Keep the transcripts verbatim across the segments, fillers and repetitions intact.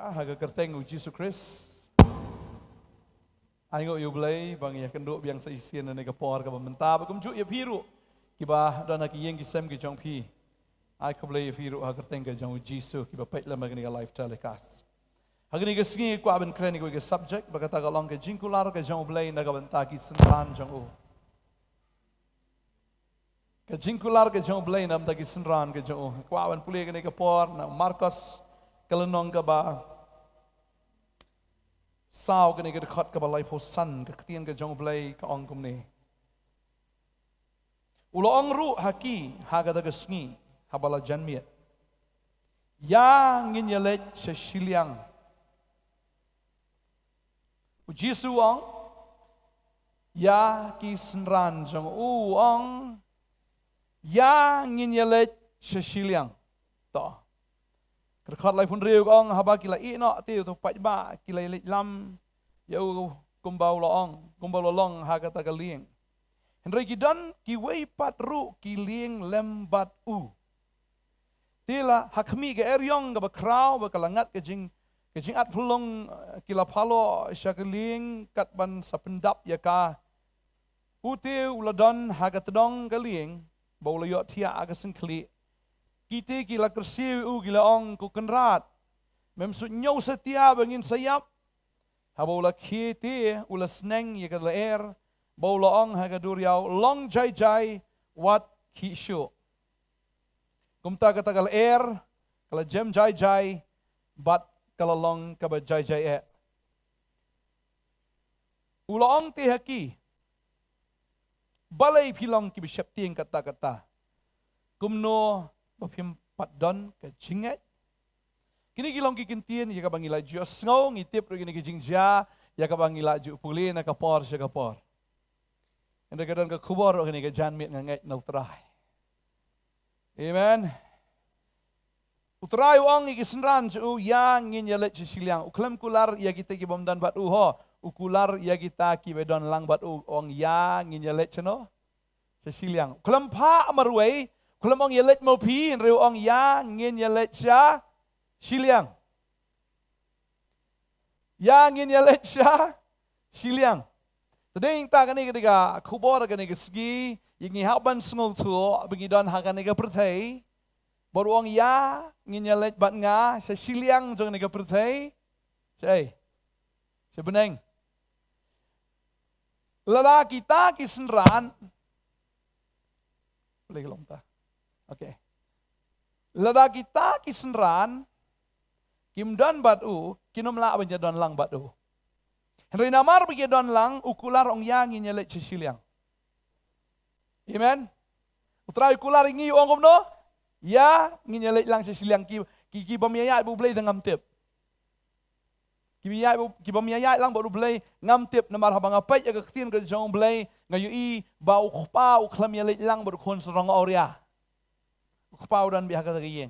Ah, ha ka kyrteng u Jisu Khrist. Ai nguh ïa U Blei ba ngi ïakynduh biang sa shisien ha kane ka por kaba mynta, bad kumjuh ïa phi ruh kiba don ha ki ïing ki sem ki jong phi. Ai khublei ïa phi ruh ha ka kyrteng ka jong u Jisu, kiba peit lem ha kane ka live telecast. Ha kane ka sngi kwah ban kren ïa kawei ka subject ba kata ka long ka jingkular ka jong U Blei na ka bynta ki synran jong u. Ka jingkular ka jong U Blei na ka bynta ki synran ka jong u. Kwah ban pule kane ka por na Markos ka lynnong kaba saw, kane ka dkhot kaba laiphew san. Ka ktien ka jong U Blei ka ong kumne: U la ong ruh ha ki ha kata ka sngi haba la janmiet, ïa ngin ïaleit sha shiliang. U Jisu u ong ïa ki synran jong u, u ong, ïa ngin ïaleit sha shiliang. To. Ka dkhot laiphew hynriew ka ong, haba ki la ïeh noh te, uto u paidbah, ki la ïaleit lam ïa u kumba u la ong, kumba u la long ha kata ka lieng. Hynrei ki don kiwei pat ruh ki lieng lem bad u. Te la ha khmih ka eriong kaba khraw, ba ka la ngat ka jing, ka jingat phyllung, eh, ki la phaloh sha ka lieng kat ban sa pyndap ïa ka. U te u la don ha ka tdong ka lieng, ba u la ïohthiah ha ka syngkhlieh. Ki te ki la kyrsiew ïa u, ki la ong, Ko Kynrad, mem shu ñiew satia ba ngin sa ïap? Haba u la khie te, u la sneng ïa ka lyer, ba u la ong ha ka duriaw, Long jai jai, wat khih shuh. Kumta kata ka lyer ka la jem jai jai, bad ka la long kaba jai jai eh. U la ong te ha ki, Balei phi long kiba sheptieng katta katta? Kumno ba phim pat don ka jingngeit? Kine ki long ki kyntien ïa kaba ngi la ju sngew, ngi tip ruh kine ki jingjia ïa kaba ngi la ju pule na ka por sha ka por. Hynrei ka don ka khubor ruh kane ka janmiet, nga ngeit na U Trai. Amen. U Trai u ong ïa ki synran jong u, ïa ngin ïaleit sha shiliang. U khlem kular ïa kita ki bym don bad u, ho. U kular ïa kita kiba don lang bad u, u ong, ïa ngin ïaleit shano? Sha shiliang. U khlem phah marwei, u khlem ong ïaleit ma phi, hynrei u ong, ïa ngin ïaleit sha shiliang. Ïa ngin ïaleit sha shiliang. Te dei nangta kane ka dei ka khubor kane ka sngi, ïa ngi hap ban sngewthuh ba ngi don ha kane ka pyrthei. Bad u ong, ïa ngin ïaleit bad nga sha shiliang jong kane ka pyrthei. Sha ei? Sha bneng. Lada kita ki synran, Pule ka long ta. Okay. Lada kita ki synran kim don bad u, kin ym lah ban ïa don lang bad u. Hynrei namar ba ki ïa don lang, u kular, ong, ïa ngin ïaleit sha shiliang. Amen. U Trai u kular ïa ngi, u ong kumno? Ïa ngin ïaleit lang sha shiliang. Ki, ki, ki bym ïaid bad U Blei te ngam tip. Ki bym ïaid, ki bym ïaid lang bad U Blei ngam tip, namar haba nga peit ïa ka ktien ka jong U Blei, nga ïohi ba u kpa u khlem ïaleit lang bad u khun sarong awria. U kpa u don beit ha kata ka ïing.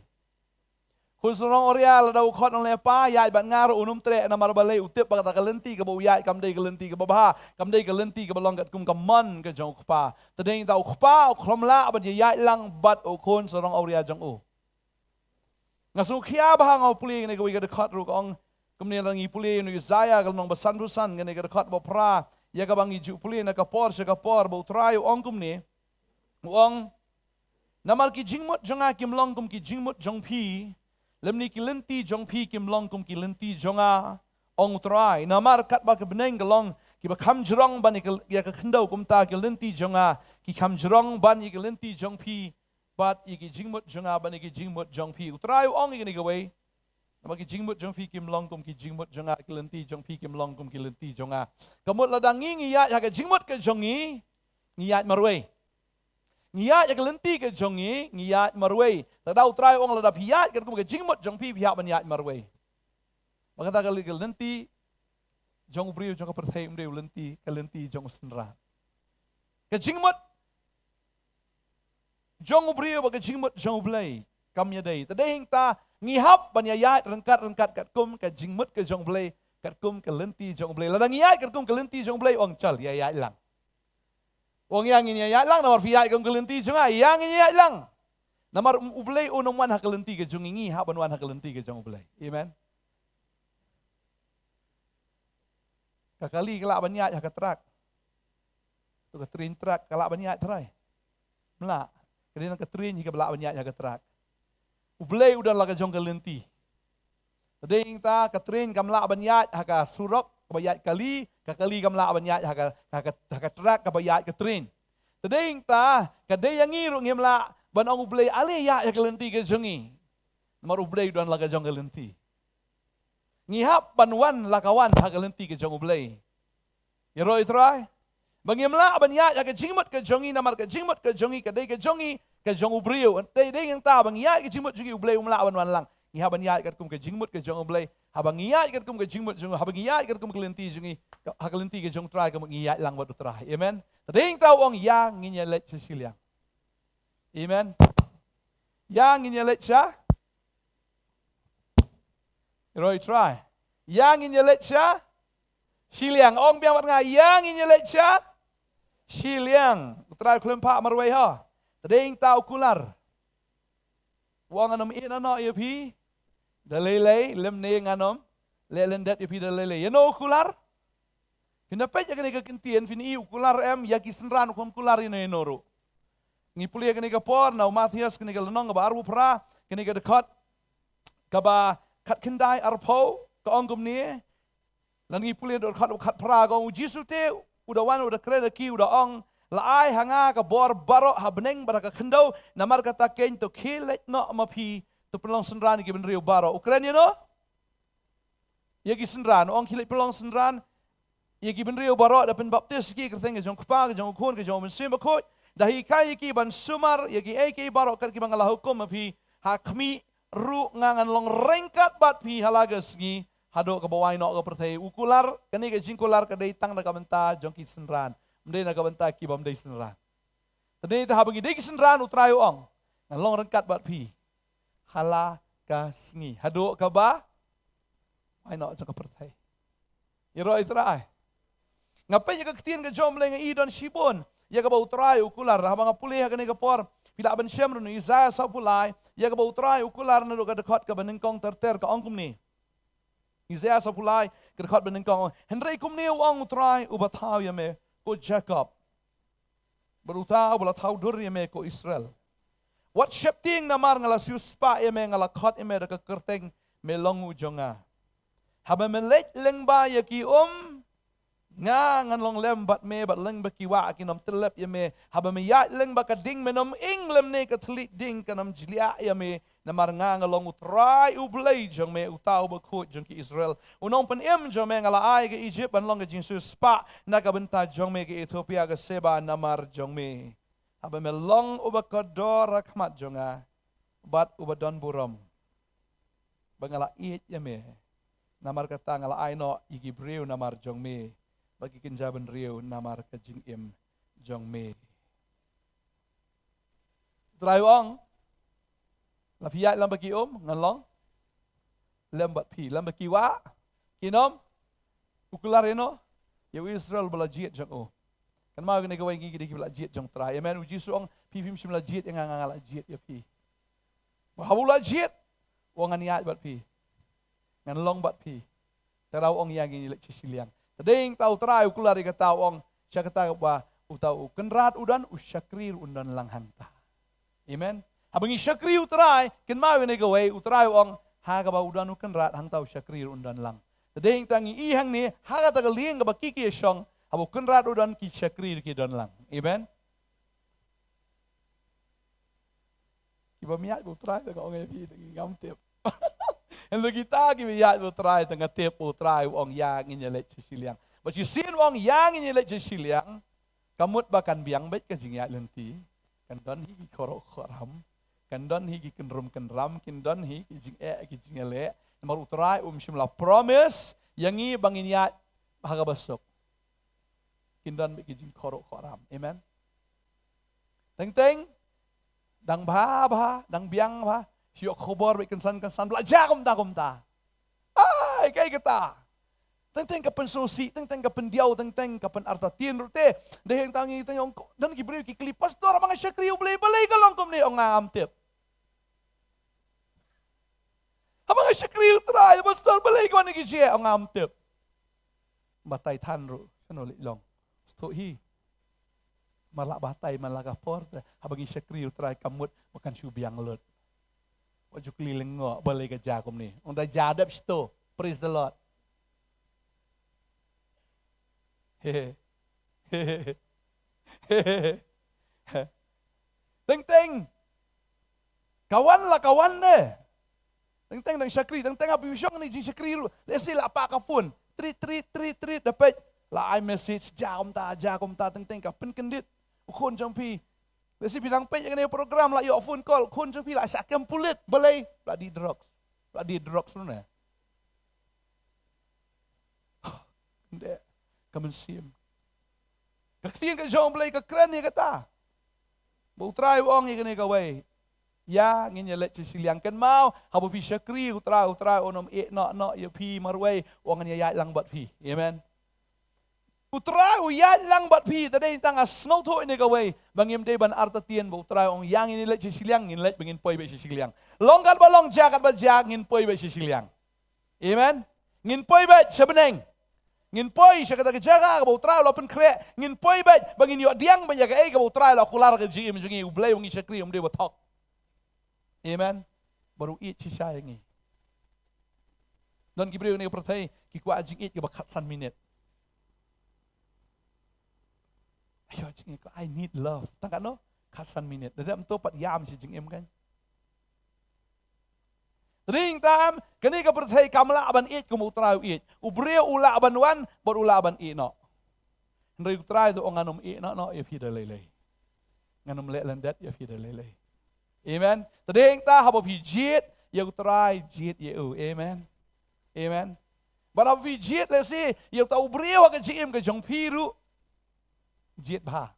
Khun sarong awria, lada u khot, ong, le pa, ïaid bad nga ruh, un ym treh, namar balei? U tip ba kata ka lynti kaba u ïaid kam dei ka lynti kaba bha, kam dei ka lynti kaba long katkum ka mon ka jong u kpa. Te dei nangta u kpa u khlem lah ban ïaid lang bad u khun sarong awria jong u. Nga sngewkhia bha, nga pule kane kawei ka dkhot ruh ka ong kumne, lada ngi pule ïa u Isaïah ka lynnong ba sanphew san, kane ka dkhot ba phra, ïa kaba ngi ju pule na ka por sha ka por, ba U Trai u ong kumne, u ong, namar ki jingmut jong nga kim long kum ki jingmut jong phi, lymne ki lynti jong phi kim long kum ki lynti jong nga, ong U Trai. Namar katba ki bneng ki long kiba kham jrong ban ïa ka, ïa ka khyndew, kumta ki lynti jong nga ki kham jrong ban ïa ki lynti jong phi, bad ïa ki jingmut jong nga ban ïa ki jingmut jong phi. U Trai u ong ïa kane kawei, namar ki jingmut jong phi kim long kum ki jingmut jong nga, ki lynti jong phi kim long kum ki lynti jong nga. Ka mut lada ngi ngi ïaid ha ka jingmut ka jong ngi, ngi ïaid marwei. Ngi ïaid ha ka lynti ka jong ngi, ngi ïaid marwei. Lada U Trai u ong lada phi ïaid katkum ka jingmut jong phi, phi hap ban ïaid marwei. Ba kata ka lynti jong u briew jong ka pyrthei ym dei u lynti, ka lynti jong u synran. Ka jingmut jong u briew bad ka jingmut jong U Blei kam ïadei. Te dei hangta ngi hap ban ïa ïaid ryngkat ryngkat katkum ka jingmut ka jong U Blei, katkum ka lynti jong U Blei. Lada ngi ïaid katkum ka lynti jong U Blei, u ong chal, ïa ïaid lang. U ong ïa ngin ïa ïaid lang, namar phi ïaid katkum ka lynti jong nga, ïa ngin ïa ïaid lang. Namar U Blei un ym wan ha ka lynti ka jong ngi, ngi hap ban wan ha ka lynti ka jong U Blei. Amen. Ka kali ka lah ban ïaid ha ka trak. To ka train trak ka lah ban ïaid trai. Mlah. Ka dei na ka train hi ka lah ban ïaid ha ka trak. U Blei u don la ka jong ka lynti. Te dei ta ka train kam lah ban ïaid ha ka surok kaba ïaid kali, ka kali kam lah ban ïaid ha ka, ha ka, ha ka trak kaba ïaid ka train. Te dei ta ka dei ïa ngi ruh ngim lah ban ong U Blei ale ïaid ha ka lynti ka jong ngi. Namar U Blei u don la ka jong ka lynti. Ngi hap ban wan la ka wan ha ka lynti ka jong U Blei. Ïaroh ïa u Trai. Ba ngim lah ban ïaid ha ka jingmut ka jong ngi namar ka jingmut ka jong ngi ka dei ka jong ngi ka jong u briew. Dei dei ngi ta ba ngi ïaid ka jingmut jong ngi U Blei um lah ban wan lang. Ngi hap ban ïaid katkum ka jingmut ka jong U Blei. Haba ngi ïaid katkum ka jingmut jong ngi, haba ngi ïaid katkum ka lynti jong ngi, ha ka lynti ka jong u Trai ka mut ngi ïaid lang bad u Trai. Amen. Te dei ngi ta u ong ïa ngin ïaleit sha shiliang. Amen. Ïa ngin ïaleit sha Ïaroh ïa u Trai. Ïa ngin ïaleit sha shiliang. Ong biang bad nga ïa ngin ïaleit sha shiliang. U Trai u khlem phah marwei ha. Te dei ta u kular. U ong ngan ym ïehnoh ïa phi da lei lei lymne ngan ym leh lyndet ïa phi da lei lei. Ïano u kular? Phin da peit ïa kane ka ktien phin i u kular em ïa ki synran u kham kular ïano ïano ruh. Ngi pule ïa kane ka por na u Mathaios kane ka lynnong kaba arphew phra kane ka dkhot kaba khatkhyndai arphew ka ong kumne. Lada ngi pule dkhot kaba khatphra ka ong u Jisu te u da wan u da kren ïa ki u da ong la ai ha nga ka bor baroh ha bneng bad ha ka khyndew namar kata keiñ to khie leit noh ma phi to pynlong synran ïa ki bynriew baroh. U kren ïano? Ïa ki synran, ong khie leit pynlong synran ïa ki bynriew baroh da pynbaptis ki ha ka kyrteng ka jong u Kpa, ka jong u Khun, ka jong u Mynsiem Bakhuid. Da hikai ïa ki ban sumar ïa kiei kiei baroh kat kiba nga la hukum ma phi. Ha khmih ruh nga ngan long ryngkat bad phi ha la ka sngi haduh kaba wai noh ka pyrthei. U kular, kane ka jingkular ka dei tang na ka bynta jong ki synran. Ym dei na ka bynta ki bym dei synran. Te dei ta haba ngi dei ki synran u Trai u ong ngan long ryngkat bad phi ha la ka sngi haduh kaba wai noh jong ka pyrthei. Ïaroh ïa u Trai. Nga peit ïa ka ktien ka jong U Blei nga i don shibun ïa kaba u Trai u kular. Haba nga pule ha kane ka por phi lah ban shem ruh na Isaïah sawphew lai ïa kaba u Trai u kular naduh ka dkhot kaba nyngkong ter ter ka ong kumne. Isaïah sawphew lai ka dkhot ba nyngkong. Hynrei kumne u ong u Trai uba thaw ïa me ko Jakob. Bad uta uba la thaw dur ïa me ko Israel. Wat sheptieng namar nga la siewspah ïa me, nga la khot ïa me da ka kyrteng, me long u jong nga. Haba me leit lyngba ïa ki um, nga ngan long lem bad me bad lyngba ki wah kin ym tyllep ïa me. Haba me ïaid lyngba ka ding men ym ing lymne ka thylliej ding kan ym jliah ïa me. Namar nga nga long u Trai U Blei jong me, uta uba khuid jong ki Israel. U nongpynim jong me nga la ai ka Ijipt ban long ka jingsiewspah na ka bynta jong me, ka Ethiopia ka Seba namar jong me. Haba me long uba kordor ha khmat jong nga bad uba don burom ba nga la ïeit ïa me. Namar kata nga la ai noh ïa ki briew namar jong me bad ki kynja bynriew namar ka jingim jong me. Trai u ong, la phi ïaid lyngba ki um ngan long lem bad phi, lyngba ki wah kin ym. U kular ïano? Ïa u Israel ba la jied jong u. Kan ma kane kawei ngi ki dei ki ba la jied jong Trai. Amen. U Jisu ong phi phim shym la jied ïa nga, nga la jied ïa phi. Ba haba u la jied u ong ngan ïaid bad phi, ngan long bad phi. Te u ong ïa ngin ïaleit sha shiliang. Te dei ta u Trai u kular ïa kata u ong sha kata ba uta u kynrad u don, u shakri ruh un don lang hangta. Amen. Haba ngi shakri u Trai, kynmaw ïa kane kawei, u Trai u ong ha kaba u don u kynrad hangta u shakri ruh un don lang. Te dei ta ngi i hangne ha kata ka lieng kaba ki ki shong, haba u kynrad u don ki shakri ruh ki don lang. Amen. Kiba ym ïaid bad u Trai te nga ong ïa phi te ngam tip. Hynrei kita kiba ïaid bad u Trai te nga tip u Trai u ong ïa ngin ïaleit sha shiliang. Bad shisien u ong ïa ngin ïaleit sha shiliang. Ka mut ba kan biang beit ka jingïaid lynti. Kan don hi ki khoroh khoram. Kan don hi ki kynrum kynram, kin don hi ki jingeh ki jingïaleh. Namar u Trai um shym la promise ïa ngi ba ngin ïaid ha kaba suk. Kin don beit ki jingkhoroh khoram. Amen. Teng teng dang bha bha, dang biang bha, shu ïoh khubor beit kynsan kynsan ba la jia kumta kumta. Ai, kaei kata? Teng teng ka pynsngewsih, teng teng ka pyndiaw, teng teng ka pynartatien ruh te. Dei hangta ngi teng ong, don ki briew ki kylli, pastor, haba nga shakri U Blei balei ka long kumne? Ong nga ngam tip. Haba nga shakri U Trai, pastor, balei ka wan ki jia? Ong nga ngam tip. Batai than ruh, shano leh long. Stok hi. Mar lah batai, mar lah ka por te, haba ngi shakri U Trai ka mut ba kan shu biang lut. Wat ju kylli lyngngoh, balei ka jia kumne. Ong da jia dep shto. Praise the Lord. He he. He he. Teng teng. Ka wan la ka wan ne. Teng teng dang shakri, teng teng ha phi shong ne jingshakri ruh. Lehse la pah ka phone. Trit, trit, trit, trit, da peit. La ai message, jia kumta, jia kumta, teng teng ka pynkyndit. U khun jong phi. Lehse phi dang peit ïa kane program, la ïoh phone call, u khun jong phi la shah kem pulit, balei? La dih drugs. La dih drugs ruh ne. Kyndiah ka mynsiem. Ka ktien ka jong U Blei ka kren ïa kata. Ba U Trai u ong ïa kane kawei. Ïa, ngin ïa leit sha shiliang. Kynmaw, haba phi shakri U Trai, U Trai un ym ïeh noh noh ïa phi marwei, u ong ngan ïa ïaid lang bad phi. Amen. U Trai u ïaid lang bad phi, te dei tang nga sngewthuh ïa kane kawei, ba ngim dei ban artatien, ba U Trai u ong ïa ngin ïa leit sha shiliang, ngin leit ba ngin poi beit sha shiliang. Long katba long, jia katba jia, ngin poi beit sha shiliang. Amen. Ngin poi beit sha bneng. Ngin poi sha kata ka jaka kaba U Trai u la pynkhreh. Ngin poi beit ba ngin ïoh pdiang beit ïa kaei kaba U Trai u la kular ha ka jingim jong ngi, U Blei ba ngi shakri um dei ba thok. Amen. Bad u ïeit shisha ïa ngi. Don ki briew ha kane ka pyrthei ki kwah jingïeit kaba khatsan minit. Aïu jingïeit, I need love. Tang katno? Khatsan minit. Da dep mynta pat ïam sha jingim kan. Te dei tang kane ka pyrthei kam lah ban ïeit kum U Trai u ïeit. U briew u lah ban wan bad u lah ban ïeh noh. Hynrei U Trai u ong ngan ym ïeh noh noh ïa phi da lei lei. Ngan ym leh lyndet ïa phi da lei lei. Amen. Te dei tang haba phi jied ïa U Trai, jied ïa u. Amen. Amen. Bad haba phi jied lehse ïa uta u briew ha ka jingim ka jong phi ruh, jied bha.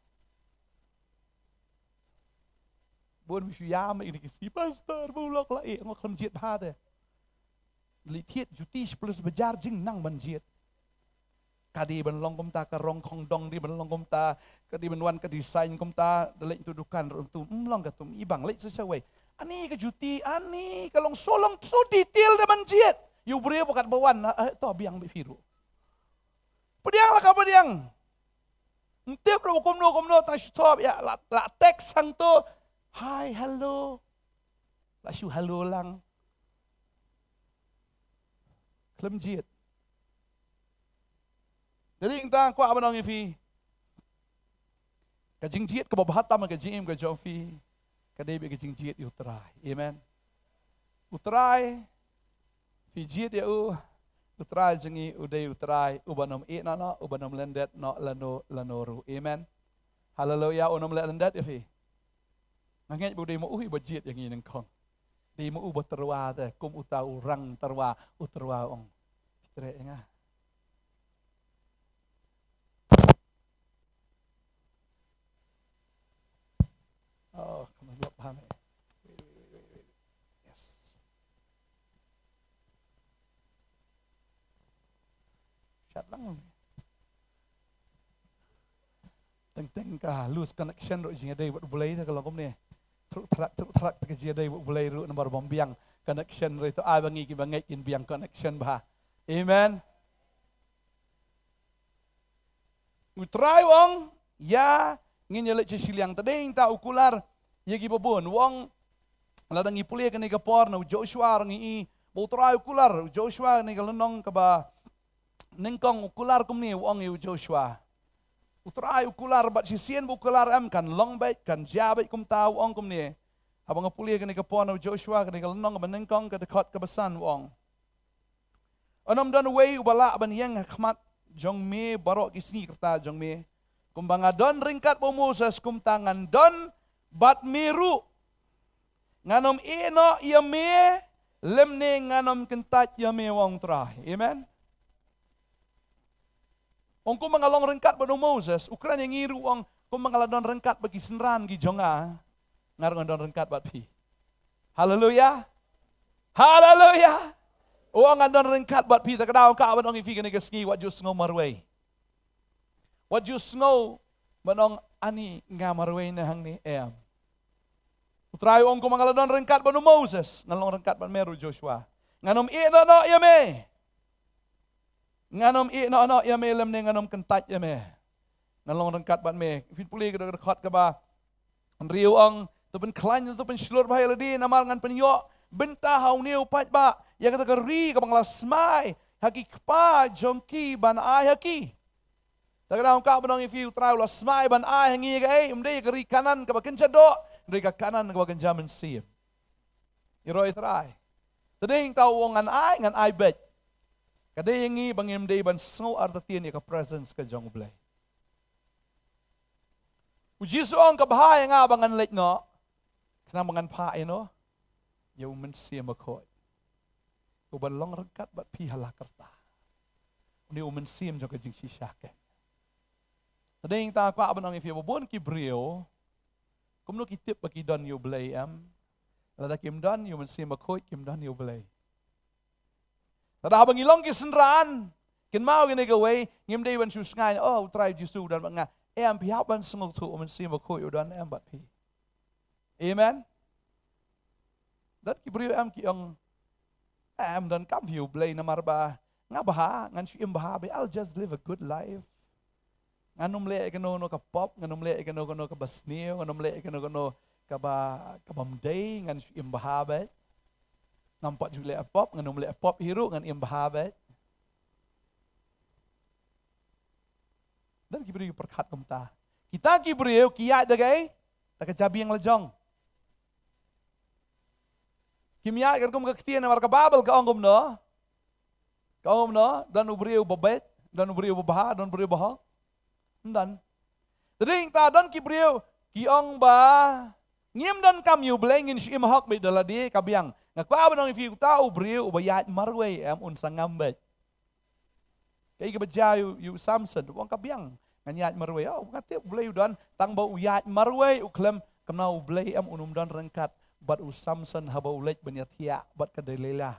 Bun phi shu ïam ïa kine ki sngi, pastor, ba u lok la ïeh, nga khlem jied bha te. Leit thied juti shi plus bajar jingnang ban jied. Ka dei ban long kumta, ka rong khongdong dei ban long kumta, ka dei ban wan ka design kumta, da leit tu dukan ruh tu, ym long ka tu, i bang leit sa shawei. Ani ka juti, ani ka long so, long so detail da ban jied. Ïa u briew ba kat ba wan, eh, to biang beit phi ruh. Pdiang la ka pdiang. Ym tip ruh kumno kumno, tang shu thop ïa, la, la text hangto. Hi, hello. La shu hello lang. Khlem jied. Te dei tang kwah ban ong ïa phi, ka jingjied kaba bha tam ha ka jingim ka jong phi, ka dei beit ka jingjied ïa U Trai. Amen. U Trai, phi jied ïa u, U Trai jong ngi u dei U Trai uban ym ïeh noh noh, uban ym lyndet noh lano lano ruh. Amen. Haleluia, un ym leh lyndet ïa phi. Nga ngeit ba u dei ma u hi ba jied ïa ngi nyngkong. Dei ma u ba tyrwa te, kum uta u rang tyrwa, u tyrwa u ong, phi treh ïa nga. Oh, come on, look behind me. Wait, wait, wait, wait, wait. Yes. Shut lang. Teng teng ka lose connection ruh jingïadei bad U Blei te ka long kumne. Truk trak, truk trak te ka jingïadei bad U Blei ruh namar bym biang connection ruh, to ai ba ngi kiba ngeit kin biang connection bha. Amen. U Trai u ong, ïa, ngin ïa leit sha shiliang. Te dei tang u kular ïa kiba bun. U ong, lada ngi pule kane ka por na u Joshua ruh ngi i ba U Trai u kular, u Joshua kane ka lynnong kaba nyngkong u kular kumne, u ong ïa u Joshua. U Trai u kular bad shisien ba u kular em, kan long beit, kan jia beit kumta, u ong kumne. Haba nga pule kane ka por na u Joshua kane ka lynnong kaba nyngkong ka dkhot kaba san u ong. Un ym don uwei uba lah ban ïeng ha khmat jong me baroh ki sngi ka rta jong me. Kumba nga don ryngkat bad u Moses kumta ngan don bad me ruh. Ngan ym ïeh noh ïa me lymne ngan ym kyntait ïa me, u ong U Trai. Amen. Ong kumba nga long ryngkat bad u Moses, u kren ïa ngi ruh u ong kumba nga la don ryngkat bad ki synran ki jong nga, nga ruh ngan don ryngkat bad phi. Haleluia. Haleluia. U ong ngan don ryngkat bad phi, te ka daw ka ban ong ïa phi kane ka sngi, wat ju sngew marwei. Wat ju sngew ban ong ani nga marwei ne hangne, em. U Trai u ong kumba nga la don ryngkat bad u Moses, ngan long ryngkat bad me ruh Joshua. Ngan ym ïeh noh noh ïa me. Ngan ym ïeh noh noh ïa me lymne ngan ym kyntait ïa me. Ngan long ryngkat bad me. Phin pule ka dkhot kaba hynriew, ong, to pynkhlaiñ, to pynshlur bha ïa lade namar ngan pynïoh bynta ha une u paidbah ïa kata ka ri kaba nga la smai ha ki kpa jong ki ban ai ha ki. Te ka dang kwah ban ong ïa phi, U Trai u la smai ban ai ha ngi ïa kaei? Ym dei ka ri Kanaan kaba kynja doh, ri ka Kanaan kaba kynja mynsiem. Ïaroh ïa U Trai. Te dei tang u ong ngan ai, ngan ai beit. Ka dei ïa ngi ba ngim dei ban sngew artatien ïa ka presence ka jong U Blei. U Jisu u ong, ka bha ïa nga ba ngan leit noh, khnang ba ngan phah ïa no, ïa U Mynsiem Bakhuid, uban long ryngkat bad phi ha la karta. Une U Mynsiem jong ka jingshisha keiñ. Te dei tang kwah ban ong ïa phi, ba bun ki briew kumno ki tip ba ki don ïa U Blei, em? Lada kim don ïa U Mynsiem Bakhuid, kim don ïa U Blei. Lada haba ngi long ki synran, kynmaw ïa kane kawei, ngim dei ban shu sngew, oh, U Trai Jisu u don bad nga. Em, phi hap ban sngewthuh U Mynsiem Bakhuid u don em bad phi. Amen. Don ki briew, em, ki ong, em, donkam phi ïa U Blei namar ba nga bha, ngan shu im bha beit, I'll just live a good life. Ngan ym leh ïa kano kano ka pop, ngan ym leh ïa kano kano kaba sniew, ngan ym leh ïa kano kano kaba, kaba ym dei, ngan shu im bha beit. Ngam pat ju leh pop, ngan ym leh pop hi ruh, ngan im bha beit. Don ki briew ki pyrkhat kumta. Kita ki briew ki ïaid da kaei? Da ka jabieng la jong. Kim ïaid katkum ka ktien, namar ka Baibl ka ong kumno? Ka ong kumno? Don u briew ba beit, don u briew ba bha, don u briew ba hok. Ym don. Te dei tang don ki briew ki ong ba ngim donkam ïa U Blei, ngin shu im hok beit da lade, ka biang. Nga kwah ban ong ïa phi, uta u briew uba ïaid marwei, em, un sa ngam beit. Kaei kaba jia ïa u, ïa u Samson, u ong, ka biang, ngan ïaid marwei. Oh, nga tip U Blei u don, tang ba u ïaid marwei, u khlem, kumno U Blei, em, un ym don ryngkat bad u Samson haba u leit ban ïathiah bad ka Delilah.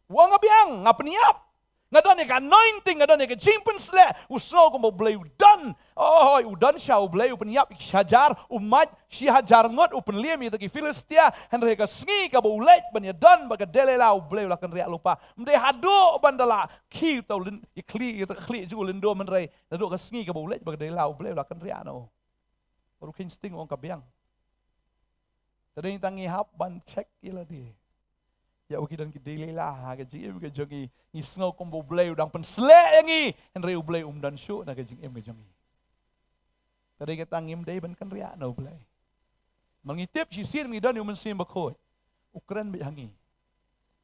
U ong, ka biang, nga pynïap. Nga don ïa ka anointing, nga don ïa ka jingpynshlur. U sngew kumba U Blei u don. Oh, hooid, u don sha U Blei, u pynïap shi hajar, u mad shi hajar ngut, u pynliem ïa ki Philistia. Hynrei ka sngi kaba u leit ban ïadon bad ka Delilah, U Blei u la kynriah lypa. Ym dei haduh ban da la khie uta u lyn-, ïa khlieh, ïa ka khlieh jong u lyndum, hynrei naduh ka sngi kaba u leit bad ka Delilah, U Blei u la kynriah noh. Baroh u kheiñ sting, u ong, ka biang. Te dei tang ngi hap ban check ïa lade. Ïa, u, ki don ki Delilah ha ka jingim ka jong ngi. Ngi sngew kumba U Blei u dang pynshlur ïa ngi, hynrei U Blei um don shuh na ka jingim ka jong ngi. Te dei tang ngim dei ban kynriah na U Blei. Ma ngi tip shisien ngi don ïa U Mynsiem Bakhuid, u kren beit ha ngi.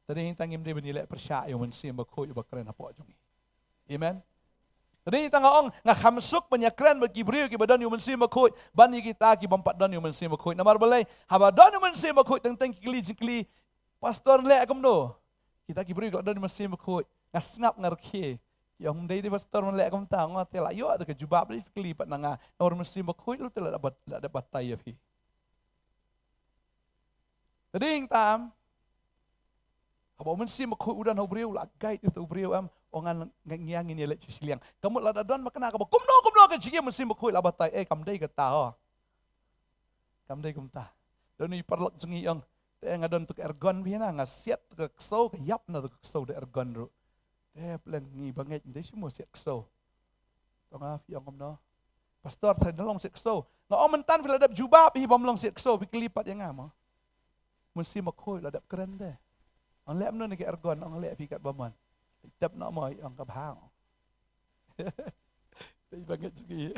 Te dei tang ngim dei ban ïaleh pyrshah ïa U Mynsiem Bakhuid uba kren hapoh jong ngi. Amen. Te dei tang nga ong, nga kham suk ban ïakren bad ki briew kiba don ïa U Mynsiem Bakhuid ban ïa kita ki bym pat don ïa U Mynsiem Bakhuid. Namar balei? Haba don ïa U Mynsiem Bakhuid, teng teng ki kylli jingkylli, Pastor, leh kumno? Kita ki briew ki la don ïa U Mynsiem Bakhuid, nga sngap, nga rkhie. Ki ong, ym dei de Pastor, leh kumta. Nga ong, te la ïoh de ka jubab, leh phi kylli pat na nga. Namar U Mynsiem Bakhuid ruh te la dep bat-, la dep batai ïa phi. Te dei tang, haba U Mynsiem Bakhuid u don ha u briew, u la guide ïa u briew, em, ong, ngan, ngan, ngi ïa, ngin ïaleit sha shiliang. Ka mut lada don ma kane kaba kumno kumno ka jingim, U Mynsiem Bakhuid la batai, eh, kam dei kata, ho. Kam dei kumta. Don i paralok jong ngi, ong, te nga don tu ka aircon, phi na, nga siat tu ka ksew, ka ïap na tu ka ksew da aircon ruh. Te plan ngi ba ngeit, ym dei shuh mo siat ksew. To nga, phi ong kumno? Pastor, te da long siat ksew. Nga ong, mynta phi la dep jubab hi bym long siat ksew, phi kylli pat ïa nga mo. U Mynsiem Bakhuid la dep kren de. Ong, leh kumno ïa ka aircon? Ong, leh phi katba mon. Tep noh mo, ong, ka bha. Te ba ngeit jong ngi.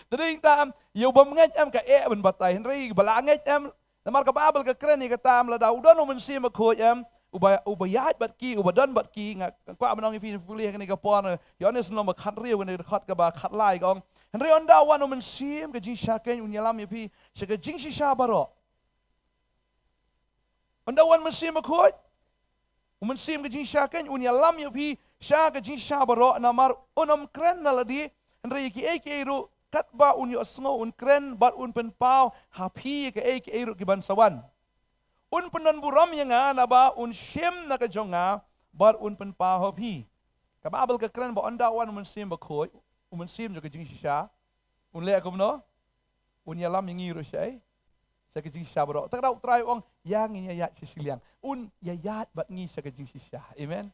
Te dei tang, ïa u bym ngeit, em, ka eh ban batai, hynrei ba la ngeit, em, namar ka Baibl ka kren ïa kata, em, lada u don U Mynsiem Bakhuid, em, uba, uba ïaid bad ki, uba don bad ki, nga kwah ban ong ïa phi, pule ha kane ka por, Ïoannis lynnong ba khathynriew, kane ka dkhot kaba khatlai, ka ong, hynrei ynda wan U Mynsiem ka jingshisha keiñ, un ïalam ïa phi sha ka jingshisha baroh. Ynda wan Mynsiem Bakhuid, U Mynsiem ka jingshisha keiñ, un ïalam ïa phi sha ka jingshisha baroh, namar un ym kren na lade, hynrei ïa kiei kiei ruh katba un ïohsngew un kren, bad un pynpaw ha phi ïa kiei kiei ruh kiban sa wan. Un pyndonburom ïa nga, naba un shim na ka jong nga, bad un pynpaw ha phi. Ka Baibl ka kren ba ynda wan U Mynsiem Bakhuid, U Mynsiem jong ka jingshisha, un leh kumno? Un ïalam ïa ngi ruh sha, sha ka jingshisha baroh. Te ka daw U Trai u ong, ïa ngin ïa ïaid sha shiliang. Un ïa ïaid bad ngi sha ka jingshisha. Amen.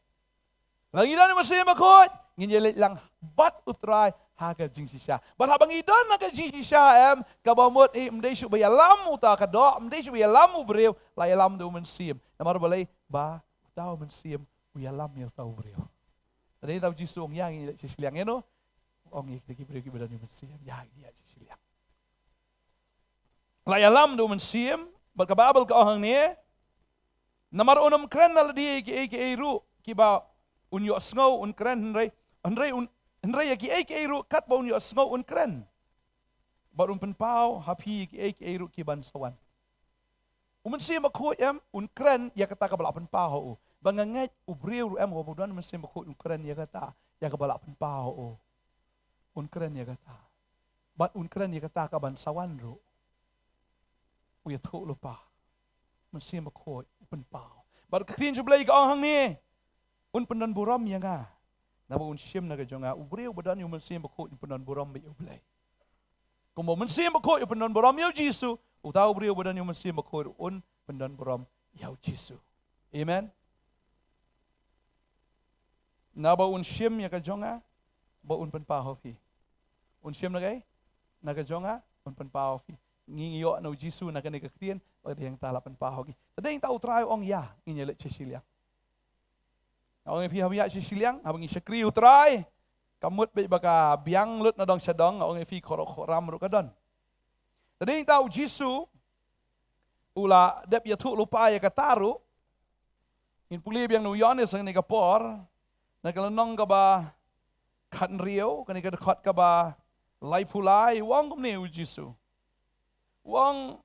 Lada ngi don ïa u Mynsiem Bakhuid, ngin ïa leit lang bad u Trai ha ka jingshisha. Bad haba ngi don ha ka jingshisha, em, kaba mut, eh, ym dei shuh ba ïalam uta ka doh, ym dei shuh ba ïalam u briew, la ïalam da u Mynsiem. Namar balei? Ba uta u Mynsiem u ïalam ïa uta u briew. Te dei uta u Jisu u ong ïa ngi leit sha shiliang, ïa no? U ong ïa kita ki briew kiba don ïa u Mynsiem, ïa ngi leit sha shiliang. La ïalam da u Mynsiem, bad ka Baibl ka ong hangne, namar un ym kren na lade ïa kiei kiei ruh kiba un ïohsngew, un kren, hynrei, hynrei un, hynrei ïa kiei kiei ruh katba un ïohsngew un kren. Bad un pynpaw ha phi ïa kiei kiei ruh ki ban sa wan. U Mynsiem Bakhuid, em, un kren ïa kata kaba la pynpaw ha u. Ba nga ngeit u briew ruh, em, haba u don u Mynsiem Bakhuid un kren ïa kata, ïa kaba la pynpaw ha u. Un kren ïa kata. Bad un kren ïa kata ka ban sa wan ruh. U ïathuhlypa. Mynsiem Bakhuid u pynpaw. Bad ka ktien jong U Blei ka ong hangne, un pyndonburom ïa nga. Naba un shim na ka jong nga. U briew ba don ïa u Mynsiem Bakhuid un pyndonburom beit ïa U Blei. Kumba u Mynsiem Bakhuid u pyndonburom ïa u Jisu, uta u briew ba don ïa u Mynsiem Bakhuid un pyndonburom ïa u Jisu. Amen. Naba un shim ïa ka jong nga, ba un pynpaw ha phi. Un shim na kaei? Na ka jong nga, un pynpaw ha phi. Ngi, ngi ïoh na u Jisu na kane ka ktien, ba dei hangta la pynpaw ha ngi. Te dei hangta u Trai u ong ïa, ngin ïa leit sha shiliang. Nga ong ïa phi haba ïa sha shiliang, haba ngi shakri u Trai, ka mut beit ba ka biang lut na dong sha dong, nga ong ïa phi khoro khoram ruh ka don. Te dei hangta u Jisu, u la dep ïathuhlypa ïa kata ruh, Ngin pule biang na u Ïoannis ha kane ka por, na ka lynnong kaba khathynriew, kane ka dkhot kaba laiphew lai, u ong kumne u Jisu. U ong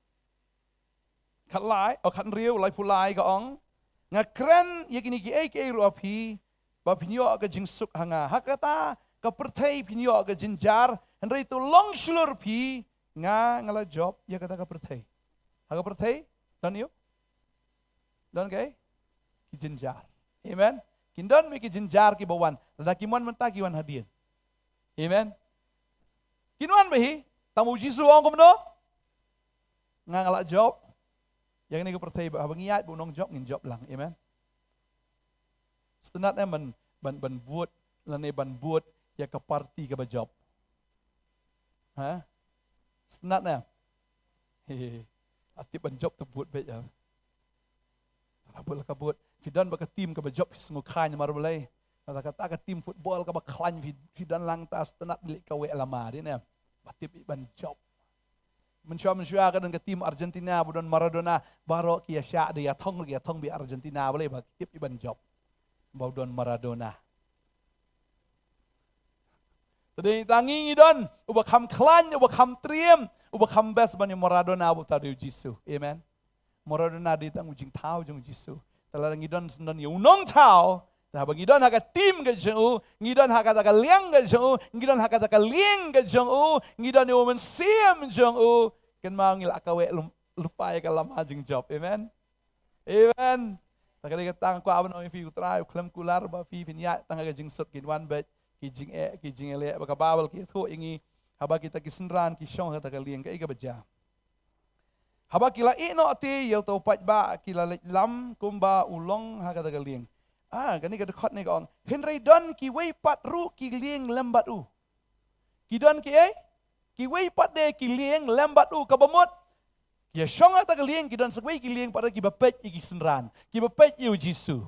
khatlai, oh, khathynriew, laiphew lai ka ong, nga kren ïa kine kiei kiei ruh ha phi, ba phin ïoh ka jingsuk ha nga. Ha kata ka pyrthei phin ïoh ka jynjar, hynrei to long shlur phi, nga, nga la jop ïa kata ka pyrthei. Ha ka pyrthei, don ïa u? Don kaei? Ki jynjar. Amen. Kin don beit ki jynjar kiba wan. Lada kim wan mynta ki wan hadien. Amen. Kin wan beit hi, tang u Jisu u ong kumno? Nga, nga la jop ïa kane ka pyrthei, ba haba ngi ïaid bad u nongjop ngin jop lang. Amen. Sngewtynnat em ban, ban, ban vote, lane ban vote ïa ka party kaba jop. Ha? Sngewtynnat em. He, he, he. Ïa tip ban jop to vote beit em. Haba la ka vote, phi don bad ka team kaba jop, phi sngew khlaiñ namar balei? Lada kata ka team football kaba khlaiñ phi, phi don lang, ta sngewtynnat leit kawei lama, dei ne em? Ba tip ban jop. Mynshuwa, mynshuwa ka don ka team Argentina ba don Maradona, baroh ki ïa shah, da ïa thong, ki ïa thong beit Argentina, balei? Ba tip ban jop. Ba don Maradona. Te dei tang ngi, ngi don uba kham khlaiñ, uba kham triem, uba kham best ban ïa Maradona, uba ta dei u Jisu. Amen. Maradona dei tang u jingthaw jong u Jisu. Te lada ngi don, don ïa u nongthaw, te haba ngi don ha ka team ka jong u, ngi don ha kata ka liang ka jong u, ngi don ha kata ka lieng ka jong u, ngi don ïa u Mynsiem jong u, kynmaw ngi la kawei lum-, lypa ïa ka lama jingjop. Amen. Amen. Ta ka dei kata nga kwah ban ong ïa phi, u Trai u khlem kular ba phi phin ïaid tang ha ka jingsuk, kin wan beit ki jingeh, ki jingeh leh, ba ka Baibl ka ïathuh ïa ngi, haba kita ki synran ki shong ha kata ka lieng, kaei kaba jia? Haba ki la ïehnoh te ïa uta u paidbah, ki la leit lam kumba u long ha kata ka lieng. Ah, kane ka dkhot ne ka ong, hynrei don kiwei pat ruh ki lieng lem bad u. Ki don kiei? Kiwei pat de ki lieng lem bad u, kaba mut ki ïa shong ha kata ka lieng, ki don sa kiwei ki lieng pat de kiba peit ïa ki synran, kiba peit ïa u Jisu.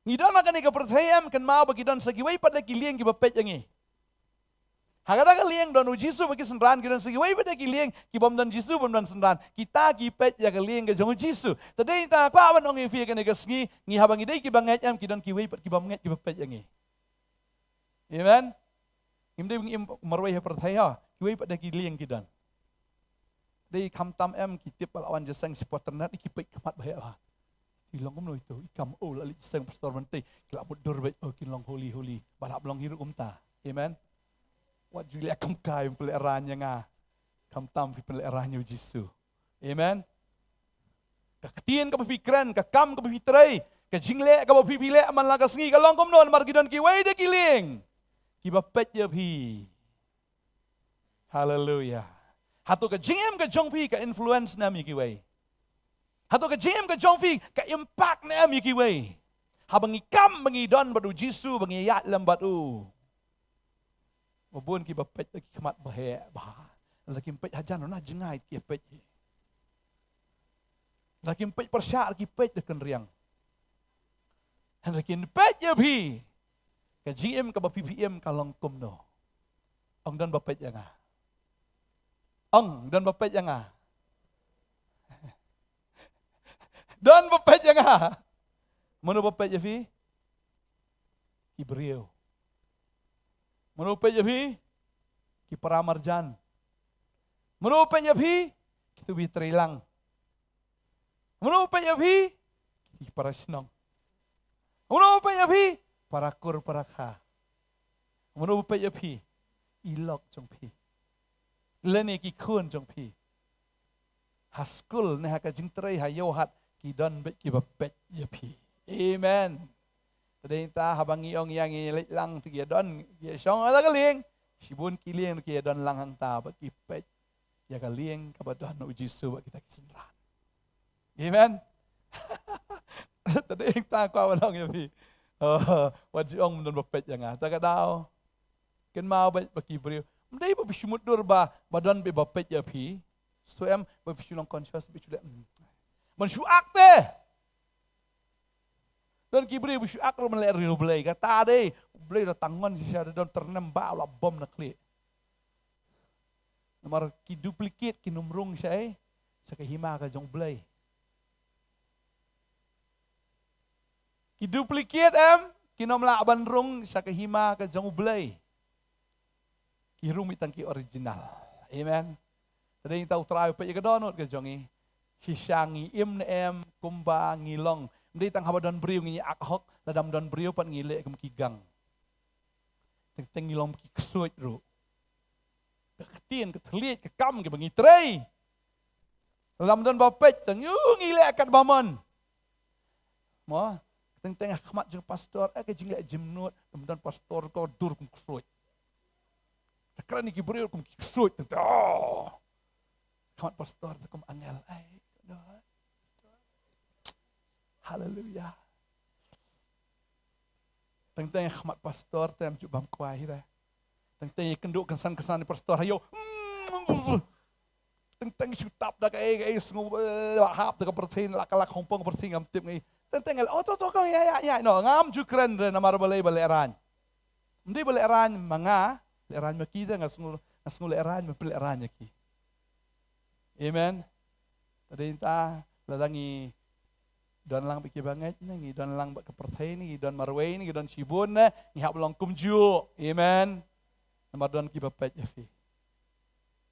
Ngi don ha kane ka pyrthei, em, kynmaw ba ki don sa kiwei pat de ki lieng kiba peit ïa ngi. Ha kata ka lieng don u Jisu bad ki synran, ki don sa kiwei pat de ki lieng kibym don Jisu, bym don synran. Kita ki peit ïa ka lieng ka jong u Jisu. Te dei tang nga kwah ban ong ïa phi kane ka sngi, ngi haba ngi dei kiba ngeit, em, ki don kiwei pat kibym ngeit kiba peit ïa ngi. Amen. Ngim dei ba ngi im marwei ha pyrthei ha, kiwei pat de ki lieng ki don. Dei khamtam, em, ki tip ba la wan jingïaseng supporter, nat ki peit khmat ba heh ba. Ki long kumno ito, i kam, oh, la leit jingïaseng pastor Mantei, ki la mutdur beit, oh, kin long holy, holy. Ba la long hi ruh kumta. Amen. Wat ju leh kam kai pynlehraiñ ïa nga. Khamtam phi pynlehraiñ ïa u Jisu. Amen. Ka ktien kaba phi kren, ka kam kaba phi trei, ka jingleh kaba phi, phi leh man la ka sngi, ka long kumno, namar ki don kiwei de ki lieng kiba peit ïa phi. Haleluia. Hato ka jingim ka jong phi ka influence ne em ïa kiwei? Hato ka jingim ka jong phi ka impact ne em ïa kiwei? Haba ngi kam ba ngi don bad U Jisu, ba ngi ïaid lem bad u. Ba bun kiba peit da ki khmat ba heh bha. Lada kim peit hajan na jngai ki peit hi. Lada kim peit pyrshah ki peit da kynriang. Hynrei kin peit ïa phi. Ka jingim kaba phi phi im ka long kumno. Ong don ba peit ïa nga. Ong don ba peit ïa nga. Don ba peit ïa nga. Mano ba peit ïa phi? Ki briew. Mano ba peit ïa phi? Ki para marjan. Mano ba peit ïa phi? Ki tu bi treilang. Mano ba peit ïa phi? Ki para shnong. Mano ba peit ïa phi? Para kur para kha. Mano ba peit ïa phi? I lok jong phi. Lane ki khun jong phi. Ha skul ne ha ka jingtrei ha ïew hat ki don beit kiba peit ïa phi. Amen. Te dei ta haba ngi ong ïa ngi leit lang te ki don ki shong ha ka lieng. Shibun ki lieng ki don lang hangta ba ki peit ïa ka lieng kaba don U Jisu ba kita ki synran. Amen. Te dei ta kwa ba long ïa phi. Oh, wat ju ong don ba peit ïa nga. Ta ka daw. Kynmaw beit ba ki briew. Mdei ba phi shu mutdur ba ba don ba peit ïa phi. So em ba phi shu long conscious ba shu leh. Ban shu ak te. Don ki briew ba shu ak ruh ban leh ri U Blei kata dei. U Blei da tang ngon shisha da don tyrnem ba la bom na khlieh. Namar ki duplicate ki nym rung sha ei sha ka hima ka jong U Blei. Ki duplicate em ki nym lah ban rung sha ka hima ka jong U Blei. Ki rung mih tang ki original. Amen. Te dei ta U Trai u peit ïa ka dohnud ka jong ngi. Shisha ngi im ne em kumba ngi long. Mdei tang haba don briew ngi ak hok, lada ym don briew pat ngi leh kum ki gang. Teng teng ngi long ki ksuid ruh. Ka ktien ka thylliej ka kam kiba ngi trei. Lada ym don ba peit tang ïu ngi leh kat ba mon. Mo, teng teng ha khmat jong pastor, eh, ka jingleh jingmut, ym don pastor ko dur kum ksuid. Te kren ki briew kum ki ksuid teng teng. Oh. Khmat pastor te kum angel. Ai, haleluya. Teng teng khmat pastor te ym ju bam kwai hi da. Teng teng kynduh kynsan kynsan pastor hayo. Teng teng shu tap da kaei kaei sngew, eh, hap da ka pyrthei la ka la khongpong pyrthei ngam tip ngi. Teng teng oh to to ko ïa ïa ïa no ngam ju kren re namar balei ba lehraiñ. Mdei ba lehraiñ ma nga, lehraiñ ma ki da nga sngew nga sngew lehraiñ ma phi lehraiñ ïa ki. Amen. Te dei ta lada ngi don lang bad kiba ngeit ne ngi don lang bad ka pyrthei ne ngi don marwei ne ngi don shibun ne ngi hap long kumjuh. Amen. Namar don kiba peit ïa phi.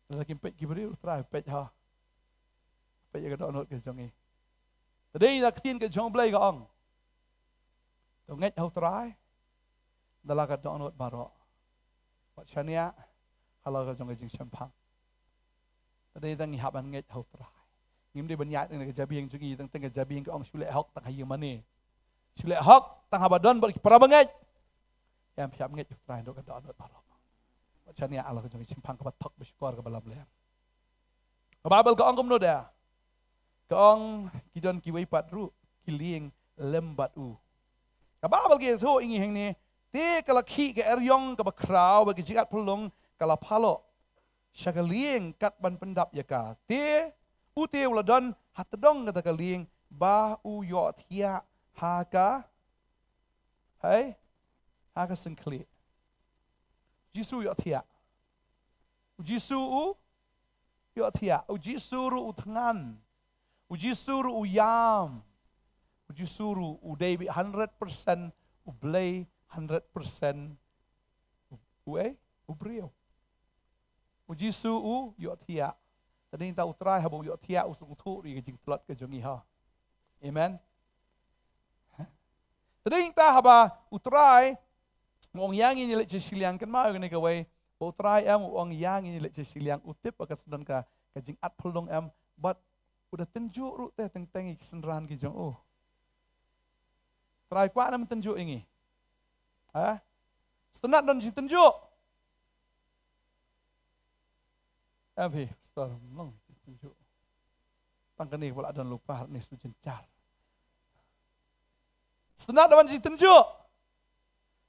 Lada kim peit ki briew U Trai peit ha. Peit ïa ka dohnud ka jong ngi. Te dei da ka ktien ka jong U Blei ka ong. To ngeit ha U Trai da la ka dohnud baroh. Wat shaniah ha la ka jong ka jingshemphang. Te dei tang ngi hap ban ngeit ha U Trai. Ngim dei ban ïaid na ka jabieng jong ngi teng teng ka jabieng ka ong shu leh hok tang ha ïing mane. Shu leh hok tang haba don bad ki para bangeit. Em phi hap ngeit ha U Trai da ka dohnud baroh. Wat shaniah ha la ka jong ka jingshemphang kaba thok ba shukor kaba lamler. Ka Baibl ka ong kumno da? Ka ong ki don kiwei pat ruh ki lieng lem bad u. Ka Baibl ka ïathuh ïa ngi hangne, te ka la khih ka eriong kaba khraw bad ka jingat phyllung ka la phaloh sha ka lieng kat ban pyndap ïa ka. Te u te u la don ha tdong kata ka lieng ba u ïohthiah ha ka, hei, ha ka syngkhlieh. Jisu u ïohthiah. U Jisu u ïohthiah. U Jisu ruh u thngan. U Jisu ruh u ïam. U Jisu ruh u dei beit hundred percent U Blei, hundred percent u, u ei? U briew. U Jisu u ïohthiah. Te dei ta U Trai haba u ïohthiah u sngewthuh ruh ïa ka jingtlot ka jong ngi ha. Amen. Te dei ta haba U Trai u ong ïa ngi ngin leit sha shiliang, kynmaw ïa kane kawei. Ba U Trai em u ong ïa ngi ngin leit sha shiliang, u tip ba ka sdang ka, ka jingat phyllung em bad u da tynjuh ruh te teng teng ïa ki synran ki jong u. Trai kwah ne ym tynjuh ïa ngi? Ha? Sngewtynnat don jingtynjuh. Em phi, pastor, ym long jingtynjuh. Tang kane ba la don lypa ne shu jynjar. Tang da wan jingtynjuh.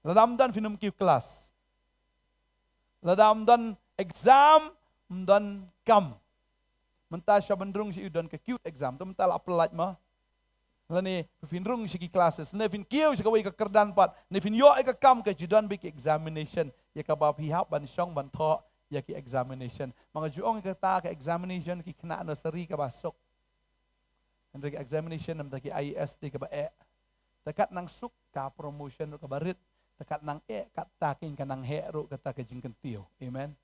Lada ym don phin ym kiew klas. Lada ym don exam, ym don kam. Mynta sha ban rung sha ïa u don ka kiew exam. Te mynta la pynlait ma. Lane phin rung sha ki classes. Ne phin kiew sha kawei ka kyrdan pat. Ne phin ïoh ïa ka kam, ka ju don beit ki examination. Ïa kaba phi hap ban shong ban thoh ïa ki examination. Ma nga ju ong ïa kata ka examination ki khynnah nursery kaba suk. Hynrei ka examination namar ki I A S te kaba eh. Te kat nang suk ka promotion ruh kaba rit. Te kat nang eh, kata kin ka nang heh ruh kata ka jingkyntiew. Amen.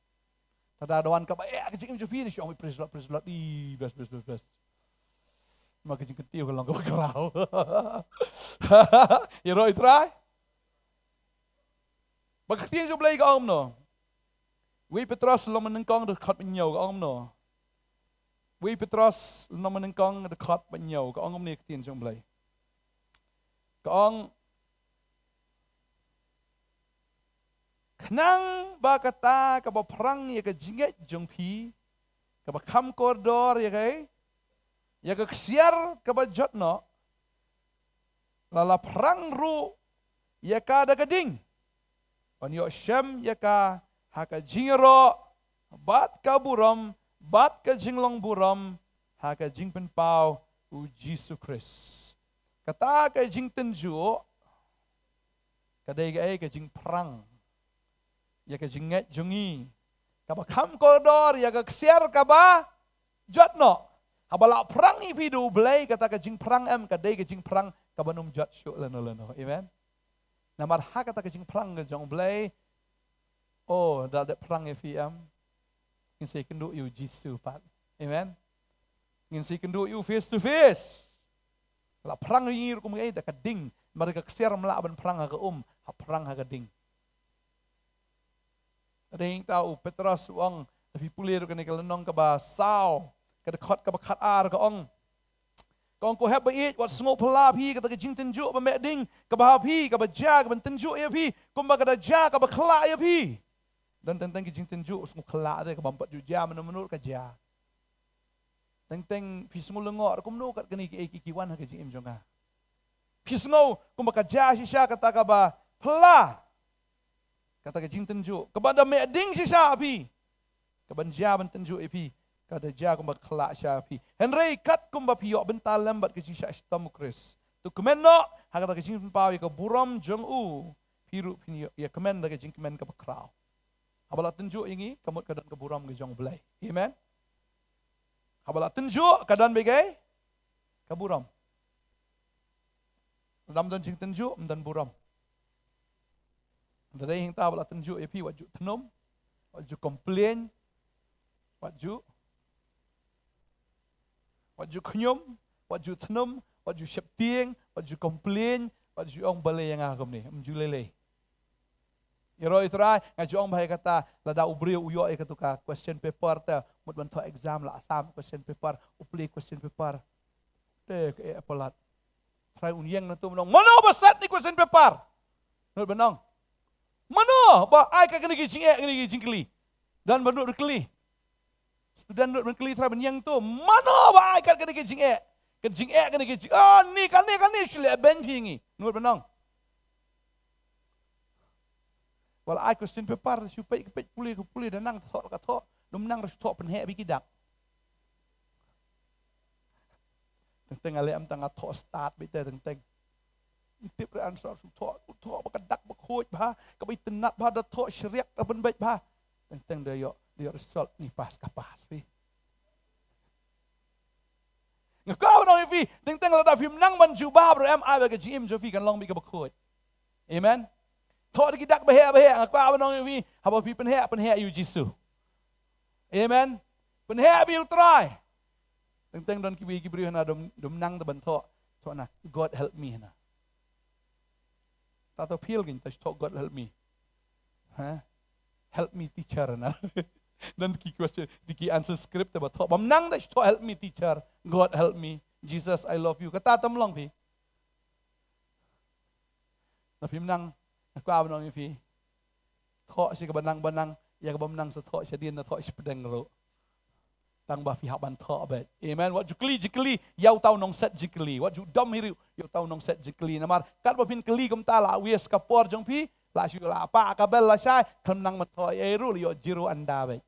Te da wan kaba eh ka jingim jong phi, ne shong, praise Lord, praise Lord. Ih, bless, bless, bless, bless. Ma ka jingkyntiew ka long kaba khraw. Ïaroh ïa u Trai. Ba ka ktien jong U Blei ka ong kumno? Wei Petros lynnong banyngkong dkhot ba hynñiew ka ong kumno? Wei Petros lynnong banyngkong dkhot ba hynñiew ka ong kumne ka ktien jong U Blei. Ka ong, khnang ba kata kaba phrang ïa ka jingngeit jong phi, kaba kham kordor ïa ka, ïa ka ksiar kaba jot noh, la la phrang ruh ïa ka da ka ding, ban ïoh shem ïa ka ha ka jingïaroh bad ka burom bad ka jinglong burom ha ka jingpynpaw U Jisu Khrist. Kata ka jingtynjuh ka dei kaei? Ka jingphrang ïa ka jingngeit jong ngi, kaba kham kordor ïa ka ksiar kaba jot noh. Haba la phrang ïa phi da U Blei, kata ka jingphrang em, ka dei ka jingphrang kaba nym jot shuh lano lano. Amen. Namar ha kata ka jingphrang ka jong U Blei, oh, da dep phrang ïa phi em, ngin sa ïakynduh ïa U Jisu pat. Amen. Ngin sa ïakynduh ïa U face to face. La phrang ïa ngi ruh kum kaei? Da ka ding. Namar ka ksiar ym lah ban phrang ha ka um, ha phrang ha ka ding. Te dei hangta u Petros u ong, lada phi pule ruh kane ka lynnong kaba saw, ka dkhot kaba khatar ka ong. Ka ong, ko hep ba ïeit, wat sngew phylla phi kata ka jingtynjuh ba meh ding kaba ha phi, kaba jia, kaban tynjuh ïa phi, kumba ka da jia kaba khlah ïa phi. Don teng teng ki jingtynjuh sngew khlah te, kaba ym pat ju jia mynno mynno ka jia. Teng teng phi sngew lyngngoh, kumno kat kane kiei kiei ki wan ha ka jingim jong nga? Phi sngew kumba ka jia shisha kata kaba phylla. Kata ka jingtynjuh kaba da meh ding shisha ha phi, kaban jia ban tynjuh ïa phi, ka da jia kumba khlah shisha ha phi. Hynrei kat kumba phi ïoh bynta lem bad ka jingshah shitom U Khrist, to kmen noh ha kata ka jingpynpaw ïa ka burom jong u, phi ruh phin ïoh ïa kmen da ka jingkmen kaba khraw. Haba la tynjuh ïa ngi, ka mut ka don ka burom ka jong U Blei. Amen. Haba la tynjuh ka don beit ka burom. Lada ym don jingtynjuh, ym don burom. Te dei hangta haba la tynjuh ïa phi, wat ju thnum, wat ju complain, wat ju, wat ju khñium, wat ju thnum, wat ju sheptieng, wat ju complain, wat ju ong balei ïa nga kumne, ym ju lei lei. Ïaroh ïa U Trai, nga ju ong bha ïa kata, lada u briew u ïoh ïa katu ka question paper te, mut ban thoh exam la sam question paper, u plie question paper. Te ka eh palat. Trai un ïeng na tu mynno, mano ba set ni question paper? Nud ban ong, mano ba ai ka kane ki jingeh, kane ki jingkylli? Don ba nud kylli. Student nud ban kylli, trai ban ïeng tu, mano ba ai kat kane ki jingeh? Ka jingeh kane ki jing, ah, ni kane kane shu leh beiñ phi ngi. Nud ban ong. Wat la ai question paper, shu peit ka peit, pule ka pule, da nang thoh ka thoh, dum nang shu thoh pynheh beit ki dak. Teng teng ale am tang nga thoh start beit te teng teng. Tip re answer shu thoh, shu thoh ba ka dak ba khuid bha, kaba itynnat bha, da thoh shriak da ban beit bha. Teng teng da ïoh, da ïoh result ni pass ka pass phi. Nga kwah ban ong ïa phi, teng teng lada phim nang ban jubab ruh em, ai ba ka jingim jong phi kan long beit kaba khuid. Amen. Thoh da ki dak ba heh ba heh, nga kwah ban ong ïa phi, haba phi pynheh, pynheh ïa U Jisu. Amen. Pynheh beit ïa U Trai. Teng teng don kiwei ki briew hana dum, dum nang te ban thoh, thoh na God help me hana. Ta to fail kin ta thoh God help me. Ha? Help me teacher na. Don ki question, di ki answer script te ba thoh. Bym nang te thoh help me teacher, God help me, Jesus I love you. Kata tam long phi. Na phim nang, nga kwah ban ong ïa phi. Thoh shi kaba nang ba nang, ïa kaba ym nang sa thoh shadien na thoh shi pdeng ruh. Tang ba phi hap ban thoh beit. Amen. Wat ju kylli jingkylli ïa uta u nongset jingkylli. Wat ju dom hi ruh ïa uta u nongset jingkylli. Namar katba phin kylli kumta la waste ka por jong phi, la shu la pah ka bell lashai, khlem nang ban thoh ei ei ruh la ïoh zero anda beit.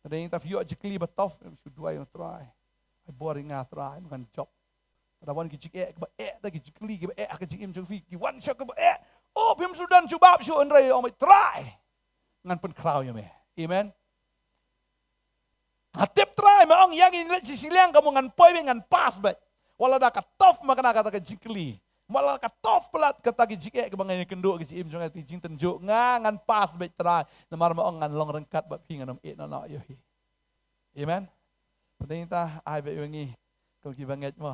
Te dei ta phi ïoh jingkylli ba tough, em, shu duwai ïa u Trai. Ai bor ïa nga Trai, ngan jop. Te da wan ki jingeh kiba eh, te ki jingkylli kiba eh ha ka jingim jong phi, ki wan sha kiba eh. Oh, phim shu don jubab shuh, hynrei ong beit Trai, ngan pynkhraw ïa me. Amen. Nga tip Trai, me ong ïa ngi leit sha shiliang ka mo ngan poi beit, ngan pass beit. Wat la da ka tough ma kane kata ka jingkylli. Wat la ka tough palat kata ki jingeh kiba ngan ïakynduh ha ka jingim jong nga, ka jingtynjuh, nga ngan pass beit Trai. Namar me ong ngan long ryngkat bad phi, ngan ym ïeh noh noh ïa phi. Amen. Te dei ta ai beit ïa ngi kum kiba ngeit mo.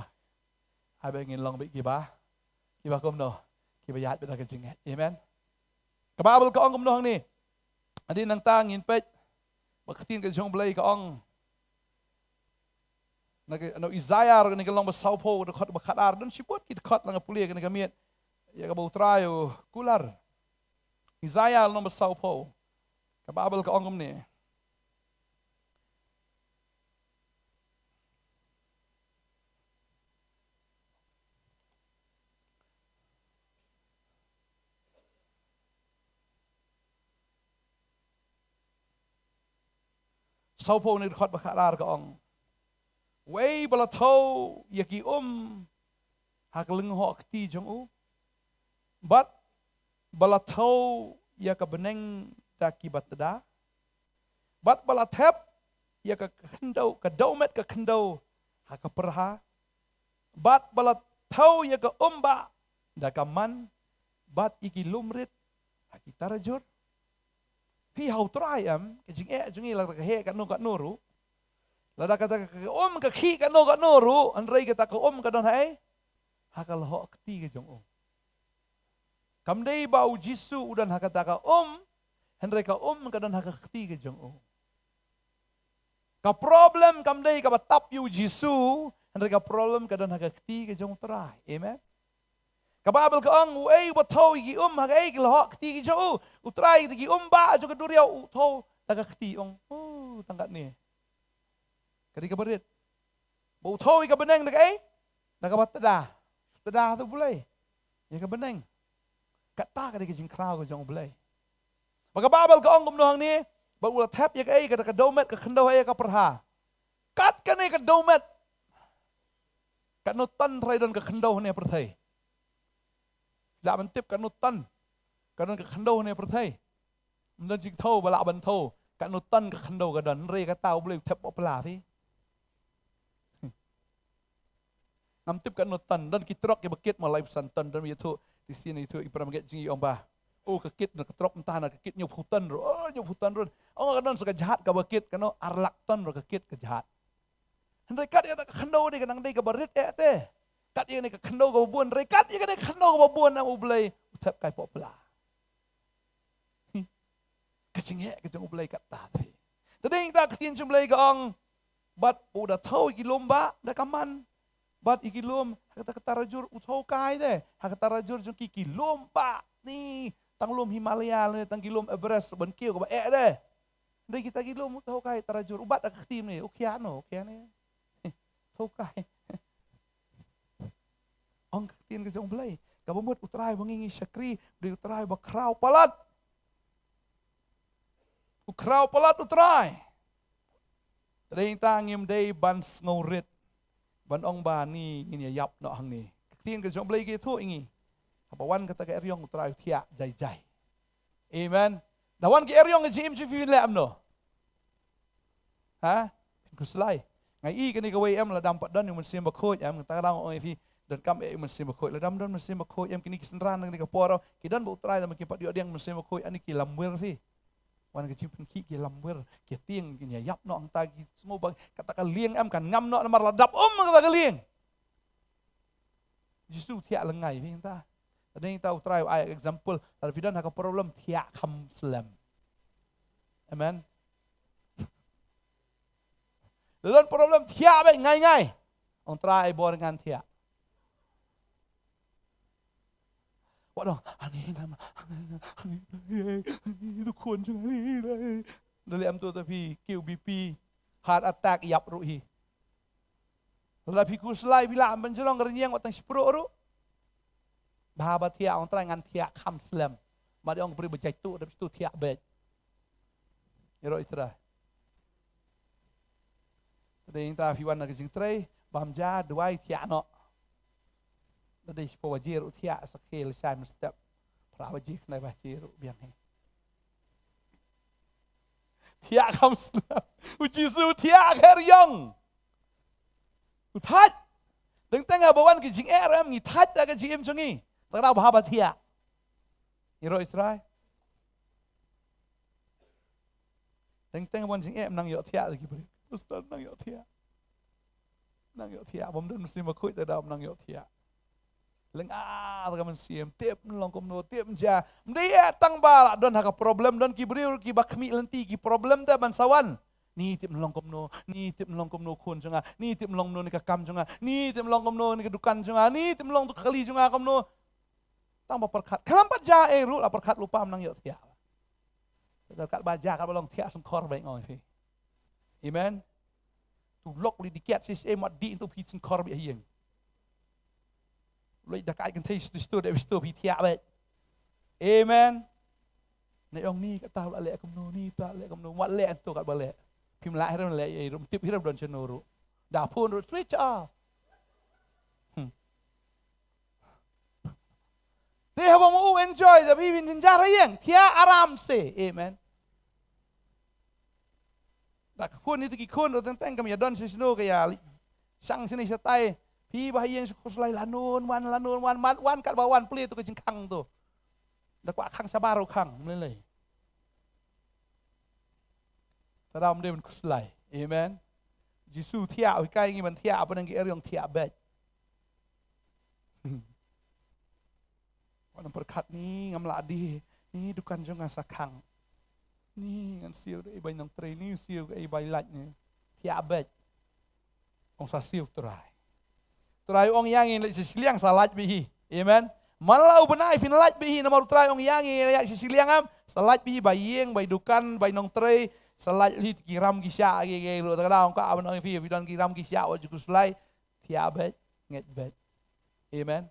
Ai beit ngin long beit kiba, kiba kumno, kiba ïaid beit da ka jingngeit. Amen. Ka Baibl ka ong kumno hangne. Hadien nangta ngin peit ba ka ktien ka jong U Blei ka ong na ka, na u Isaïah, kane ka lynnong ba sawphew, dkhot ba khatar, don shibun ki dkhot, la nga pule kane ka miet ïa kaba U Trai u kular. Isaïah lynnong ba sawphew. Ka Baibl ka ong kumne. Sawphew, ne dkhot ba khatar ka ong: Uei ba la thew ïa ki um ha ka lyngngoh kti jong u, bad ba la thew ïa ka bneng da ki batda, bad ba la thep ïa ka khyndew, ka dewmet ka khyndew ha ka pyrha, bad ba la thew ïa ka umbah da ka man, bad ïa ki lum rit ha ki tarajur. Phi, ha U Trai em, ka jingeh jong ngi, lada ka heh katno katno ruh, lada kata ka um ka khih katno katno ruh, hynrei kata ka um ka don ha ei? Ha ka lyngngoh kti ka jong u. Kam dei ba U Jisu u don ha kata ka um, hynrei ka um ka don ha ka kti ka jong u. Ka problem kam dei kaba tap ïa U Jisu, hynrei ka problem ka don ha ka kti ka jong U Trai. Amen. Ka Baibl ka ong, uei ba thew ïa ki um ha ka ei? Ka lyngngoh kti ka jong u. U Trai, ïa ki umbah jong ka duriaw u thew da ka kti, ong. Oh, tang katne. Ka dei kaba rit. Ba u thew ïa ka bneng da ka ei? Da kaba tda. Tda ha U Blei. Ïa ka bneng. Kata ka dei ka jingkhraw ka jong U Blei. Ba ka Baibl ka ong kumno hangne, ba u la thep ïa ka ei, ka da ka dewmet ka khyndew ha ïa ka pyrha. Kat kane ka dewmet, katno ton trai don ka khyndew hangne ha pyrthei? Lah ban tip katno ton ka don ka khyndew hangne ha pyrthei? Ym don jingthew ba lah ban thew katno ton ka khyndew ka don, hynrei kata U Blei u thep hapoh pla, phi. Ngam tip katno ton, don ki trok kiba kit ma laiphew san ton, don ba ïathuh, te shisien ïathuh i para market jong ngi, ong ba, oh, ka kit na ka trok mynta na ka kit hynñiewphew ton ruh, oh, hynñiewphew ton ruh. Ong ka don sa ka jhat kaba kit, kano, ar lak ton ruh ka kit ka jhat. Hynrei kat ïa kata ka khyndew dei ka nang dei kaba rit eh te. Kat ïa kane ka khyndew kaba bun, hynrei kat ïa kane ka khyndew kaba bun na U Blei u thep kai hapoh pla. Ka jingeh ka jong U Blei kata te. Te dei ta ka ktien jong U Blei ka ong, bad u da thew ïa ki lum bah da ka man, bad ïa ki lum ha kata ka tarajur u thew kai te. Ha ka tarajur jong ki, ki lum bah ni, tang lum Himalaya ne tang ki lum Everest ban kiew kaba eh te. Hynrei kita ki lum u thew kai tarajur, u bat da ka kti ne, u khia no, u khia ne. Thew kai. Ong ka ktien ka jong U Blei, kaba mut U Trai ba ngi ngi shakri, U Blei U Trai ba khraw palat. U khraw palat U Trai. Te dei ta ngim dei ban sngewrit ban ong ba ni ngin ïa ïap noh hangne. Ka ktien ka jong U Blei ka ïathuh ïa ngi, haba wan kata ka eriong U Trai u thiah jai jai. Amen. Da wan ki eriong ka jingim jong phi, leh em no? Ha? Khuslai. Nga i kane kawei em, lada ym pat don ïa u Mynsiem Bakhuid em, kata ka daw nga ong ïa phi, donkam eh ïa u Mynsiem Bakhuid. Lada ym don Mynsiem Bakhuid em, kine ki synran kane ka por, ki don ba U Trai, tangba kim pat ïoh pdiang Mynsiem Bakhuid, ani ki lamwir phi. Wan ka jingpynkhih ki lamwir, ki tieng, kin ïa ïap noh hangta, ki sngew ba kata ka lieng em kan ngam noh namar la dap um kata ka lieng. Jisu thiah lyngngai phi hangta. Te dei ta U Trai u ai example, lada phi don ha ka problem, thiah kham slem. Amen. Lada don problem, thiah beit ngai ngai. Ong Trai, bor ngan thiah. Wat ong, ani nama, ani, ani, tu khun jong ani. Da leh em tu ta phi kiew B P. Heart attack ïap ruh hi. Lada phi khuslai phi lah ban jrong ka rynïeng wat tang shipruh ruh. Bha ba thiah, ong Trai ngan thiah kham slem. Mat ong ka briew ba jait tu, dep tu thiah beit. Ïaroh i Trai. Te dei ta phi wan na ka jingtrei, bam ja, duwai thiah noh. Te dei shiphew baje ruh thiah, sa khel shai mynstep. Phra baje khnai baje ruh biang hi. Thiah kham slem. U Jisu thiah ka eriong. U thait. Teng teng haba wan ki jingeh ruh em ngi thait da ka jingim jong ngi. Tang da bha ba thiah. Ïaroh i Trai. Teng teng wan jingeh nang ïoh thiah lagi bri. Pastor nang ïoh thiah. Nang ïoh thiah. Bym don mynsiem bakhuid da dau nang ïoh thiah. Leng ah ka mynsiem tip nlong kumno tip ja. Mdei eh tang ba la don ha ka problem don ki briew ki ba khmih lynti ki problem te ban sawan. Ni tip nlong kumno, ni tip nlong kumno khun jong nga, ni tip nlong kumno ni ka kam jong nga, ni tip nlong kumno ni ka dukan jong nga, ni tip nlong tu ka kali jong nga kumno. Tang ba pyrkhat. Khlem pat ja ei ruh la pyrkhat lypa nang ïoh thiah. Kat ba ja kat ba long thiah sngkor ba ngong phi. Amen. Tu lok li di kiat sis eh mat di tu phi sngkor bi hieng. Loi da kai kan thei stu stu de stu phi thiah ba. Amen. Ne ong ni kata la leh kumno ni ta leh kumno mat leh tu kat ba leh. Phim lah hiram leh ei rum tip hiram don cheno ruh. Da phone ruh switch off. Hmm. Te haba mo u enjoy da phi bin jynjar ha ïeng thiah aram se. Amen. Da ka khun ni te ki khun ruh teng teng kam ïa don shisno ka ïa li. Shang sini shatai. Phi ba ha ïeng shu khuslai lanun wan lanun wan wan wan kat ba wan plie tu ka jingkhang tu. Da kwah khang shabar ruh khang mlei lei. Te dam dei ban khuslai. Amen. Jisu thiah u hikai ngi ban thiah apa nang ki eriong thiah beit. Wan pyrkhat ni ngam lah di ni dukan jong nga sa khang. Ni ngan siew dei bai nang trei ni siew ei bai lait ni. Thiah beit. Ong sa siew Trai. Trai ong ïa ngi leit sha shiliang sa lait beit hi. Amen. Man la u bnai phin lait beit hi namar u Trai ong ïa ngi leit sha shiliang am sa lait beit hi bai ïeng bai dukan bai nong trei sa lait hi ki ram ki shah ki ki ruh ta ka dang ong ka ban ong phi phi don ki ram ki shah wat ju khuslai. Thiah beit ngeit beit. Amen.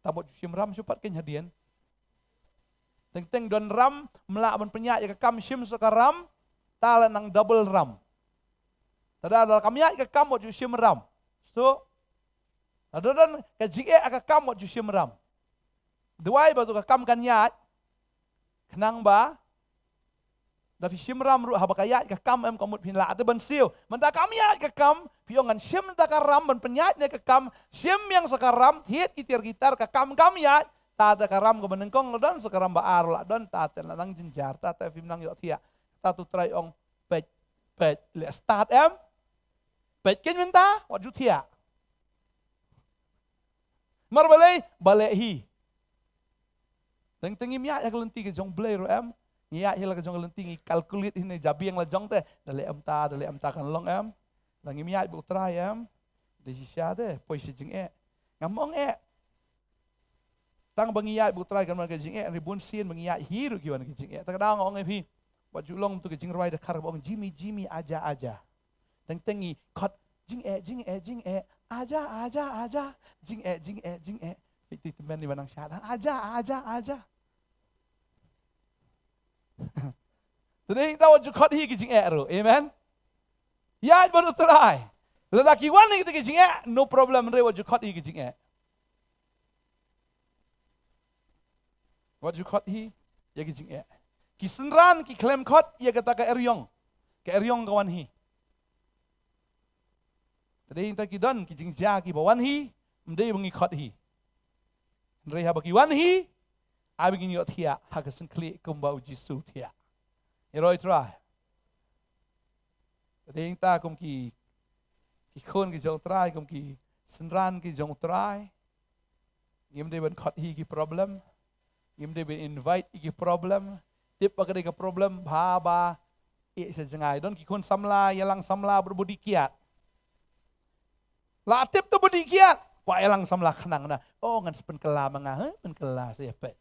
Ta bot ju shim ram shu pat kein hadien. Teng teng don ram mlah ban pynïaid ïa ka kam shim sa ka ram ta la nang double ram. Tada da kam ïaid ka kam wat ju shim ram. So tada don ka jingeh ka kam wat ju shim ram. Duwai ba tu ka kam kan ïaid. Khnang ba da phi shim ram ruh haba ka ïaid ka kam em ka mut phin lah te ban siew. Mynta kam ïaid ka kam phi ong ngan shim da ka ram ban pynïaid ne ka kam shim ïang sa ka ram thied ki tiar ki tar ka kam kam ïaid. Ta da ka ram ka ban nyngkong la don sa ka ram ba ar la don ta te la nang jynjar ta te phim nang ïoh thiah. Ta tu Trai ong peit peit le start em. Peit kein mynta wat ju thiah. Mar balei balei hi. Teng teng ngim ïaid ha ka lynti ka jong Blei ruh em. Ngi ïaid hi la ka jong ka lynti ngi calculate hi ne jabieng la jong te da leh em ta da leh em ta kan long em. La ngim ïaid bad u Trai em. Dei shisha te poi sha jingeh. Ngam ong eh. Tang ba ngi ïaid bad u Trai kan man ka jingeh ri bun sien ba ngi ïaid hi ruh ki wan ka jingeh. Ta ka dang ong eh phi. Wat ju long tu ka jingrwai da khar ba ong Jimmy Jimmy aja aja. Teng teng ngi khot jingeh jingeh jingeh aja aja aja jingeh jingeh jingeh. Phi ti temen ni ba nang shah aja aja aja. Te dei ta wat ju khot hi ki jingeh ruh. Amen. Ïaid bad u Trai. Lada ki wan hi ki jingeh no problem re wat ju khot hi ki jingeh. Wat ju khot hi ïa ki jingeh. Ki synran ki khlem khot ïa kata ka eriong. Ka eriong ka wan hi. Te dei ta ki don ki jingjia ki ba wan hi ym dei ba ngi khot hi. Hynrei haba ki wan hi ai ba ngin ïoh thiah ha ka syngkhlieh kumba u Jisu thiah. Ïaroh i Trai. Te dei ta kum ki ki khun ki jong u Trai kum ki synran ki jong u Trai. Ngim dei ban khot hi ki problem. Ngim dei ban invite hi ki problem. Tip ba ka dei ka problem bha ba ïeh sha jngai don ki khun samla ïalang samla bad budi kiat. La tip tu budi kiat. Kwah ïalang samla khnang na. Oh ngan sa pynkylla ma nga he pynkylla sa ïa peit.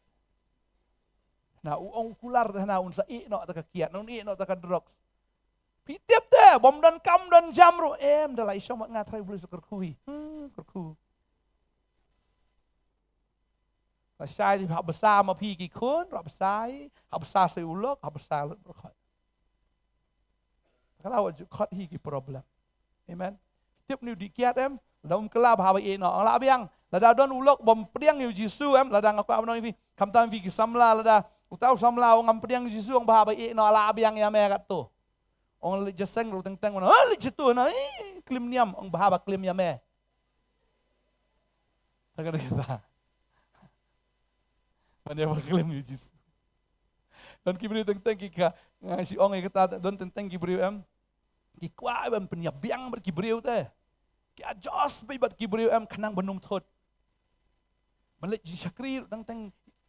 Na u ong u kular te na un sa ïeh noh ta ka kiat na un ïeh noh ta ka drugs. Phi tip te, bym don kam don jam ruh, em, da la i shong bad nga, Trai U Blei u sa kyrkhu hi. Hmm, kyrkhu. Lashai hap bsa ma phi ki khun, hap bsa hi, hap bsa sa u lok, hap bsa lut baroh khoit. Ka la wat ju khot hi ki problem. Amen. Tip ni u dih kiad em, lada um kylla ba hap ïeh noh, la biang. Lada don u lok bym pdiang ïa u Jisu em, lada nga kwah ban ong ïa phi, khamtam phi ki samla, lada uta u samla u ngam pdiang ïa u Jisu, ong ba hap ïeh noh, la biang ïa me katto. Ong leit jaseng ruh teng teng, ong, ha, leit shato na, eh, klim niam, ong ba hap klim ïa me. Ta ka dei kata. Ban ïa ba klim ïa u Jisu. Don ki briew teng teng ki ka, nga shu ong ïa kata, don teng teng ki briew em. Ki kwah ban pynïabiang bad ki briew te. Ki adjust beit bad ki briew em khnang ban ym thut. Ban leit jingshakri ruh teng teng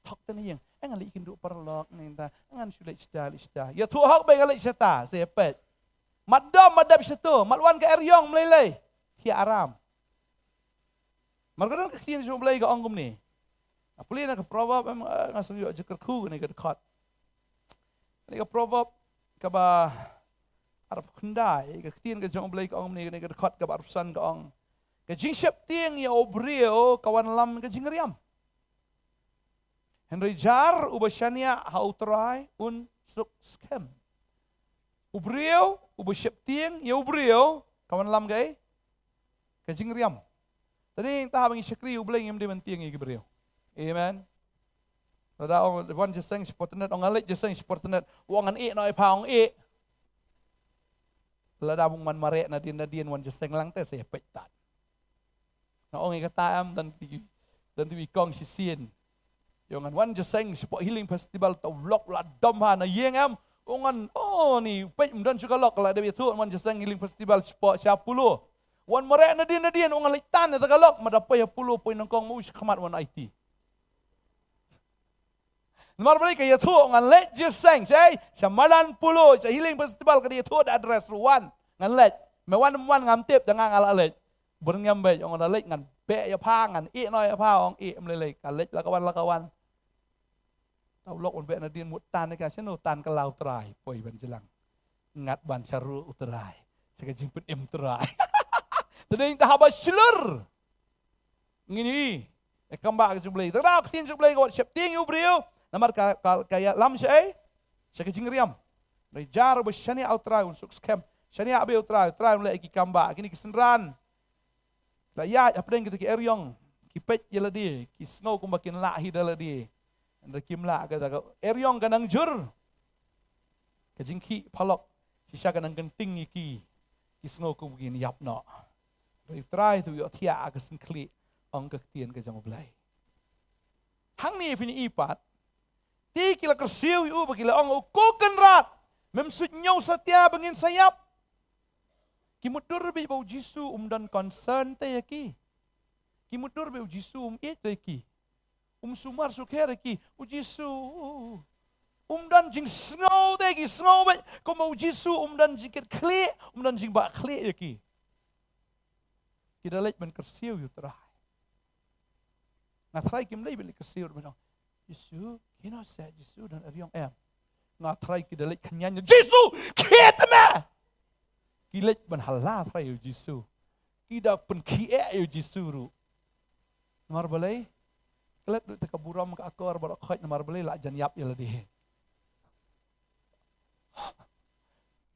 thok te na ïing. Eh, ngan leit kynduh paralok ne ta. Ngan shu leit shata, leit shata. Ïathuh hok beit ngan leit shata, sa ïa peit. Mat dom, mat dep shato, mat wan ka eriong mlei lei. Thiah aram. Mar ka don ka ktien jong U Blei ka ong kumne. Nga pule na ka Proverb em, eh, nga sngewthuh jingkyrkhu kane ka dkhot. Kane ka Proverb kaba arphew khyndai, ka ktien ka jong U Blei ka ong kumne, kane ka dkhot kaba arphew san ka ong, ka jingsheptieng ïa u briew ka wanlam ka jingriam. Hynrei jar uba shaniah ha U Trai un suk skhem. U briew uba sheptieng ïa u briew ka wanlam ka ei? Ka jingriam. Te dei tang haba ngi shakri U Blei ngim dei ban tieng ïa ki briew. Amen. Lada ong wan jaseng shapoh tnat, ong ngan leit jaseng shapoh tnat, ong ngan ïeh noh ïa pha, ong ïeh. Lada bun man mareh nadien nadien wan jaseng lang te sa ïa peit tad. Nga ong ïa kata em, don ki, don ki kong shisien. Ïoh ngan wan jaseng shapoh Healing Festival, ta u lok la dom ha na ïing em. Ong ngan, oh, ni peit ym don shuh ka lok, la dep ïathuh wan jaseng Healing Festival shapoh sha Apollo. Wan mareh nadien nadien, ong ngan leit tan ïa ta ka lok, ma da poi Apollo poi nyngkong ma u sha khmat wan aiti. Namar balei? Ka ïathuh ngan leit jaseng, sha ei? Sha madan Apollo, sha Healing Festival, ka da ïathuh da address ruh wan. Ngan leit. Me wan ym wan ngam tip, tang nga nga la leit. Byrngem beit, ong da leit ngan beh ïa pha, ngan ïeh noh ïa pha, ong ïeh ym lei lei, ka leit la ka wan la ka wan. Ta u lok un beh nadien mut tan ïa ka, shano tan ka la U Trai, poi ban jlang. Ngat ban sha ruh U Trai. Sha ka jingpynim Trai. Te dei tang haba shlur. Ngin ïohi ïa ka kam ba ka jong U Blei. Te ka ktien jong U Blei ka wat sheptieng ïa u briew. Namar ka, ka, ka ïalam sha ei? Sha ka jingriam. Hynrei jar uba shaniah ha U Trai un suk skhem. Shaniah bad U Trai, U Trai un leh ïa ki kam ba. Kine ki synran la ïaid hapdeng kita ki eriong, ki peit ïa lade, ki sngew kumba kin lah hi da lade. Hynrei kim lah, kata ka eriong ka nang jur. Ka jingkhih paralok shisha ka nang kynting ïa ki, ki sngew kumba kin ïap noh. Hynrei U Trai te u ïohthiah ha ka syngkhlieh, ong ka ktien ka jong U Blei. Hangne phin ïohi pat, te ki la kyrsiew ïa u bad ki la ong, "O ko Kynrad, mem suidñiew satia ba ngin sa ïap?" Ki mutdur beit ba U Jisu um don concern te ïa ki. Ki mutdur beit U Jisu um ïeit te ïa ki. Um sumar sukher ïa ki. U Jisu um don jingsngew te ïa ki, sngew beit kumba U Jisu um don jingkitkhlieh, um don jingbahkhlieh ïa ki. Ki da leit ban kyrsiew ïa U Trai. Nga tharai kim dei ban leit kyrsiew ban ong, "Jisu, kino seh Jisu don eriong em?" Nga tharai ki da leit khñiang, "Jisu, khie te me!" Ki leit ban hala tharai ïa U Jisu. Ki da pynkhie ïa U Jisu ruh. Namar balei? Klet ruh te ka burom ka akor baroh khoit, namar balei? La jan ïap ïa lade.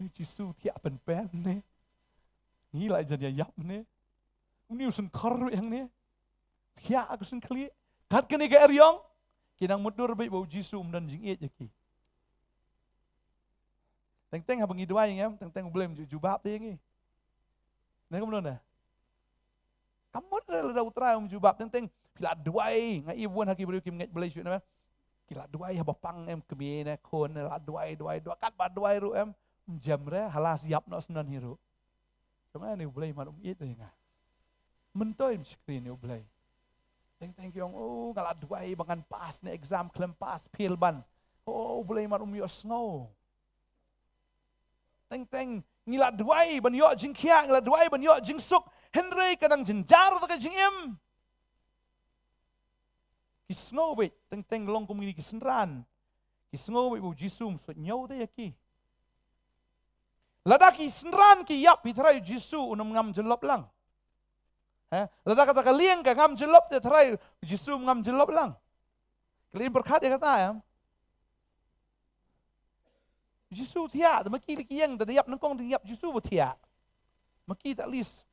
U Jisu thiah pynpen ne. Ngi la jan ïa ïap ne. Une u sngewkhor ruh hangne. Thiah ha ka syngkhlieh. Kat kane ka eriong, ki nang mutdur beit ba U Jisu um don jingïeit ïa ki. Teng teng haba ngi duwai, ngim, teng teng U Blei um ju jubab te ïa ngi. Ne kumno ne? Kam mut re lada U Trai um jubab, teng teng phi la duwai, nga i bun ha ki briew kim ngeit Blei shuh ne. Ki la duwai haba pang em, kmie ne khun ne, la duwai, duwai, duwai, katba duwai ruh em, um jem re, hala sa ïap noh syndon hi ruh. Jong nga ne U Blei mat um ïeit ïa nga. Myntoi ym shakri ne U Blei. Teng teng ki ong, "O, nga la duwai ba ngan pass ne exam khlem pass, fail ban. O, U Blei mat um ïohsngew." Teng teng ngi la duwai ban ïoh jingkhiah, ngi la duwai ban ïoh jingsuk. Hynrei ka nang jynjar da ka jingim. Ki sngew beit, teng teng long kum kine ki synran. Ki sngew beit ba U Jisu um suidñiew te ïa ki. Lada ki synran ki ïap, phi trai u Jisu un ym ngam jyllop lang. He? Lada kata ka lieng ka ngam jyllop, te trai u Jisu um ngam jyllop lang. Khlem pyrkhat ïa kata, em. Jisu thiah, te ma ki la ki ïeng, te da ïap nyngkong te ïap, Jisu ba thiah. Ma ki te at least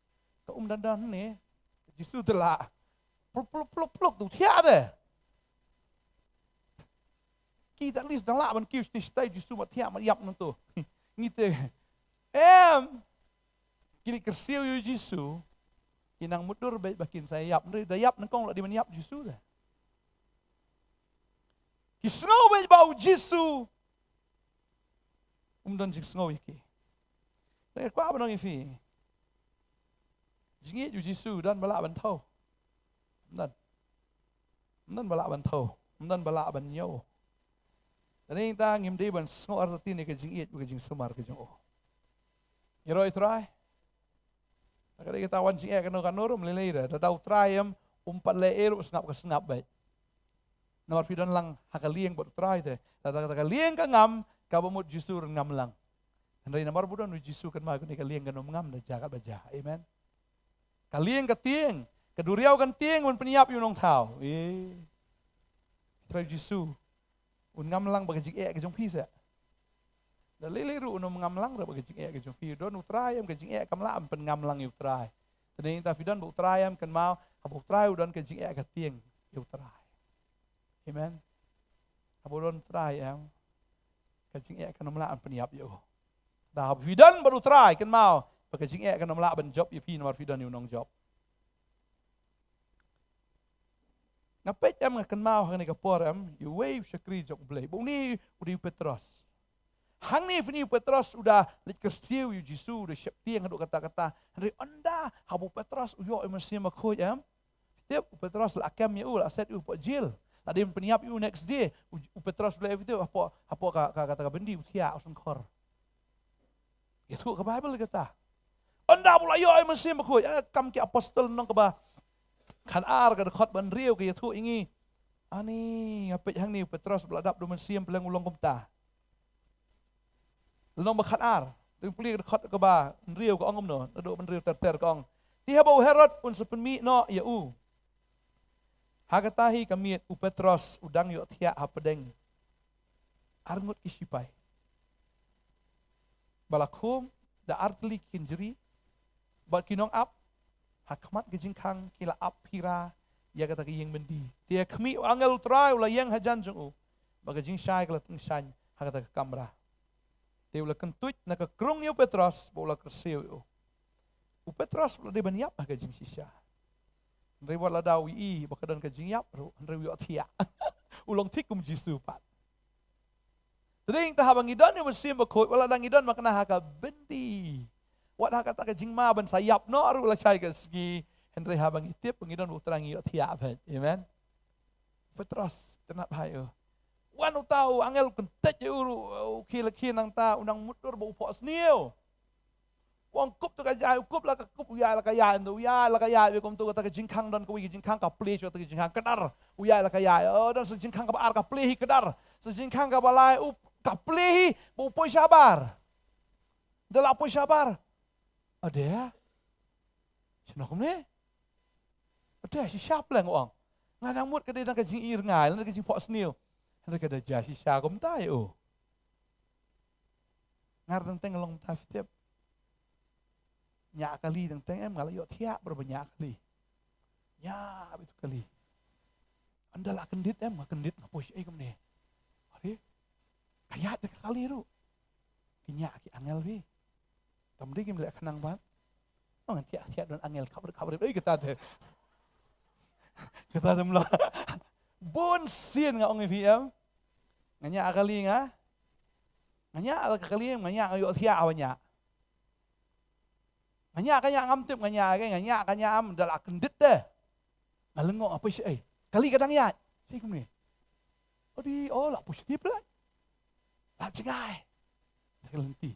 ka um dandan ne. Jisu te la pluk, pluk, pluk, pluk, te thiah te. Ki te at least dang lah ban kiew shisha, Jisu ma thiah, ma ïap nangto. Ngi te, em. Ki leit kyrsiew ïa u Jisu. Ki nang mutdur beit ba kin sa ïap, hynrei da ïap nyngkong la dei ban ïap Jisu te. Ki sngew beit ba u Jisu um don jingsngew ïa ki. Te nga kwah ban ong ïa phi, jingïeit u Jisu don ba lah ban thew? Ym don. Ym don ba lah ban thew, ym don ba lah ban ñiew. Te nangta ngim dei ban sngew artatien ïa ka jingïeit bad ka jingsumar ka jong u. Ïaroh ïa u Trai. Te ka dei kata, wan jingeh kano kano ruh ym lei lei de. Lada u Trai em, um pat leh ei ruh, sngap ka sngap beit. Namar phi don lang ha ka lieng bad u Trai te. Lada kata ka lieng ka ngam, kaba mut Jisu ruh ngam lang. Hynrei namar ba don u Jisu kynmaw, kane ka lieng kan ym ngam da jaka ba jaka. Amen. Ka lieng ka tieng, ka duriaw kan tieng ban pynïap ïa u nongthaw. Eh. Trai Jisu un ngam lang bad ka jingeh ka jong phi seh. Da lei lei ruh un ym ngam lang ruh bad ka jingeh ka jong phi. Don u Trai em, ka jingeh kam lah ban pynngam lang ïa u Trai. Te nangta phi don bad u Trai em, kynmaw, haba u Trai u don, ka jingeh ka tieng ïa u Trai. Amen. Haba u don u Trai em, ka jingeh kan ym lah ban pynïap ïa u. Da haba phi don bad u Trai, kynmaw, ba ka jingeh kan ym lah ban jop ïa phi namar phi don ïa u nongjop. Nga peit em, nga kynmaw hangne ka por em, ïa uwei u shakri jong u Blei. Ba une u dei u Petros. Hangne phi ïohi u Petros u da leit kyrsiew ïa u Jisu, u da sheptieng haduh katta katta. Hynrei ynda haba u Petros u ïoh ïa u Mynsiem Bakhuid em, tip, u Petros la kem ïa u, la set ïa u hapoh jel. La dei ban pynïap ïa u next day. U, u Petros u leh ïa u, tip, hapoh, hapoh ka, ka, kata ka byndi u thiah, u shongkhor. Ïathuh ka Baibl kata. Ynda ba u la ïoh ïa u Mynsiem Bakhuid, eh, Kam ki Apostol lynnong kaba khatar, ka dkhot ba hynriew ka ïathuh ïa ngi. Ani, nga peit hangne u Petros ba la dap da u Mynsiem, pleng u long kumta. Lynnong ba khatar, dang pule ka dkhot kaba hynriew ka ong kumno, naduh ba hynriew ter ter ka ong: Te haba u Herod un sa pynmih noh ïa u, ha kata hi ka miet u Petros u dang ïohthiah hapdeng arngut ki shipai ba la khum da artylli ki kynjri, bad ki nongap ha khmat ka jingkhang ki la ap phira ïa kata ka ïing byndi. Te ha khmih, u angel u Trai u la ïeng hajan jong u, bad ka jingshai ka la tyngshaiñ ha kata ka kamra. Te u la kyntuid na ka krung ïa u Petros bad u la kyrsiew ïa u. U Petros u la dei ban ïap ha ka jingshisha. Hynrei wat lada u ïohi ba ka don ka jingïap ruh, hynrei u ïohthiah. U long thik kum u Jisu pat. Te nangta haba ngi don ïa u Mynsiem Bakhuid, wat lada ngi don makna ha ka byndi, wat ha kata ka jingma ban sa ïap noh ruh lashai ka sngi, hynrei haba ngi tip ba ngi don bad u Trai, ngi ïohthiah beit. Amen. Petros, kynmaw bha ïa u. Wan uta u angel, kyntait ïa u ruh, u khie la khie nangta, u nang mutdur bad u phohsniew. U ong, kup to ka jai, u kup la ka kup, u ïaid la ka ïaid, u ïaid la ka ïaid, kumto kata ka jingkhang, don kawei ka jingkhang ka plie shuh, kata ka jingkhang kdar, u ïaid la ka ïaid. Oh, don sa jingkhang kaba ar ka plie hi kdar. Sa jingkhang kaba lai, u ka plie hi, bad u poi shabar. Da la poi shabar. Ade. Shano kumne? Ade, shisha pleng, u ong. Nga nang mut ka dei tang ka jingïohi rngai, lane ka jingphohsniew. Hynrei ka da jia shisha kumta ïa u. Nga teng teng long ta, phi tip. Ñiah kali teng teng em, nga la ïohthiah bha ba ñiah kali. Ñiah beit u kali. Ynda la kyndit em, nga kyndit, nga poi shaei kumne. Are. Ka ïaid te ka kali ruh. Ki ñiah ki angel phi. Tam dei kim leh khnang pat. Ngan thiah thiah don angel khaprit khaprit. Ei, kata te. Kata te mla. Bun sien nga ong ïa phi em. Nga ñiah kali nga. Nga ñiah kali em, nga ñiah, nga ïohthiah ba ñiah. Nga ñiah ka ñiah ngam tip, nga ñiah ka, nga ñiah ka ñiah em, da la kyndit te. Nga lyngngoh, nga poi shaei. Kali ka dang ïaid. Shaei kumne. Odi, oh, la poi shaei pla. La jngai. Te ka lynti.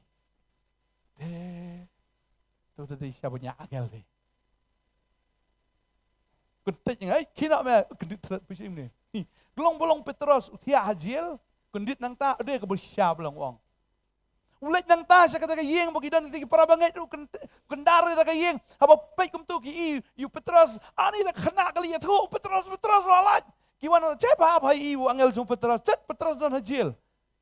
Te. To te dei shisha ba ñiah angel te. Kyndit jngai, khie noh me, kyndit thret, poi shaei kumne. Hi, ka long ba long Petros u thiah ha jel, kyndit nangta, ade kaba shisha ba long, u ong. U leit nangta sha kata ka ïing ba ki don kita ki para bangeit ruh, kyndar ïa kata ka ïing. Haba peit kumto ki ïohi ïa u Petros, ani da khynnah ka leit ïathuh, Petros, Petros, la lait. Ki wan, check ba ha ïohi u angel jong u Petros, check Petros don ha jail.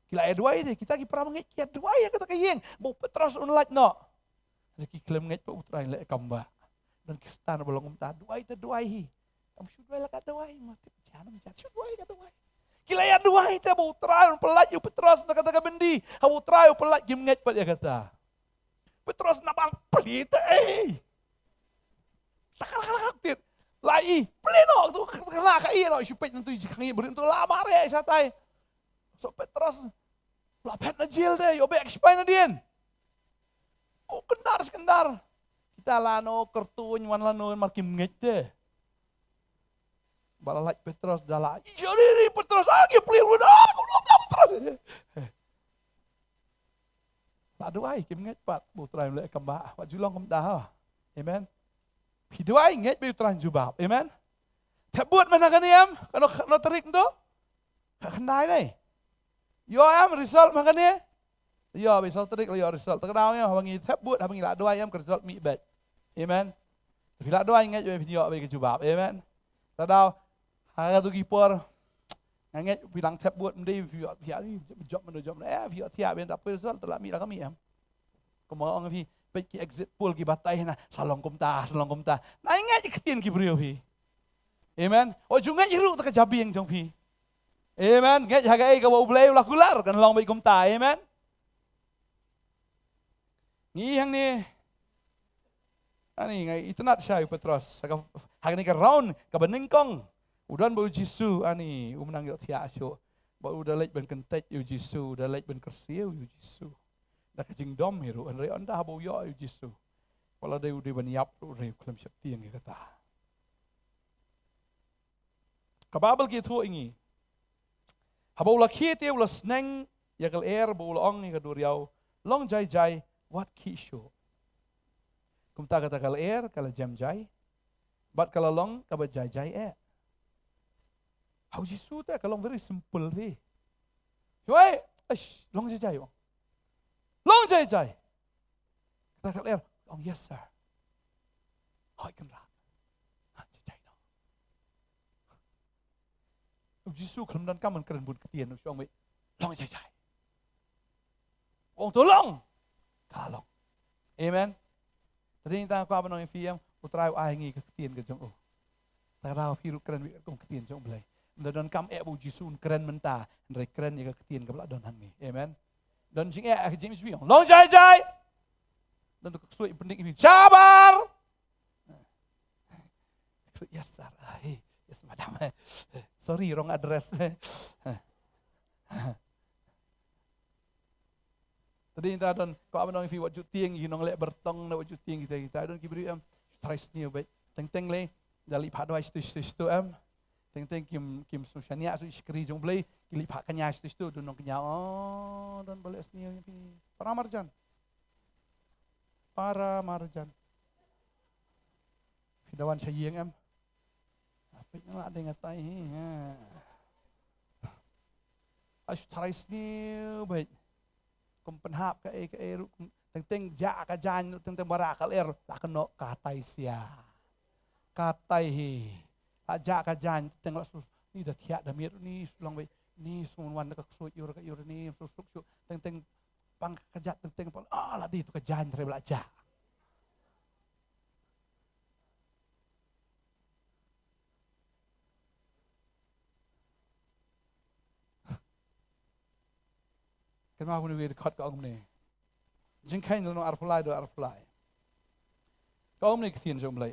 Ki la ïa duwai de, kita ki para bangeit ki ïa duwai ïa kata ka ïing ba u Petros un lait noh. Hynrei ki khlem ngeit ba U Trai un leh kam ba. Don Khristan ba long kumta, duwai te duwai hi. Kam shu duwai la ka duwai, ma tip jan, ym jan, shu duwai ka duwai. Ki la ïa duwai te ba U Trai un pyllait ïa u Petros na kata ka byndi. Haba U Trai u pyllait kim ngeit pat ïa kata. Petros na bang plie te ei. Tak tak tak tak tit. La i plie noh tu, ka la ka i noh, shu peit nangtu, jingkhang i briew tu la mareh shatai. So Petros la phet na jail te, ïoh beh ki sipai nadien. Oh, kyndar shi kyndar. Kita lano kyrtuñ wan lano mar kim ngeit te. Ba la lait Petros da la, "Ïa ri ri Petros, ah, ngi plie ruh, ah, ko Petros." La duwai, kim ngeit pat ba U Trai un leh kam ba. Wat ju long kumta ha. Amen. Phi duwai, ngeit ba U Trai un jubab. Amen. Thep bud mynta kane em, kano, kano tarik mynta? Khyndai ne. Ïoh em result mynta kane? Ïoh, ba i saw tarik la ïoh result. Te ka daw em, haba ngi thep bud, haba ngi la duwai em, ka result mih beit. Amen. Phi la duwai, ngeit ba phin ïoh beit ka jubab. Amen. Te daw, ha katu ki por, nga ngeit phi dang thep bud, ym dei phi ïoh, phi ïoh, jop, jop, jop, eh, phi ïoh thiah beit, da phi result, te la mih, la ka mih em. Kumba ong phi, peit ki exit poll ki batai na, sa long kumta, sa long kumta. Na ngeit ïa ka ktien ki briew phi. Amen. O ju ngeit ruh te ka jabieng jong phi. Amen. Ngeit ha kaei kaba U Blei u la kular, kan long beit kumta. Amen. Ngi hangne. Ani nga itynnad shai u Petros. Ha ka, ha kane ka round kaba nyngkong. U don bad U Jisu, ani um nang ïohthiah shuh. Bad u da leit ban kyntait ïa U Jisu, u da leit ban kyrsiew ïa U Jisu. Da ka jingdom hi ruh, hynrei ynda haba u ïoh ïa U Jisu. Wat la dei u dei ban ïap ruh, hynrei u khlem sheptieng ïa kata. Ka Baibl ka ïathuh ïa ngi. Haba u la khie te u la sneng ïa ka lyer bad u la ong ïa ka duriaw, "Long jai jai, wat khih shuh." Kumta kata ka lyer ka la jem jai, bad ka la long kaba jai jai eh. Ha U Jisu te ka long very simple te. Shuh, "Eish, long jai jai, ong. Long jai jai." Kata ka lyer, ong, "Yes, sir." Hoi kynrad. Ha, jai jai noh. U Jisu khlem donkam ban kren bun ktien, u shu ong, "Long jai jai." Ong, "To long." Ka long. Amen. Te dei tang kwah ban ong ïa phi em, U Trai u ai ngi ka ktien ka jong u. Te ka daw phi ruh kren beit kum ka ktien jong U Blei. Ym donkam eh ba U Jisu un kren mynta, hynrei kren ïa ka ktien kaba la don hangne. Amen. Don jingeh ha ka jingim jong phi, ong, "Long jai jai." Don ka ksuid pyndik ïa phi, "Shabar." Ksuid, "Yes, sir." Ah, hey, "Yes, madam." Sorry, wrong address. Te dei ta don, kwah ban ong ïa phi, wat ju tieng ïa ki nongleh byrtong ne wat ju tieng kita, kita. Don ki briew em, trai sniew beit. Teng teng lei, da leit phah duwai shatu shatu shatu em. Teng teng kim, kim shu shaniah shu shakri jong U Blei, ki leit phah kñia shatu shatu, don nongkñia. Oh, don ba leh sniew ïa phi. Para marjan. Para marjan. Phi da wan sha ïing em. Peit nga la dei nga tai hi, ha. Ai shu trai sniew beit. Kum pynhap kaei kaei ruh, kum teng teng jah ka jaiñ, teng teng ba rah ka lyer, la kynnoh ka tai sia. Ka tai hi. La jah ka jaiñ, teng la shu, ni da thiah da miet, ni shu long beit, ni shu wan da ka ksuid ïur ka ïur ni, shu suk shu, teng teng pang ka jat, teng teng pang, ah, la dei tu ka jaiñ trai ba la jah. Kynmaw kumne, ka dkhot ka ong kumne. Jingkheiñ lynnong arphew lai, dkhot arphew lai. Ka ong kumne ka ktien jong U Blei.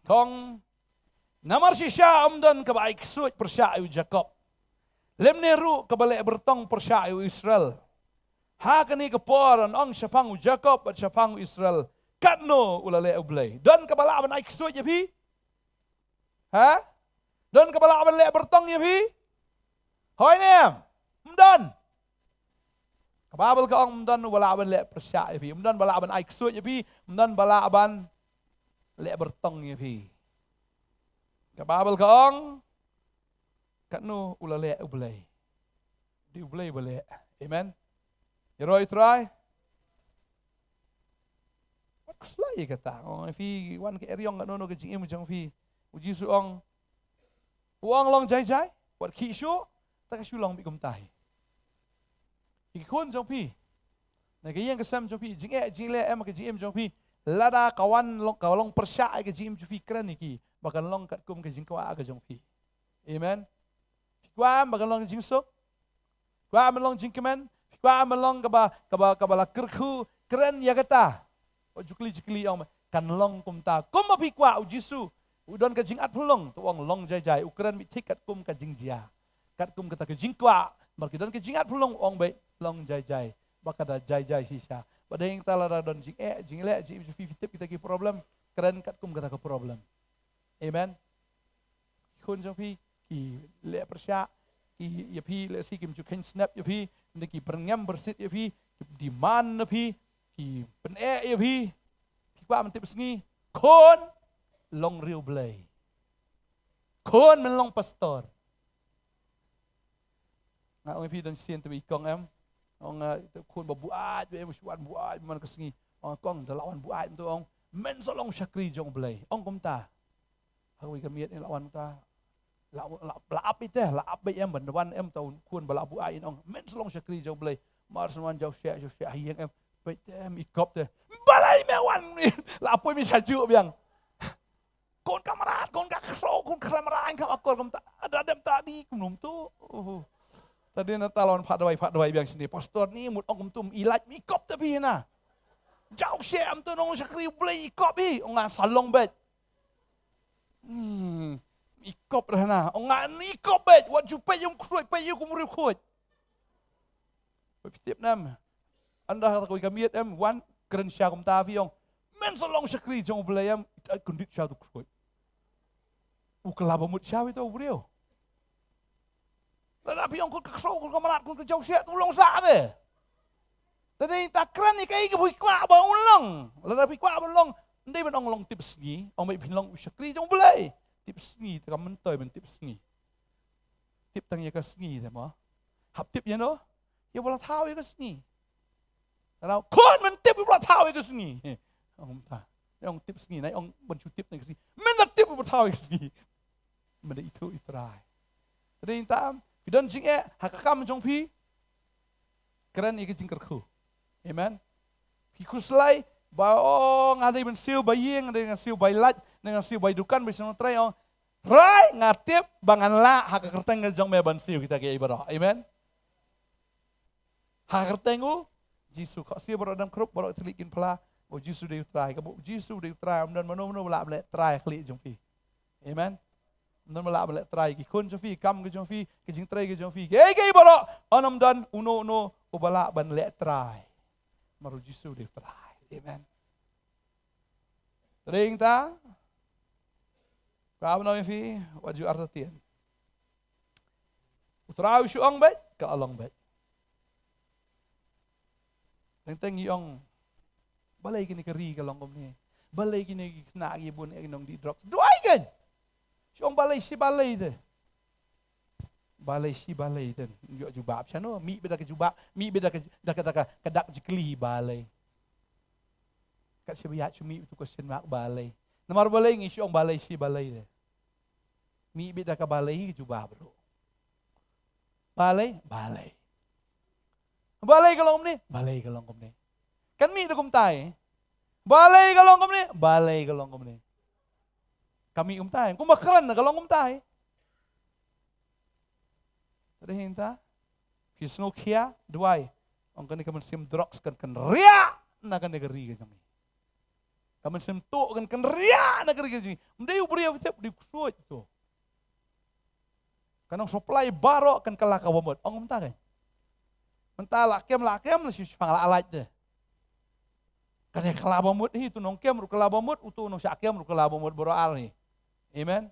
Ka ong, namar shisha ym don kaba ai ksuid pyrshah ïa u Jakob, lymne ruh kaba leh byrtong pyrshah ïa u Israel. Ha kane ka por yn ong shaphang u Jakob bad shaphang u Israel, katno u la leh U Blei. Don kaba lah ban ai ksuid ïa phi? Ha? Don kaba lah ban leh byrtong ïa phi? Hooid ne em? Ym don. Ka Baibl ka ong ym don uba lah ban leh pyrshah ïa phi, ym don ba lah ban ai ksuid ïa phi, ym don ba lah ban leh byrtong ïa phi. Ka Baibl ka ong, katno u la leh U Blei. Dei U Blei ba leh. Amen. Ïaroh ïa u Trai. Wat khuslai ïa kata. Ong phi wan ka eriong ka nono ka jingim jong phi. U Jisu ong, u ong long jai jai, wat khih shuh, te ka shu long beit kumta hi. Ki khun jong phi, na ka ïing ka sem jong phi, jingeh jingleh em ka jingim jong phi, lada ka wan long, ka long pyrshah ïa ka jingim jong phi, kren ïa ki ba kan long katkum ka jingkwah ka jong phi. Amen. Phi kwah em ba kan long ka jingsuk? Kwah ban long jingkmen? Kwah ban long kaba, kaba, kaba la kyrkhu? Kren ïa kata. Wat ju kylli, ju kylli, ong kan long kumta. Kumba phi kwah. U Jisu u don ka jingatphyllung, te u ong long jai jai. U kren beit thik katkum ka jingjia, katkum kata ka jingkwah. Namar ki don ka jingatphyllung, u ong beit long jai jai. Ba ka da jai jai shisha. Ba dei ïa kata, lada don jingeh jingleh, jingim jong phi, phi tip kita ki problem, kren katkum kata ka problem. Amen. Ki khun jong phi ki leh pyrshah, ki, ïa phi lehse kim ju kheiñ snep ïa phi, ne ki byrngem byrsit ïa phi, ki demand na phi, ki pyneh ïa phi. Phi kwah ban tip sngi? Khun, long riewblei. Khun, men long pastor. Nga ong ïa phi, don sien te i kong em, ong, eh, te khun ba buaid, ba em shu wan buaid man ka sngi. Ong, kong, da lah wan buaid mynta, ong, men sa long shakri jong U Blei. Ong kumta. Ha kawei ka miet, eh, lah wan mynta. Lah, lah, lah ap beit te, lah ap beit em, ban wan em, tau khun ba lah buaid, ong, men sa long shakri jong U Blei. Mar shu wan jaw sheh, jaw sheh ha ïing em. Beit te em, i kop te. Balei me wan ni? Lah poi mi sha ju biang. Khun ka mrad, khun ka khro, khun ka mrad, ka akor kumta. Ada dem tadi kumnum tu. Oh. Tadi na talon phah dawai, phah dawai biang sini. Pastor ni mut ong kumtum, i lait mi kop te phi na. Jaw sheh em tu, nong shakri U Blei, i kop hi. Ong nga sa long beit. Hmm. I kop dah na. Ong nga i kop beit. Wat ju peit ïa u khruid, peit ïa u kumriu khuid. Phi tip nam? Ynda ha kawei ka miet em, wan kren sha kumta, phi ong, men sa long shakri jong U Blei em, i kyndit sha tu khuid. U kylla ba mut sha wi to u briew. Lada phi ong khun ka khro, khun ka mrad, khun ka jaw sheh, tu long sah te. Te dei ta kren ïa kaei kaba phi kwah ba un long. Lada phi kwah ba long, ym dei ban ong long tip sngi, ong beit phin long u shakri jong U Blei. Tip sngi, te kam myntoi ban tip sngi. Tip tang ïa ka sngi te mo. Hap tip ïa no? Ïa uba la thaw ïa ka sngi. Tang khun, men tip ïa uba la thaw ïa ka sngi. Ong ta. Ong tip sngi, nai ong ban shu tip na ka sngi. Men da tip ïa uba thaw ïa ka sngi. Men da ithuh ïa U Trai. Te dei tam, phi don jingeh ha ka kam jong phi, kren ïa ka jingkyrkhu. Amen. Phi khuslai ba, oh, nga dei ban siew ba ïing, nga dei nga siew ba lait, nga dei nga siew ba dukan, ba siew Trai, ong, Trai, nga tip ba ngan lah ha ka kyrteng ka jong me ban siew kita kiei baroh. Amen. Ha ka kyrteng U Jisu, ka siew baroh dang krup, baroh thylliej kin phla, U Jisu dei U Trai, ka ba U Jisu dei U Trai, ym don mano mano ba lah ban leh trai ha khlieh jong phi. Amen. Ym don ba lah ban leh trai ki khun jong phi, kam ka jong phi, ka jingtrei ka jong phi, kiei kiei baroh, ym don uno uno uba lah ban leh trai. Namar U Jisu dei U Trai. Amen. Te dei ta, ka ban ong ïa phi, wat ju artatien. U Trai u shu ong beit, ka long beit. Teng teng ngi ong, balei kine ki ri ka long kumne? Balei kine ki khynnah ki bun, eh, ki nongdih drugs? Duwai kein. Shu ong balei shi balei te. Balei shi balei te. Ïoh jubab shano? Mih beit da ka jubab, mih beit da ka, da ka, da ka, ka dak jingkylli balei. Kat shi ba ïa shu mih tu question mark balei. Namar balei ngi shu ong balei shi balei te. Mih beit da ka balei hi ka jubab ruh. Balei, balei. Balei ka long kumne, balei ka long kumne. Kan mih da kumta hi. Balei ka long kumne, balei ka long kumne. Ka mih kumta hi. Kumba kren ka long kumta hi. Te dei ta. Phi sngewkhia, duwai. Ong kane ka mynsiem drugs kan, kan riah na kane ka ri ka jong ngi. Ka mynsiem tuh kan, kan riah na ka ri ka jong ngi. Ym dei u briew tip, dei u ksuid tu. Kan ong supply baroh kan kylla ka bamut. Ong mynta kan. Mynta la kem, la kem, la shi shipang la lait te. Kane kylla bamut hi, tu nongkem ruh kylla bamut, utu nongshah kem ruh kylla bamut, baroh ar hi. Amen.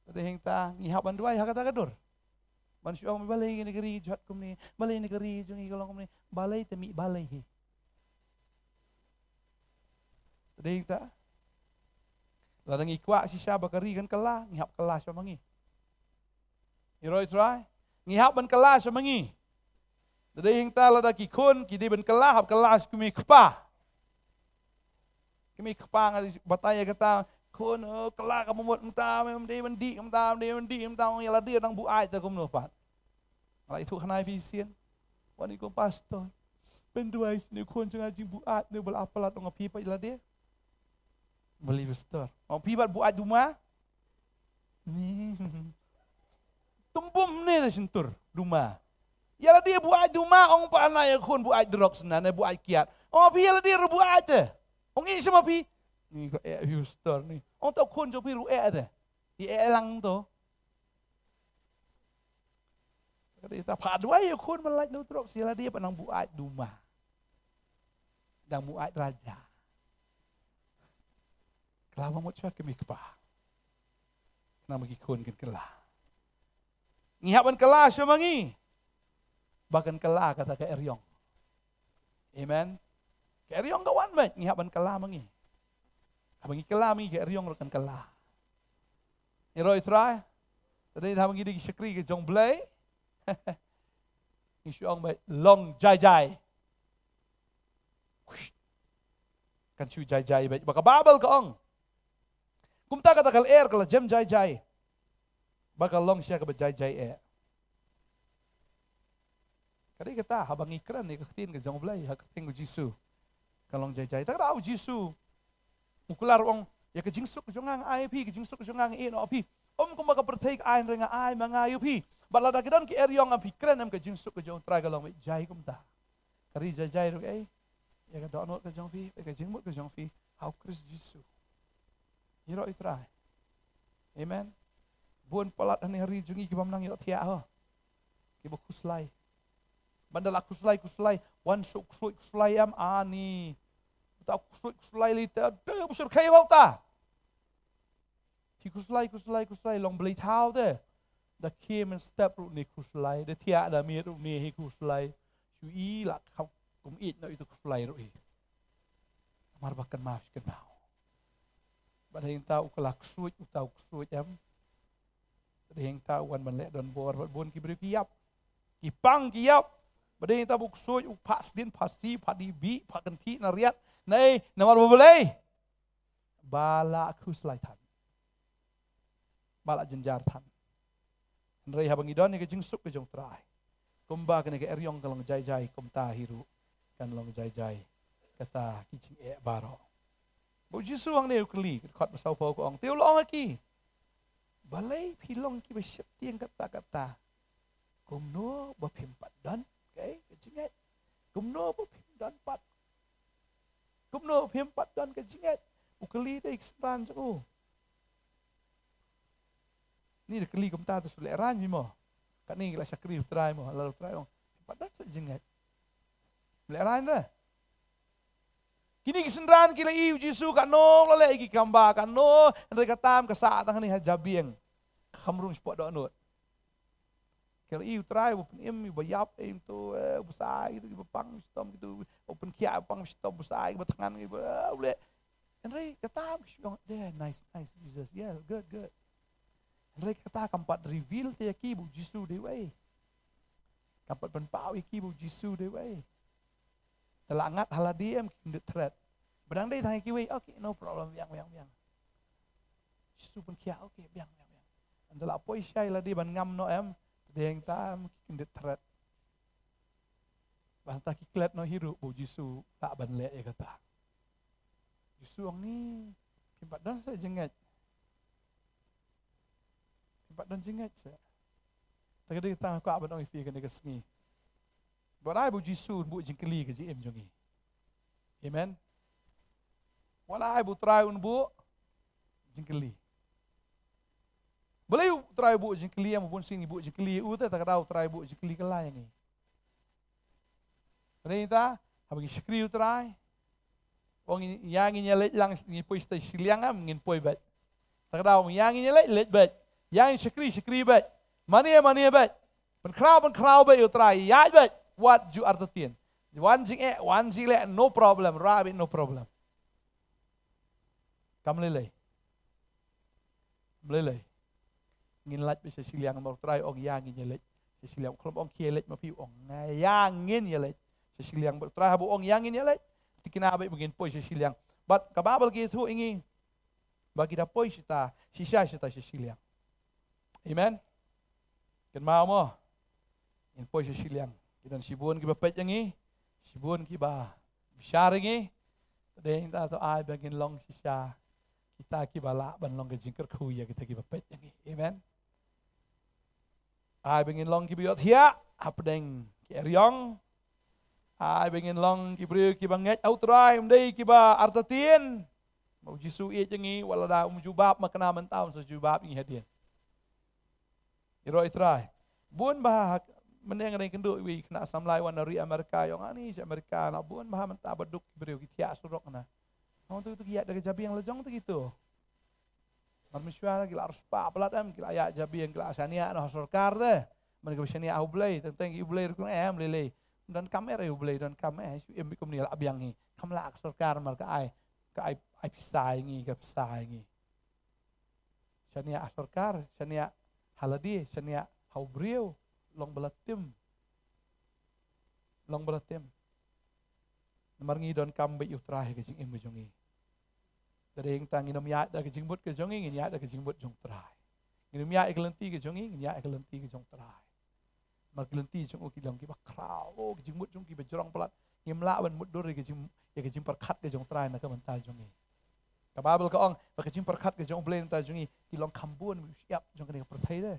Te dei ta ngi hap ban duwai ha kata ka dur. Ban shu ong balei kane ka ri jot kumne, balei kane ka ri jong ngi ka long kumne, balei te mih balei hi. Te dei ta. Lada ngi kwah shisha ba ka ri kan kylla, ngi hap kylla sha ma ngi. Ïaroh Trai, ngi hap ban kylla sha ma ngi. Te dei hangta lada ki khun ki dei ban kylla, hap kylla sha ki kmie kpa. Ki kmie kpa nga batai ïa kata, khun, oh, kylla ka mut mynta, ym dei ban dih mynta, ym dei ban dih mynta, ong ïa lade dang buaid te kumno pat. Nga la ïathuh khana ïa phi shisien. Wan ïa u pastor. Pynduwai shisien ïa u khun jong nga jingbuaid ne ba la palat, ong ïa phi pat ïa lade. Beli pastor. Ong phi pat buaid duma. Ni. Tumbum ne da shyntur duma. Ïa lade buaid duma, ong pat hana ïa u khun buaid drugs na ne buaid kiad. Ong phi ïa lade ruh buaid te. Ong ïa shim phi. Ni ko eh phi pastor ni. Ong to khun jong phi ruh eh te. Ïa eh lang to. Kata ita pat duwai ïa u khun man lait na u drugs, ïa lade pat nang buaid duma. Dang buaid raja. Kylla ba mut shuwa ki kmie kpa. Khnang ba ki khun kin kylla. Ngi hap ban kylla shuwa ma ngi. Ba kan kylla kata ka eriong. Amen. Ka eriong ka wan met, ngi hap ban kylla ma ngi. Haba ngi kylla ma ngi, ka eriong ruh kan kylla. Ïaroh ïa u Trai. Te dei haba ngi dei ki shakri ka jong U Blei. Ngi shu ong ba long jai jai. Kan shu jai jai ba, ba ka Baibl ka ong. Kumta kata ka lyer ka la jem jai jai. Ba ka long sha kaba jai jai eh. Ka dei kata, haba ngi kren ïa ka ktien ka jong U Blei, ha ka kyrteng U Jisu. Kan long jai jai. Te ka dei U Jisu. U kular ong, ïa ka jingsuk ka jong nga nga ai ïa phi, ka jingsuk ka jong nga nga ïeh noh ïa phi. Ym kumba ka pyrthei ka ai, hynrei nga ai ma nga ïa phi. Bad lada ki don ki eriong, ym phi kren, em, ka jingsuk ka jong U Trai ka long jai kumta. Ka ri jai jai ruh ei. Ïa ka dohnud ka jong phi, ïa ka jingmut ka jong phi ha U Khrist Jisu. Ïaroh ïa U Trai. Amen. Bun palat hangne ha ri jong ngi ki bym nang ïohthiah ho. Kiba khuslai. Ban da la khuslai khuslai, wan suk suk khuslai em ani. Uta khuslai khuslai lei te, te ba shyrkhei ba uta. Phi khuslai khuslai khuslai long blei thaw te. Da khie mynstep ruh ne khuslai, da thiah da miet ruh ne hi khuslai. Shu i la kham kum ïeit noh ïa uta khuslai ruh hi. Namar ba kynmaw shi kynmaw. Bad hangta u kylla ksuid, uta u ksuid em. Bad hangta u wan ban leh donbor bad bun ki briew ki ïap. Ki pang ki ïap. Bad hangta ba u ksuid u phah sdien, phah shi, phah dih bih, phah kynthih na riat. Naei, namar ba balei? Ba la khuslai than. Ba la jynjar than. Hynrei haba ngi don ïa ka jingsuk ka jong U Trai, kumba kane ka eriong ka long jai jai, kumta hi ruh kan long jai jai kata ki jingeh baroh. Ba U Jisu hangne u kylli, ka dkhot ba sawphew ka ong, te u la ong ha ki, balei phi long kiba sheptieng katta katta? Kumno ba phim pat don, okay, ka jingngeit? Kumno ba phim don pat Kumno phim pat don ka jingngeit? U kylli te ïa ki synran jong u. Ni da kylli kumta te shu lehraiñ hi mo. Katne ngi la shakri U Trai mo, la U Trai ong, phim pat don sa jingngeit. Lehraiñ re. Kine ki synran ki la ïohi U Jisu katno u la leh ïa ki kam ba, katno, hynrei katta em ka sah tang hangne ha jabieng. Kham rung shapoh dohnud. Ki la ïohi U Trai uba pynim, uba ïap, eh, to, eh, uba sai, kito kiba pang shitom, kito, uba pynkhiah, pang shitom, uba sai, kiba thngan, kiba, eh, u leh. Hynrei kata ki shu ong, "Yeah, nice, nice, Jesus. Yes, good, good." Hynrei kata kam pat reveal te ïa ki ba U Jisu dei uei. Kam pat pynpaw ïa ki ba U Jisu dei uei. Te la ngat ha lade em ki kyndit thret. Ba dang dei tang ïa kiwei, okay, no problem, biang, biang, biang. Jisu pynkhiah, okay, biang, biang, biang. Ynda la poi shai lade ban ngam noh em, deng tam ki kyndit thret. Ba hangta ki klet noh hi ruh ba u Jisu lah ban leh ïa kata. Jisu ong ni, phim pat don sa jingngeit. Phim pat don jingngeit sa. Te ka dei tang kwah ban ong ïa phi kane ka sngi. Wat ai ba u Jisu un buh jingkylli ka jingim jong ngi. Amen. Wat ai ba u Trai un buh jingkylli. Balei u Trai u buh jingkylli, em, bun sien ngi buh jingkylli ïa u te, ta ka daw u Trai u buh jingkylli kylla ïa ngi. Balei ta, haba ngi shakri u Trai. Ong ïa ngin ïa leit lang, ngi poi sha shiliang, em, ngin poi beit. Ta ka daw ïa ngin ïa leit, leit beit. Ïa ngin shakri, shakri beit. Mane, mane beit. Pynkhraw, pynkhraw beit ïa u Trai, ïaid beit. Wat ju artatien. Wan jingeh, wan jingleh, no problem, rah beit, no problem. Kam lei lei. Kam lei lei. Ngin leit beit sha shiliang namar u Trai ong ïa ngin ïa leit sha sha shiliang. Khlem ong khie leit ma phi, ong nga ïa ngin ïa leit sha shiliang. Bad u Trai haba ong ïa ngin ïa leit, te kine ba ngin poi sha shiliang. Bad ka Baibl ka ïathuh ïa ngi ba ki da poi shata, shisha shata sha shiliang. Amen. Kynmaw mo, ngin poi sha shiliang. Ki don shibun kiba peit ïa ngi, shibun kiba bishar ïa ngi. Te dei ta to ai ba ngin long shisha kita kiba lah ban long ka jingkyrkhu ïa kita kiba peit ïa ngi. Amen. Ai ba ngin long kiba ïohthiah hapdeng ki eriong. Ai ba ngin long ki briew kiba ngeit ha u Trai, ym dei kiba artatien. Ba u Jisu ïeit ïa ngi, wat lada um jubab ma kane mynta, un sa jubab ïa ngi hadien. Ïaroh ïa u Trai. Bun bha, mynne nga dang ïakynduh ïa uwei u khynnah samla uba wan na ri Amerika, u ong ani sha Amerika, na bun bha mynta ba duk ki briew ki thiah surok na. Ong tu, tu ki ïaid da ka jabieng la jong tu ki tu. Mar mynshuwa ki la riewspah palat em, ki la ïaid jabieng, ki la shaniah noh ha sorkar te. Mar kiba shaniah ha U Blei, teng teng ki U Blei ruh ki ong em lei lei. Donkam eh ri U Blei, donkam eh, shu im beit kumne la biang hi. Kam lah ka sorkar mar ka ai, ka ai, ai pisa ïa ngi, ka pisa ïa ngi. Shaniah ha sorkar, shaniah ha lade, shaniah ha u briew, long ba la tim. Long ba la tim. Namar ngi donkam beit ïa u Trai ha ka jingim ka jong ngi. Te dei tang ngin ym ïaid da ka jingmut ka jong ngi, ngin ïaid da ka jingmut jong u Trai. Ngin ym ïaid ïa ka lynti ka jong ngi, ngin ïaid ïa ka lynti ka jong u Trai. Namar ki lynti jong u ki long kiba khraw, oh, ki jingmut jong u kiba jrong palat. Ngim lah ban mutdur ïa ka jing, ïa ka jingpyrkhat ka jong u Trai na ka bynta jong ngi. Ka Baibl ka ong ba ka jingpyrkhat ka jong U Blei na ka bynta jong ngi ki long kham bun ki shyiap jong kane ka pyrthei te.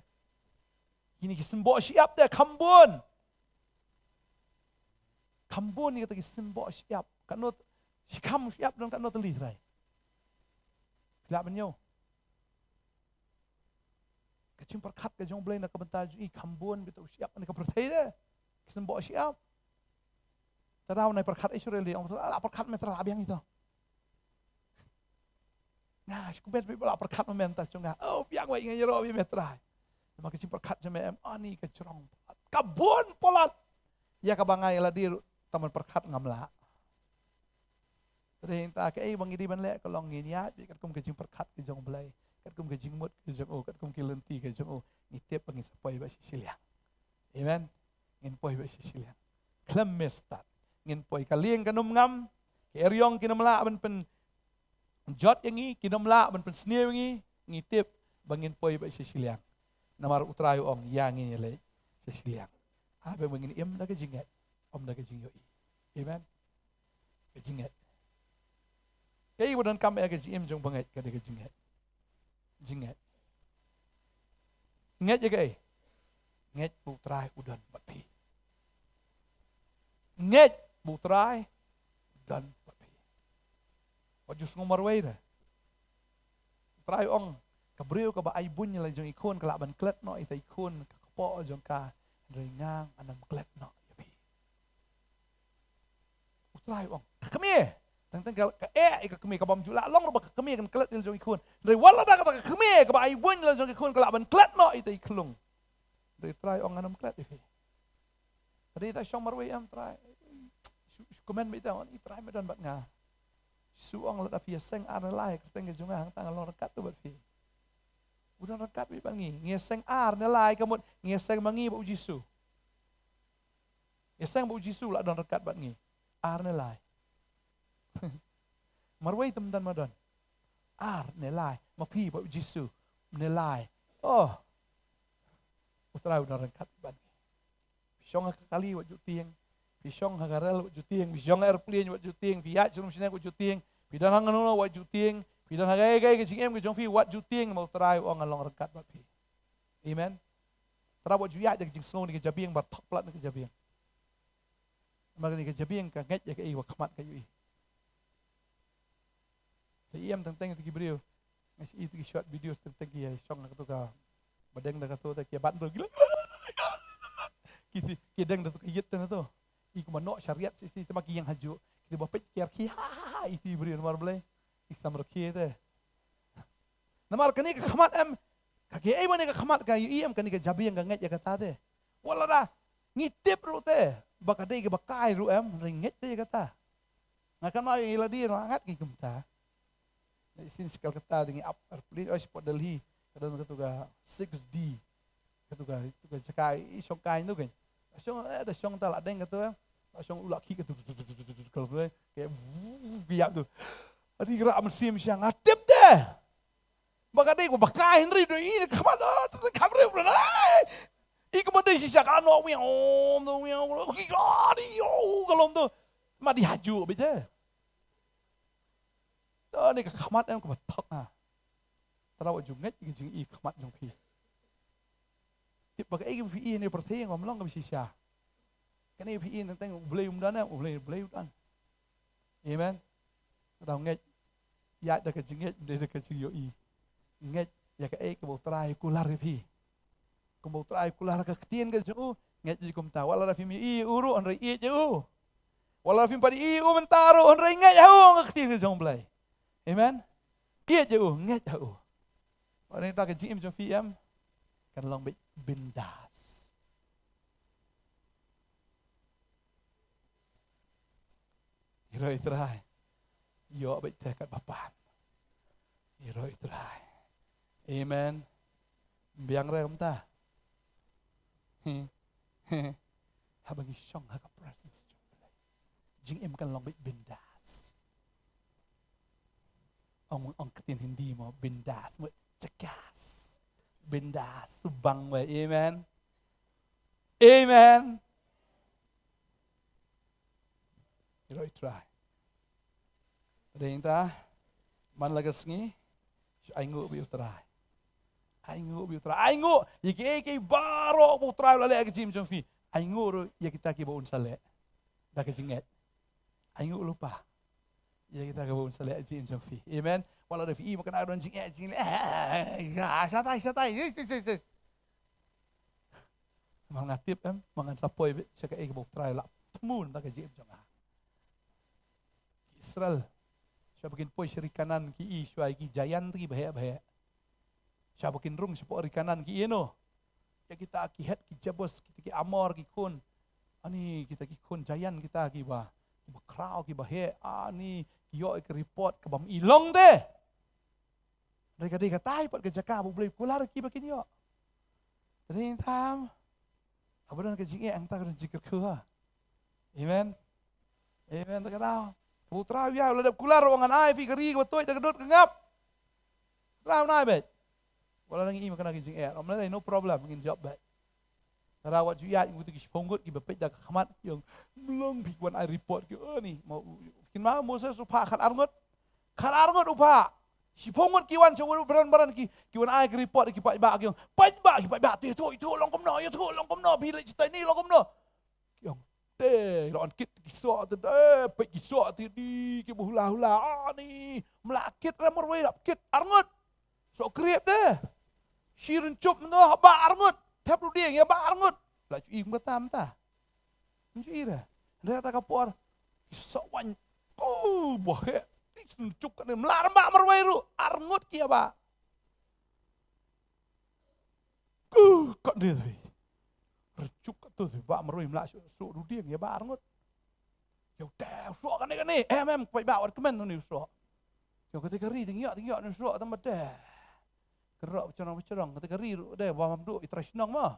Kine ki symboh shyiap te kham bun. Kham bun ïa kita ki symboh shyiap. Katno shi kham shyiap don katno tylli, Trai? Phi lah ban ñiew? Ka jingpyrkhat ka jong U Blei na ka bynta jong ngi kham bun beit u shyiap na ka pyrthei te. Ki symboh shyiap. Te da u nai pyrkhat Israel, dei ong, la pyrkhat me Trai, la biang ito. Nga shu kumne beit ba la pyrkhat ma me mynta jong nga. Oh, biang wei, nga ïaroh beit me Trai. Namar ka jingpyrkhat jong me em ani ka jrong palat, ka bun palat. Ïa kaba nga ïa lade ruh tang ban pyrkhat ngam lah. Te dei ta kaei ba ngi dei ban leh ka long ngin ïaid beit katkum ka jingpyrkhat ka jong U Blei, katkum ka jingmut ka jong u, katkum ki lynti ka jong u. Ngi tip ba ngin sa poi beit sha shiliang. Amen. Ngin poi beit sha shiliang. Khlem mih stad. Ngin poi, ka lieng kan ym ngam. Ki eriong kin ym lah ban pynjot ïa ngi, kin ym lah ban pynsniew ïa ngi. Ngi tip ba ngin poi beit sha shiliang. Namar u Trai u ong ïa ngin ïa leit sha shiliang. Haba ngin im da ka jingngeit, ym da ka jingïohi. Amen. Ka jingngeit. Kaei ba donkam ïa ka jingim jong bangeit ka dei ka jingngeit. Jingngeit. Ngeit ïa kaei? Ngeit ba u Trai u don bad phi. Ngeit ba u Trai u don bad phi. Wat ju sngew marwei re. U Trai u ong, ka briew kaba ai buiñ la jong i khun ka lah ban klet noh ïa ita i khun ka kpoh jong ka, hynrei nga ngan ym klet noh ïa phi. U Trai u ong, ka kmie. Teng teng ka, ka eh ïa ka kmie, kaba ym ju lah long ruh ba ka kmie kan klet ïa la jong i khun. Hynrei wat lada kata ka kmie kaba ai buiñ la jong i khun ka lah ban klet noh ïa ita i khlung, hynrei u Trai u ong ngan ym klet ïa phi. Ka dei ta shong marwei em Trai. Shu, shu kmen beit ta, ong i Trai me don bad nga. Shu ong lada phi ïaseng ar ne lai kyrteng ka jong nga hangta ngan long ryngkat tu bad phi. U don ryngkat beit bad ngi. Ngi ïaseng ar ne lai ka mut ngi ïaseng ma ngi bad u Jisu. Ïaseng bad u Jisu la don ryngkat bad ngi. Ar ne lai. Marwei te ym don ma don. Ar ne lai. Ma phi bad u Jisu. Ne lai. Oh. U Trai u don ryngkat bad ngi. Phi shong ha ka kali wat ju tieng. Phi shong ha ka rel wat ju tieng. Phi shong ha airplane wat ju tieng. Phi ïaid sha rum sha neng wat ju tieng. Phi don hangno wat ju tieng. Phi don ha kaei kaei ka jingim ka jong phi wat ju tieng, namar u Trai u ong ngan long ryngkat bad phi. Amen. Trai wat ju ïaid da ka jingsngew ne ka jabieng ba thok palat ne ka jabieng. Namar kane ka jabieng ka ngeit ïa kaei ba khmat ka ïohi. Te ïa em teng teng ïa ki briew. Nga shu ïohi ïa ki short videos teng teng ki ïa shong ha kato ka, ba deng da kato te ki ïa bat briew ki la, ki ti, ki deng da kato ka ïit te na to. I kumba noh shariat shisha te ma ki ïeng hajuh. Ki te ba peit ki ïa rkhie ha ha ha ïa ki briew namar Blei. Ki sam rkhie te. Namar kane ka khmat em, ka kiei ba ne ka khmat ka ïohi em, kane ka jabieng ka ngeit ïa kata te. Wat lada ngi tip ruh te ba ka dei kaba kai ruh em, hynrei ngeit te ïa kata. Nga kynmaw ïa lade ruh nga ngat ki kumta. Shisien sha Kolkata dang ïa ap airplane, oh, sha Delhi ka don kato ka six D. Katu ka, tu ka jaka i shong kai tu kan. Shong, eh, da shong ta la deng katu, eh. La shong u la ki katu, katu, eh. Ke, ke ïap tu. Adi kra mynsiem sha nga tip de. Ba ka dei ba kai Henry do i ka khmat, ah, tu ka khmat re bro. I ka ba dei shisha ka no wi om, no wi om. Ki ka di yo ka lom tu. Ma di haju bete. To ni ka khmat em ka ba thok ha. Tara wa ju ngeit ki jing i khmat jong phi. Tip ba ka ei ki phi i ni pyrthei ngam long ka ba shisha. Kane phi i teng teng u Blei um dan em, u Blei, u Blei u dan. Amen. Ka dau ngeit. Ïa da ka jingngeit, da ka jingïohi. Ngeit ïa ka ei ka ba u Trai kular ïa phi. Kumba u Trai kular ka ktien ka jong u, ngeit ïa kumta. Wat la da phim ïohi ïa u ruh, hynrei ïeit ïa u. Wat la da phim pat ïohi ïa u mynta ruh, hynrei ngeit ha u, ka ktien ka jong u Blei. Amen. Ïeit ïa u, ngeit ha u. Wat la da ka jingim jong phi em, kan long beit bindas. Ïaroh ïa u Trai. Ïoh beit te kat ba pan. Ïaroh ïa u Trai. Amen. Biang re kumta. Haba ngi shong ha ka presence jong u Blei, jingim kan long beit bindas. Ong, ong ktien Hindi mo, bindas mo, chakas. Bindas, subang mo. Amen. Amen. Ïaroh ïa u Trai. Dei ta, man la ka sngi, ainguh beit ïa u Trai. Ainguh beit ïa u Trai. Ainguh ïa kiei kiei baroh ba u Trai u la leh ha ka jingim jong phi. Ainguh ruh ïa kita kiba un sa leh da ka jingngeit. Ainguh lypa ïa kita kiba un sa leh ha ka jingim jong phi. Amen. Wat la da phi i ma kane ka don jingeh jingeh. Shatai, shatai. Yes, yes, yes, yes. Ma nga tip em, ma ngan sa poi beit sha kaei kaba u Trai u la thmu na ka jingim jong nga. Ki Israel, shuwa ba kin poi sha ri Kanaan ki i shuwa ïa ki giant kiba heh ba heh. Shuwa ba kin rung shapoh ri Kanaan ki i, no. Ïa kita ki Het, ki Jebus, kita ki Amor, ki khun. Ani kita ki khun giant kita kiba, kiba khraw, kiba heh. Ani ki ïoh ïa ka report kaba ym i long te. Hynrei ka dei katai pat ka jaka ba U Blei u kular ïa ki ba kin ïoh. Te dei tam. Haba don ka jingeh hangta ka don jingkyrkhu ha. Amen. Amen. Te ka daw, U Trai u ïa, u la dep kular, u ong ngan ai ïa phi ka ri kaba tuid da ka dud ka ngap. U Trai un ai beit. Wat la dang i ma kane ka jingeh, ym lei lei, no problem, ngin jop beit. Tara wat ju ïaid ngut ki shiphew ngut kiba peit da ka khmat, ki ong, "Ym long phi wan ai report ki." Oh, ni, ma, kin ma Moses u phah khatar ngut. Khatar ngut u phah. Shiphew ngut ki wan sha u, baran baran ki, ki wan ai ki report ki paidbah, ki ong, "Paidbah, ki paidbah, te ïathuh, ïathuh long kumno, ïathuh long kumno, phi leit shatai ni long kumno." Ki ong, "Te, la wan kit ki soh te, eh, peit ki soh te di, kiba hula hula, ah, ni, ym lah kit re marwei, lap kit arngut. Soh kriep te. Shi rynchup mynta, haba arngut. Thep ruh dieng, ïa ba arngut." La ju i kumta mynta. Ym ju i re. Hynrei kata ka por, ki soh waiñ. Ku, bah, he. Ki rynchup kane, ym lah re ba marwei ruh. Arngut ki ïa ba. Ku, kat dei. Rynchup kat tu, ba marwei ym lah shuh, shuh ruh dieng, ïa ba arngut. Ïa u te, u soh kane kane, em, em, paidbah wat kmen ni u soh. Ïa kata ka ri, te ngi ïoh, te ngi ïoh ni u soh, tang ba te. Ka rok ba shnong ba shnong, kata ka ri ruh de, ba mam duh, i trai shnong ma.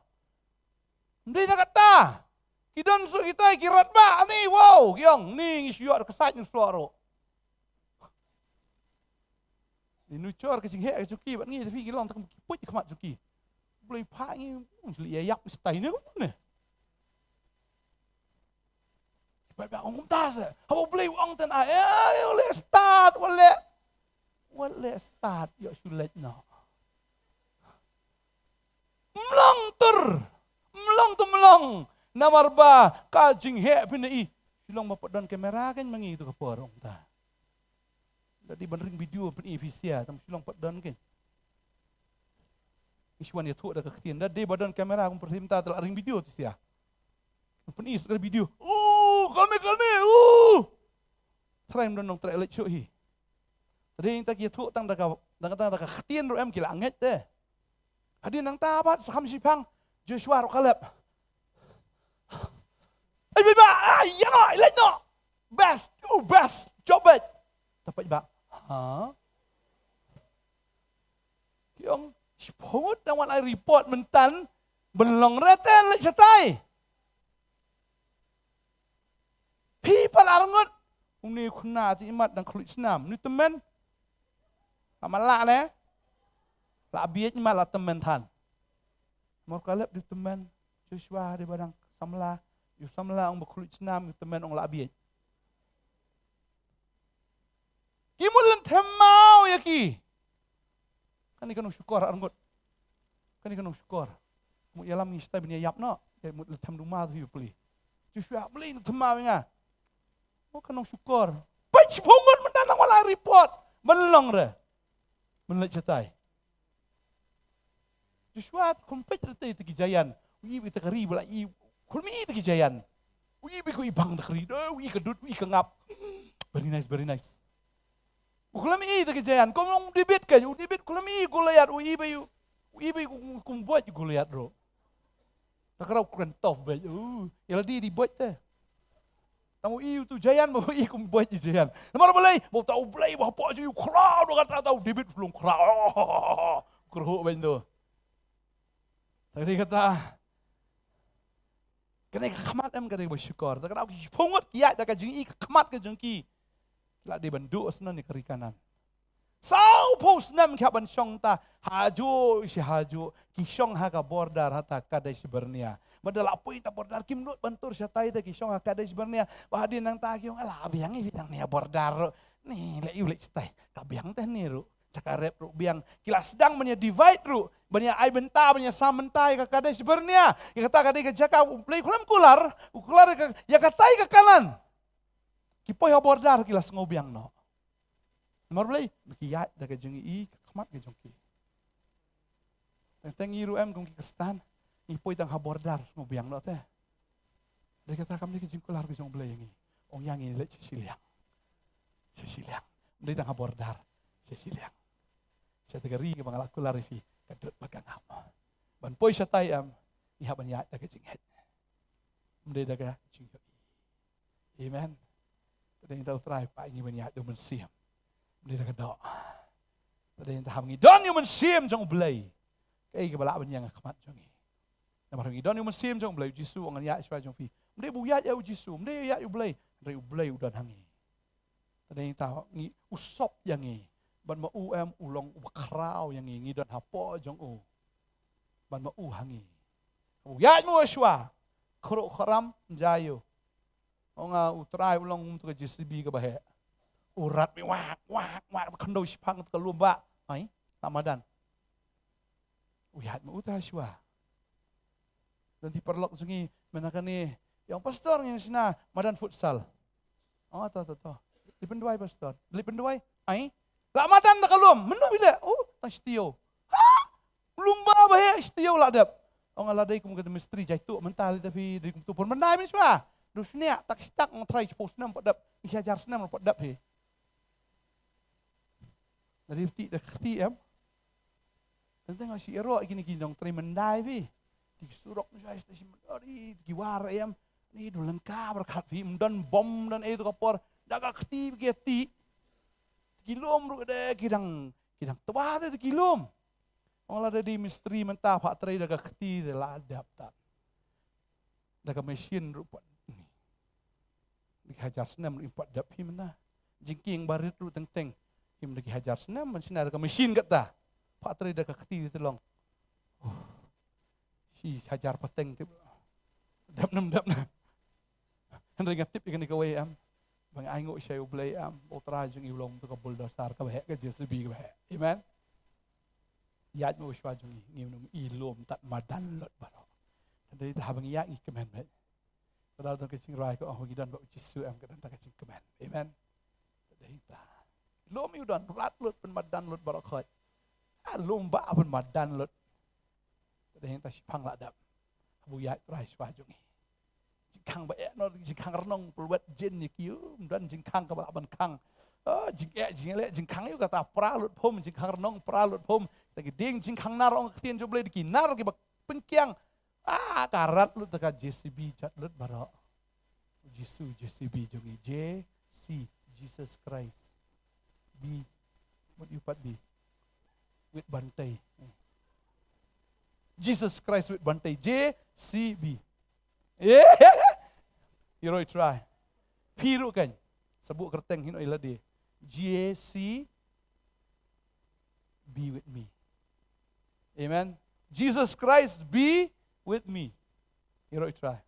Ym dei na kata. Ki don shuh kitai, ki rat ba, ni, wow, ki ong, ni ngi shu ïoh da ka sait ni u soh ruh. Ni nu chor ka jingheh ka jong ki, bad ngi, te phi ngi long, te ki puit khmat jong ki. Blei phah ngi, um, shu leh ïa ïap, stai ni, kumne. Ba, ba, ong kumta se. Haba U Blei u ong ten ai, eh, u leh stad, u leh. U leh stad, ïoh shu leit noh. Mlong tur. Mlong tu mlong. Namar ba ka jingheh phin i. Shu long ba pat don kamera kan ma ngi tu ka por ong ta. Da dei ban ring video phin i phi sia, tam shu long pat don kan. Ngi shu wan ïathuh da ka ktien. Da dei ba don kamera kum pyrthei mynta te la ring video te sia. Phin i sa ka video. Oh, kane, kane, oh. Trai ym don nongtrei leit shuh hi. Te dei ta ki ïathuh tang da ka, tang, tang da ka ktien ruh em ki la ngeit te. Hadien nangta pat sa kham shipang Joshua ruh Kaleb. Ai, bai ba, ai, ïa noh, leit noh. Best, you best, job best. Te paidbah, ha? Ki ong, shiphew ngut dang wan ai report myntan, Ban long re te leit shatai. Phi pat arngut. Une u khynnah te imat dang khluit snam. Une u tymmen. Ama lah ne. Lah bieit imat lah tymmen than. Mor Kaleb di tymmen. Joshua di badang samla. Yu samla ong ba khluit snam, yu tymmen ong lah bieit. Ki mut leh them maw ïa ki. Kane ka nongshukor arngut. Kane ka nongshukor. Mut ïalam ngi shatai ban ïa ïap noh. Ïa mut leh them duma tu ïa pli. Joshua, mlei leh them maw ïa nga. Oh ka nongshukor. Peit shiphew ngut mynta nang wala report. Ban long re. Ban leit shatai. Joshua, khlem peit re te ki giant. U i beit te ka ri ba la i. Khlem i te ki giant. U i beit ko i bang te ka ri. Dei u i ka dud, u i ka ngap. Very nice, very nice. U khlem i te ki giant. Kum u David ka, u David khlem i Goliath, u i beit u. U i beit u kum boit Goliath ro. Ta ka rau kren tough beit. U, ïa la di di boit te. Tang u i u tu giant ba u i kum boit i giant. Namar balei, ba u ta u Blei ba hapoh ju u khraw do kata ta u David phlung khraw. Khraw beit tu. Ta ka di kata. Kane ka khmat em kane ba shukor. Ta ka rau ki phungut ki ïaid da ka jing i ka khmat ka jong ki. La di ban duh snan ni ka ri Kanan. Saw phew snem ki hap ban shong ta hajuh shi hajuh ki shong ha ka border ha ta Kadesh Barnea. Ba da la poi ta border kim nud ban tur shatai ta ki shong ha Kadesh Barnea. Ba hadien nangta ki ong la biang i biang ni ha border. Ni la iu leh shatai. Ka biang te ni ruh. Jaka rep ruh biang. Ki la sdang ban ïa divide ruh. Ban ïa ai bynta, ban ïa sam bynta ïa ka Kadesh Barnea. Ïa kata ka dei ka jaka u Blei khlem kular. U kular ïa ka, ïa katai ka Kanan. Ki poi ha border ki la sngew biang noh. Namar balei, ba ki ïaid da ka jing i, ka khmat ka jong ki. Teng teng ngi ruh em kum ki Khristan, ngi poi tang ha border, sngew biang noh te. Dei kata kam dei ka jingkular ka jong u Blei ïa ngi. Ong ïa ngi leit sha shiliang. Sha shiliang. Ym dei tang ha border. Sha shiliang. Sha ta ka ri kaba nga la kular ïa phi, ka dud bad ka ngap. Ban poi shatai em, ngi hap ban ïaid da ka jingngeit. Ym dei da ka jingïohi. Amen. Te dei ngi ta U Trai kwah ngi ban ïaid da u Mynsiem. Ym dei da ka doh. Te dei ngi ta hap ngi don ïa u Mynsiem jong u Blei. Kaei kaba lah ban ïeng ha khmat jong ngi. Namar ngi don ïa u Mynsiem jong u Blei, u Jisu u ong ngan ïaid shuwa jong phi. Ym dei ba u ïaid ïa u Jisu, ym dei ïaid u Blei, hynrei u Blei u don ha ngi. Te dei ngi ta ngi u sop ïa ngi. Bad ma u em u long uba khraw ïa ngi, ngi don hapoh jong u. Bad ma u ha ngi. U ïaid ma u shuwa. Khruh khram jai u. Ong nga U Trai u long um tu ka J C B kaba heh. U rat mi wak wak wak khyndew shiphang tu ka lum ba. Ai, la madan. U ïaid ma u ta shuwa. Don ki paralok jong ngi mynta kane, ïa ong pastor ngi shna madan futsal. Oh to to to. Leit pynduwai pastor. Leit pynduwai. Ai. La madan ta ka lum. Mynno phi leh? Oh, tang shtiew. Ha? Lum ba ba heh shtiew la dep. Ong nga la dei kum ka mistri jai tu mynta lei ta phi dei kum tu pynmyndai mynshuwa. Du shniah tak shitak nga trai shiphew snem pat dep. Shi hajar snem pat dep hi. Lada phi tih da ka kti em. Teng teng nga shu ïaroh ïa kine ki nongtrei myndai phi. Ti ki surok ngi shu ai station myndai ti ki war em. Ni du lyngkha bad khat phi ym don bom ym don ei tu ka por. Da ka kti phi ki tih. Ti ki lum ruh de ki dang ki dang twa te ti ki lum. Ong lada dei mistri mynta phah trei da ka kti te la dep ta. Da ka machine ruh pat. Da ki hajar snem ruh im pat dep hi mynta. Jingkieng barit ruh teng teng. Im da ki hajar snem ban shna da ka machine kata. Phah trei da ka kti te long. Oh. Shi hajar pateng te. Dep nam dep na. Hynrei nga tip ïa kane kawei em. Ba nga ainguh sha U Blei em. Ba U Trai jong ngi u long tu ka bulldozer kaba heh ka J C B kaba heh. Amen. Ïaid ma u shuwa jong ngi, ngim nym i lum tad madan lut baroh. Te dei ta haba ngi ïaid ngi kmen beit. Te da don ka jingrwai ka ong ngi don bad u Jisu em ka don ta ka jingkmen. Amen. Te dei ta. Lum ïa u don rat lut pynmadan lut baroh khoit. Ah, lum ba pynmadan lut. Te dei ta shiphang la dep. Haba u ïaid Trai shuwa jong ngi. Jingkhang ba eh noh, jingkhang rnong pynwet jin ïa ki, um, don jingkhang kaba lah ban khang. Oh, jingeh, jingeh leh, jingkhang ïa u kata pra lut phum, jingkhang rnong pra lut phum. Ta ki ding jingkhang nar ong ka ktien jong U Blei da ki nar kiba pynkiang. Ah, ka rat lut ta ka J C B jot lut baroh. U Jisu, J C B jong ngi, J C, Jesus Christ. B, mut ïa u pat B. Wit ban tei. Jesus Christ with Bante. J C B. Eh? Ïaroh ïa U Trai. Phi ruh kan. Sa buh kyrteng hynrei lade. J C be with me. Amen. Jesus Christ be with me. Ïaroh ïa U Trai.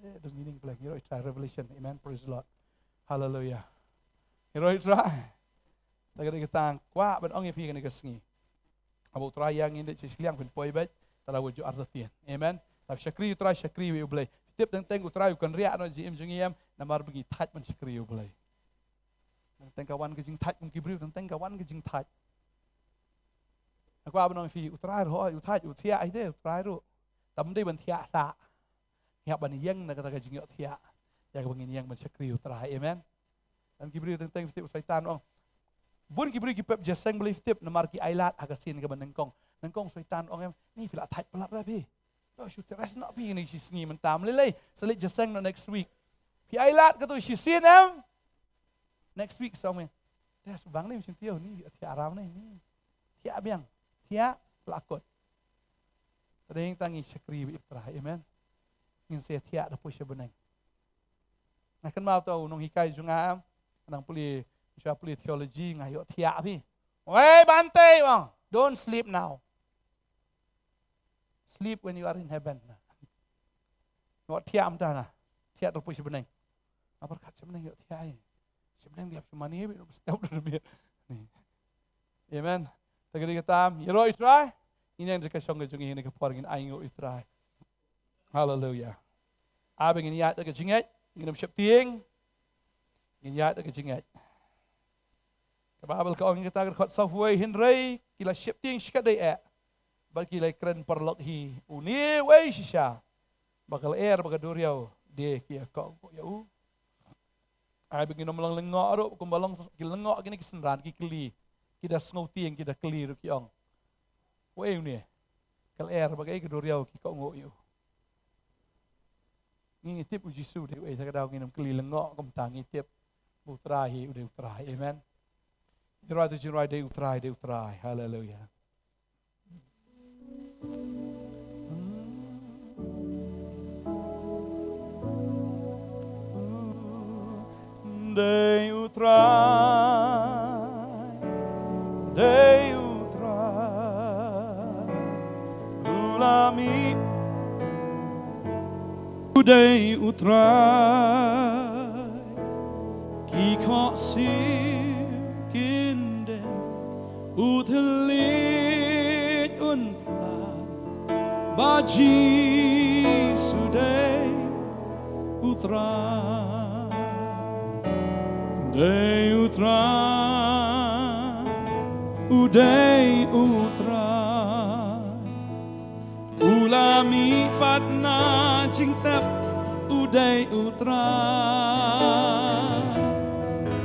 Eh, dang ngi ning pleng, ïaroh ïa U Trai, Revelation. Amen. Praise the Lord. Hallelujah. Ïaroh ïa U Trai. Ta ka dei ka tang kwah ban ong ïa phi kane ka sngi. Haba U Trai ïa ngin dei shisha liang phin poi bad ta la wujud artatien. Amen. Ta shakri U Trai, shakri ïa U Blei. Tip teng teng U Trai u kynriah noh jingim jong ngi em, namar ba ngi thait ban shakri U Blei. Teng teng ka wan ka jingthait kum ki briew, teng teng ka wan ka jingthait. Nga kwah ban ong ïa phi, U Trai ruh u thait, u thiah ïa te, U Trai ruh. Tam dei ban thiah sah. Ngi hap ban ïeng na kata ka jingïohthiah. Ïa kaba ngin ïeng ban shakri U Trai. Amen. Tang ki briew teng teng phi tip u Soitan ong. Bun ki briew ki pep jingïaseng balei phi tip namar ki ailad ha ka sien kaba nyngkong. Nyngkong u Soitan ong em, ni phi la thait palat re phi. To shu thiah rest noh phi kine shi sngi mynta. Ym lei lei, sa leit jingïaseng noh next week. Phi ailad katu shisien em. Next week sa ong me. Te shu bang ni shu thiah ni, thiah aram ni. Thiah biang. Thiah la kut. Te dei tang ngi shakri ïa U Trai. Amen. Ngin sa thiah da poi sha bneng. Nga kynmaw uta u nonghikai jong nga, nang pule, sha pule theology, nga ïohthiah phi. Wei Bante, ong, don't sleep now. Sleep when you are in heaven. Ïohthiah mynta na. Thiah da poi sha bneng. Nga pyrkhat sha bneng ïohthiah. Sha bneng dei hap shu mane beit, step da beit. Ni. Amen. Ta ka dei kata, ïaroh ïa U Trai. Ngin ïeng da ka shong ka jong ngi ha kane ka por, ngin ainguh ïa U Trai. Haleluya. Ai ba ngin ïaid da ka jingngeit, ngin ym sheptieng. Ngin ïaid da ka jingngeit. Ka Baibl ka ong ïa kata ka dkhot sawphew wei, hynrei ki la sheptieng shikatdei eh. Bad ki la kren paralok hi, une uei shisha ba ka lyer bad ka duriaw de ki ïakohnguh ïa u. Ai ba ngin ym long lyngngoh ruh, kumba long ki lyngngoh kine ki synran, ki kylli, ki da sngewtieng, ki da kylli ruh ki ong. Uei une? Ka lyer bad kaei ka duriaw ki kohnguh ïa u. Ngi, ngi tip U Jisu dei uei, te ka daw ngin ym kylli lyngngoh kumta, ngi tip U Trai hi u dei U Trai. Amen. Jingrwai tu jingrwai dei U Trai, dei U Trai. Haleluya. Dei U Trai, dei U Trai, u la mih. U dei U Trai, ki khohsiew kin dem, u thylliej un phla, ba Jisu dei U Trai. Dei U Trai, u dei U Trai. U la mih pat na jingtep, u dei U Trai.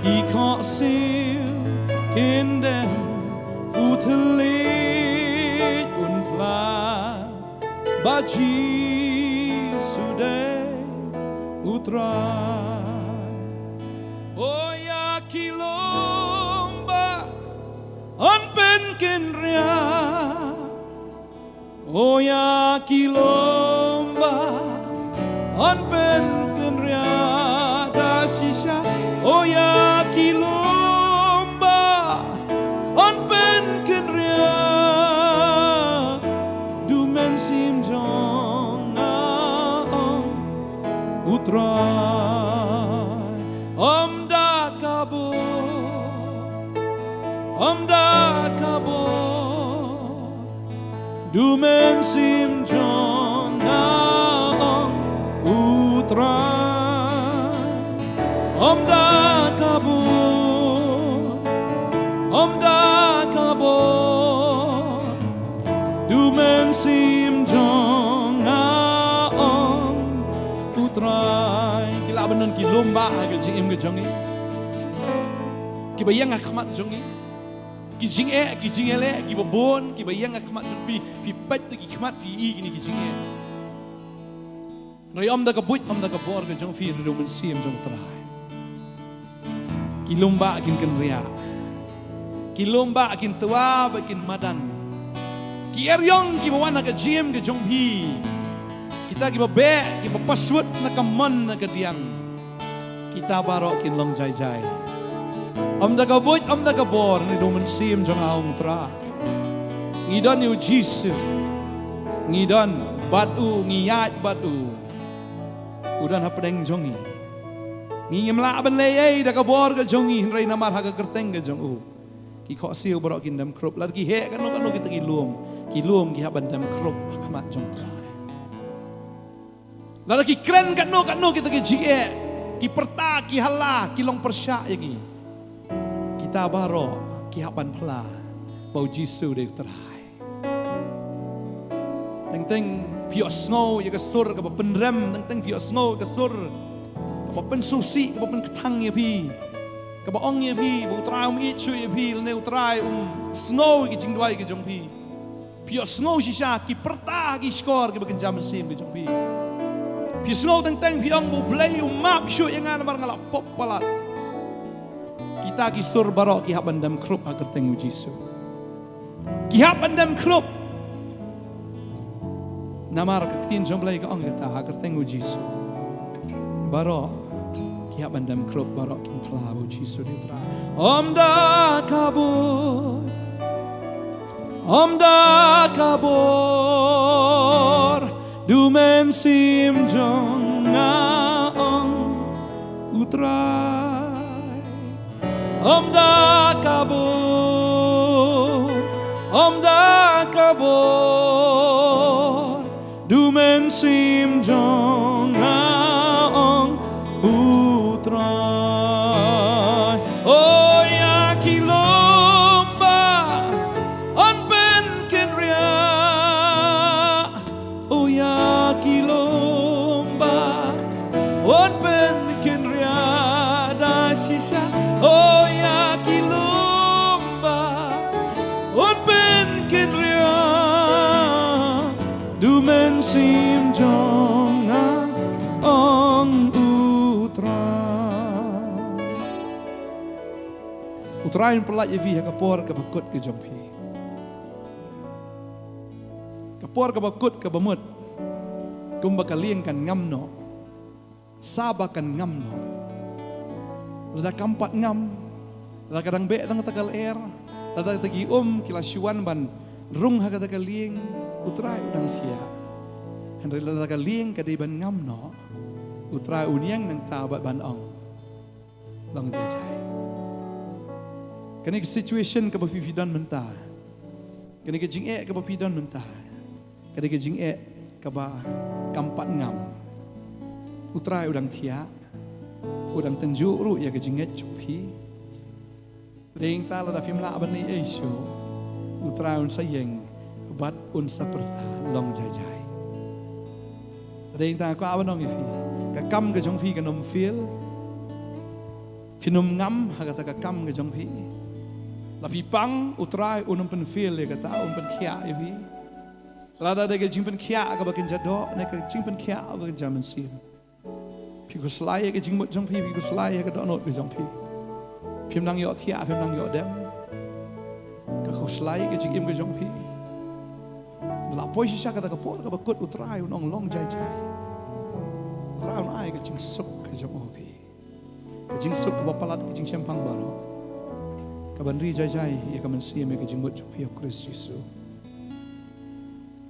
Ki khohsiew kin dem, u thylliej un phla, ba Jisu dei U Trai. O ïa ki lum ba yn pynkynriah. O ïa ki lum ba yn pynkynriah da shisha. O ïa ki lum ba yn pynkynriah. Du mynsiem jong nga ong U Trai. Ym da ka bor, ym da ka bor. Du mynsiem jong nga ong U Trai. Ym da ka bor, ym da ka bor. Du mynsiem jong nga ong U Trai. Ki lah ban don ki lum ba ha ka jingim ka jong ngi, kiba ïeng ha khmat jong ngi. Ki jingeh, ki jingïaleh kiba bun kiba ïeng ha khmat jong phi. Phi peit da ki khmat phi i kine ki jingeh. Hynrei ym da ka buit, ym da ka bor ka jong phi, hynrei da u mynsiem jong U Trai. Ki lum ba kin kynriah. Ki lum ba kin twa ba kin madan. Ki eriong kiba wan ha ka jingim ka jong phi, kita kiba beh, kiba paswut na ka mon na ka diang, kita baroh kin long jai jai. Ym da ka buit, ym da ka bor, hynrei da u Mynsiem jong nga, ong U Trai. Ngi don ïa u Jisu. Ngi don bad u, ngi ïaid bad u. U don hapdeng jong ngi. Ngi ngim lah ban leh ei ei da ka bor ka jong ngi, hynrei namar ha ka kyrteng ka jong u, ki khohsiew baroh kin dem khrup. Lada ki heh katno katno kita ki lum, ki lum ki hap ban dem khrup ha khmat jong U Trai. Lada ki kren katno katno kita ki jingeh, ki pyrta, ki hala, ki long pyrshah ïa ngi, kita baroh ki hap ban phla ba u Jisu dei U Trai. Teng teng phi ïohsngew ïa ka sur kaba pynrem, teng teng phi ïohsngew ïa ka sur kaba pynsngewsih, kaba pynkthang ïa phi, kaba ong ïa phi ba U Trai um ïeit shuh ïa phi, lane U Trai um sngew ïa ki jingduwai ki jong phi. Phi ïohsngew shisha ki pyrta ki shkor kiba kynja mynsiem ki jong phi. Phi sngew teng teng phi ong ba U Blei um map shuh ïa nga namar nga la pop palat. Kita ki sur baroh ki hap ban dem khrup ha kyrteng u Jisu. Ki hap ban dem khrup. Namar ka ktien jong U Blei ka ong kata, ha kyrteng u Jisu baroh ki hap ban dem khrup, baroh kin phla ba u Jisu dei U Trai. Ym da ka buit, ym da ka bor, da u Mynsiem jong nga, ong U Trai. Ym da ka bor, ym da ka bor, da u Mynsiem jong nga, ong U Trai. O ïa ki lum ba yn pynkynriah, o ïa ki lum ba yn pynkynriah da shisha. O ïa ki lum ba yn pynkynriah, da u Mynsiem jong nga, ong U Trai. U Trai un pyllait ïa phi ha ka por kaba kut ka jong phi. Ka por kaba kut kaba mut, kumba ka lieng kan ngam noh, sa ba kan ngam noh. Lada kam pat ngam, lada ka dang beh tang kata ka lyer, lada kata ki um ki la shu wan ban rung ha kata ka lieng, U Trai u dang thiah. Hynrei lada ka lieng ka dei ban ngam noh, U Trai un ïeng nangta bad ban ong, long jai jai. Kane ka situation kaba phi phi don mynta, kane ka jingeh kaba phi don mynta, kane ka jingeh kaba kam pat ngam, U Trai u dang thiah, u dang tynjuh ruh ïa ka jingngeit jong phi. Te dei nangta lada phim lah ban leh ei ei shuh, U Trai un sa ïeng bad un sa pyrta, long jai jai. Te dei nangta nga kwah ban ong ïa phi, ka kam ka jong phi kan ym fail. Phin ym ngam ha kata ka kam ka jong phi. La phi pang, U Trai un ym pynfail ïa kata, un pynkhiah ïa phi. Lada dei ka jingpynkhiah kaba kynja doh ne ka jingpynkhiah kaba kynja mynsiem, phi khuslai ïa ka jingmut jong phi, phi khuslai ïa ka dohnud ka jong phi. Phim nang ïoh thiah, phim nang ïoh dem. Ka khuslai ïa ka jingim ka jong phi. La poi shisha kata ka por kaba kut, U Trai un ong, long jai jai. U Trai un ai ka jingsuk ka jong u ha phi. Ka jingsuk kaba palat ka jingshemphang baroh, kaban ri jai jai ïa ka mynsiem, ïa ka jingmut jong phi ha u Khrist Jisu.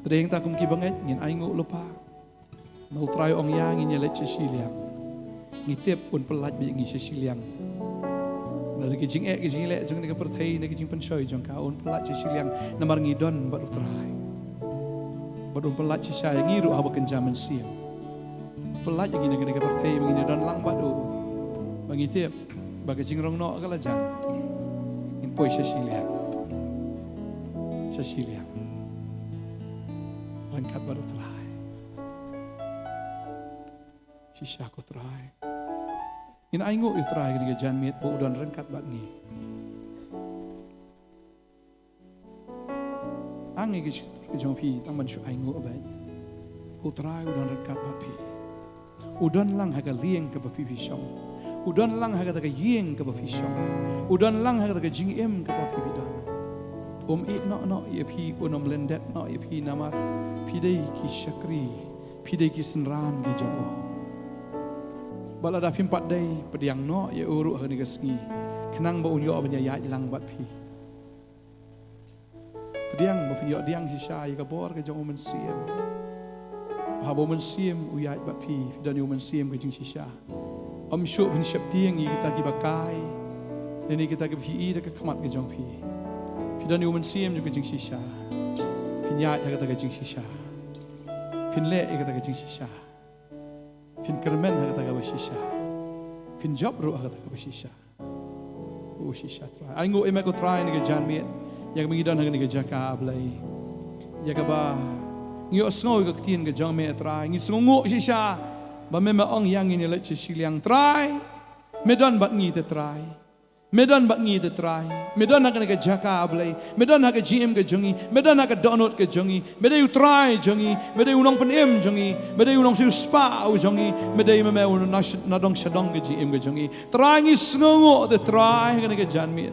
Te dei nangta kum ki bangeit ngin ainguh lypa. Namar U Trai u ong ïa ngi, ngin ïaleit sha shiliang. Ngi tip un pyllait bad ngi sha shiliang. Na ka jingeh ka jingleh jong kane ka pyrthei, na ka jingpynshoi jong ka, un pyllait sha shiliang namar ngi don bad U Trai. Bad un pyllait shisha ïa ngi ruh haba kynja mynsiem. Pyllait ïa ngi na kane ka pyrthei ba ngin ïadon lang bad u. Ba ngi tip ba ka jingrong noh ka la jan, ngin poi sha shiliang. Sha shiliang. Ryngkat bad U Trai. Shisha ko Trai. Ngin ainguh ïa U Trai kane ka janmiet ba u don ryngkat bad ngi. Ang ïa ki shyntur ki jong phi tang ban shu ainguh beit. U Trai u don ryngkat bad phi. U don lang ha ka lieng kaba phi phi shong. U don lang ha kata ka ïing kaba phi shong. U don lang ha kata ka jingim kaba phi phi don. Um ïeh noh noh ïa phi, un ym lyndet noh ïa phi namar phi dei ki shakri, phi dei ki synran ki jong u. Bad lada phim pat dei, pdiang noh ïa u ruh ha kane ka sngi, khnang ba un ïoh ban ïaid lang bad phi. Pdiang ba phin ïoh pdiang shisha ïa ka bor ka jong u Mynsiem. Haba u Mynsiem u ïaid bad phi, phi don ïa u Mynsiem ka jingshisha. Ym shuh phin sheptieng ïa kita kiba kai, lane kita kiba phi i da ka khmat ka jong phi. Phi don ïa u Mynsiem jong ka jingshisha. Phin ïaid ha kata ka jingshisha. Phin leh ïa kata ka jingshisha. Phin kyrmen ha kata kaba shisha. Phin jop ruh ha kata kaba shisha. O shisha Trai. Ai nguh ïa me ko Trai ha kane ka janmiet, ïa kaba ngi don ha kane ka jaka, ah Blei. Ïa kaba ngi ïohsngew ïa ka ktien ka jong me, ah Trai. Ngi sngewnguh shisha ba me, me ong ïa ngi ngin ïaleit sha shiliang, Trai. Me don bad ngi te Trai. Me don bad ngi te Trai. Me don ha kane ka jaka, ah Blei. Me don ha ka jingim ka jong ngi. Me don ha ka dohnud ka jong ngi. Me dei u Trai jong ngi. Me dei u nongpynim jong ngi. Me dei u nongsiewspah u jong ngi. Me dei me, me u na, nadong shadong ka jingim ka jong ngi. Trai, ngi sngewnguh te Trai ha kane ka janmiet.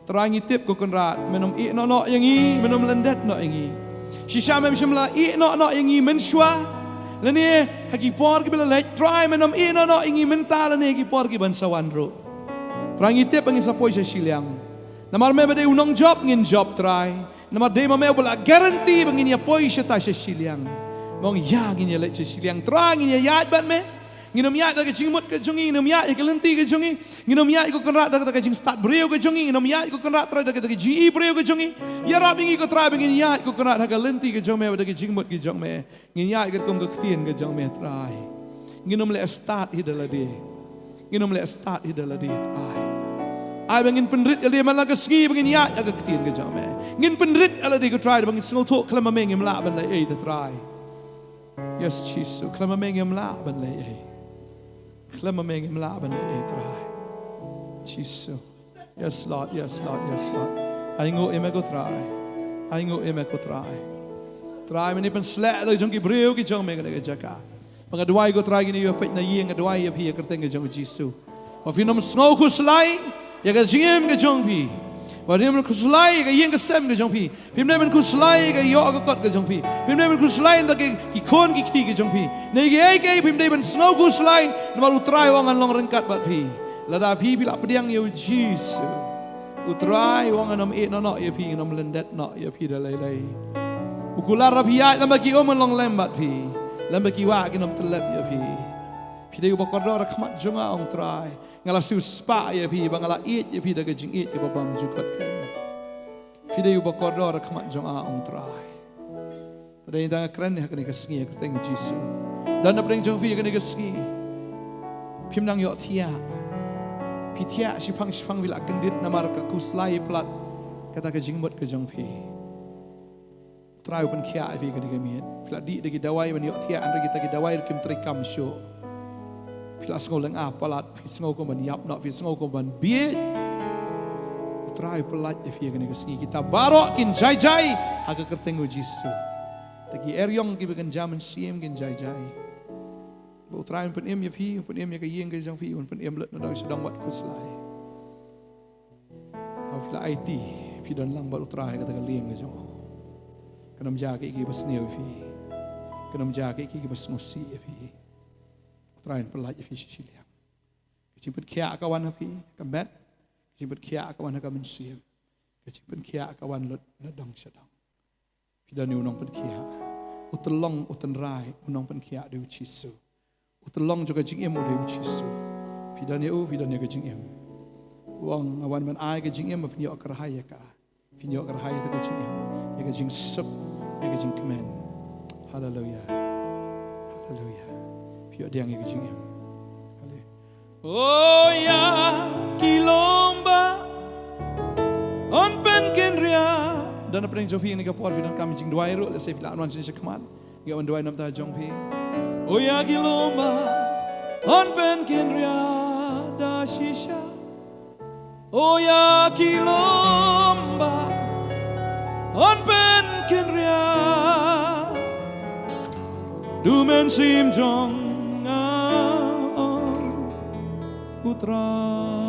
Trai, ngi tip ko Kynrad, men ym ïeh noh noh ïa ngi, men ym lyndet noh ïa ngi. Shisha mem shym la ïeh noh noh ïa ngi mynshuwa, lane ha ki por kiba la leit, Trai, men ym ïeh noh noh ïa ngi mynta lane ha ki por kiban sa wan ruh. Trai, ngi tip ba ngin sa poi sha shiliang. Namar me ba dei u nongjop, ngin jop, Trai. Namar dei ma me uba la guarantee ba ngin ïa poi shata sha shiliang. Me ong ïa ngin ïaleit sha shiliang, Trai, ngin ïa ïaid bad me. Ngin ym ïaid da ka jingmut ka jong ngi, ngin ym ïaid ha ka lynti ka jong ngi. Ngin ym ïaid ko Kynrad da ka, da ka jingstad briew ka jong ngi, ngin ym ïaid ko Kynrad Trai da ka, da ka jingi briew ka jong ngi. Ïarap ïa ngi ko Trai ba ngin ïaid ko Kynrad ha ka lynti ka jong me, da ka jingmut ka jong me. Ngin ïaid katkum ka ktien ka jong me Trai. Ngin ym leh stad hi da lade. Ngin ym leh stad hi da lade Trai. Ai ba ngin pynrit ïa lade man la ka sngi ba ngin ïaid ha ka ktien ka jong me. Ngin pynrit ïa lade ko Trai ba ngin sngewthuh khlem ma me ngim lah ban leh ei te Trai. Yes Jisu, khlem ma me ngim lah ban leh ei. Khlem ma me ngim lah ban leh ei Trai. Jisu. Yes Lord, yes Lord, yes Lord. Ai nguh ïa me ko Trai. Ai nguh ïa me ko Trai. Trai, mynta pynsleh la jong ki briew ki jong me kane ka jaka. Ba nga duwai ko Trai kine ïa peit na ïing, nga duwai ïa phi ïa ka kyrteng ka jong u Jisu. Ba phin ym sngew khuslai ïa ka jingim ka jong phi. Ba phin ym khuslai ïa ka ïing ka sem ka jong phi. Phim dei ban khuslai ïa ka ïoh ka kot ka jong phi. Phim dei ban khuslai ïa ki khun ki kti ka jong phi. Ne ïa kiei kiei phim dei ban sngew khuslai. Namar u Trai u ong ngan long ryngkat bad phi. Lada phi phi la pdiang ïa u Jisu, u Trai u ong ngan ym ïeh noh noh ïa phi, ngan ym lyndet noh ïa phi da lei lei. U kular ba phi ïaid lem bad ki um, ngan long lem bad phi. Lem bad ki wah kin ym tyllep ïa phi. Phi dei uba kordor ha khmat jong nga, ong Trai. Nga la siewspah ïa phi, ba nga la ïeit ïa phi da ka jingïeit kaba bymjukut. Phi dei uba kordor ha khmat jong nga, ong Trai. Te dei tang nga kren ha kane ka sngi ha ka kyrteng u Jisu. Don na pdeng jong phi ha kane ka sngi, phim nang ïohthiah. Phi thiah shiphang shiphang, phi la kyndit namar ka khuslai palat kata ka jingmut ka jong phi. U Trai u pynkhiah ïa phi kane ka miet. Phi la dih da ki dawai ban ïohthiah, hynrei kita ki dawai ruh kim treikam shuh. Phi la sngew lynga palat, phi sngew kum ban ïap noh, phi sngew kum ban bieit. U Trai u pyllait ïa phi kane ka sngi. Kita baroh kin jai jai ha ka kyrteng u Jisu. Te ki eriong kiba kynja mynsiem kin jai jai. Ba u Trai un pynim ïa phi, un pynim ïa ka ïing ka jong phi, un pynim lut nadong shadong bad khuslai. Haba phi la aiti, phi don lang bad u Trai ha kata ka lieng ka jong u, kan ym jia kiei kiei ba sniew ïa phi. Kan ym jia kiei kiei ba sngewsih ïa phi. U Trai un pyllait ïa phi shi shiliang. Ka jingpynkhiah ka wan ha phi, ka met. Ka jingpynkhiah ka wan ha ka mynsiem. Ka jingpynkhiah ka wan lut nadong shadong. Phi don ïa u nongpynkhiah. U tyllong, u tynrai, u nongpynkhiah dei u Jisu. U tyllong jong ka jingim u dei u Jisu. Phi don ïa u, phi don ïa ka jingim. U ong nga wan ban ai ka jingim ba phin ïoh kyrhai ïa ka. Phin ïoh kyrhai ïa ka jingim, ïa ka jingsuk, ïa ka jingkmen. Haleluya. Haleluya. Phi ïoh pdiang ïa ka jingim. Haleluya. O ïa ki lum ba yn pynkynriah. Don na pdeng jong phi ha kane ka por, phi donkam jingduwai ruh, lehse phi lah ban wan sha khmat. Ïa, wan duwai na ka bynta jong phi. O ïa ki lum ba yn pynkynriah da shisha. O ïa ki lum ba yn pynkynriah. Da u Mynsiem jong nga, o U Trai.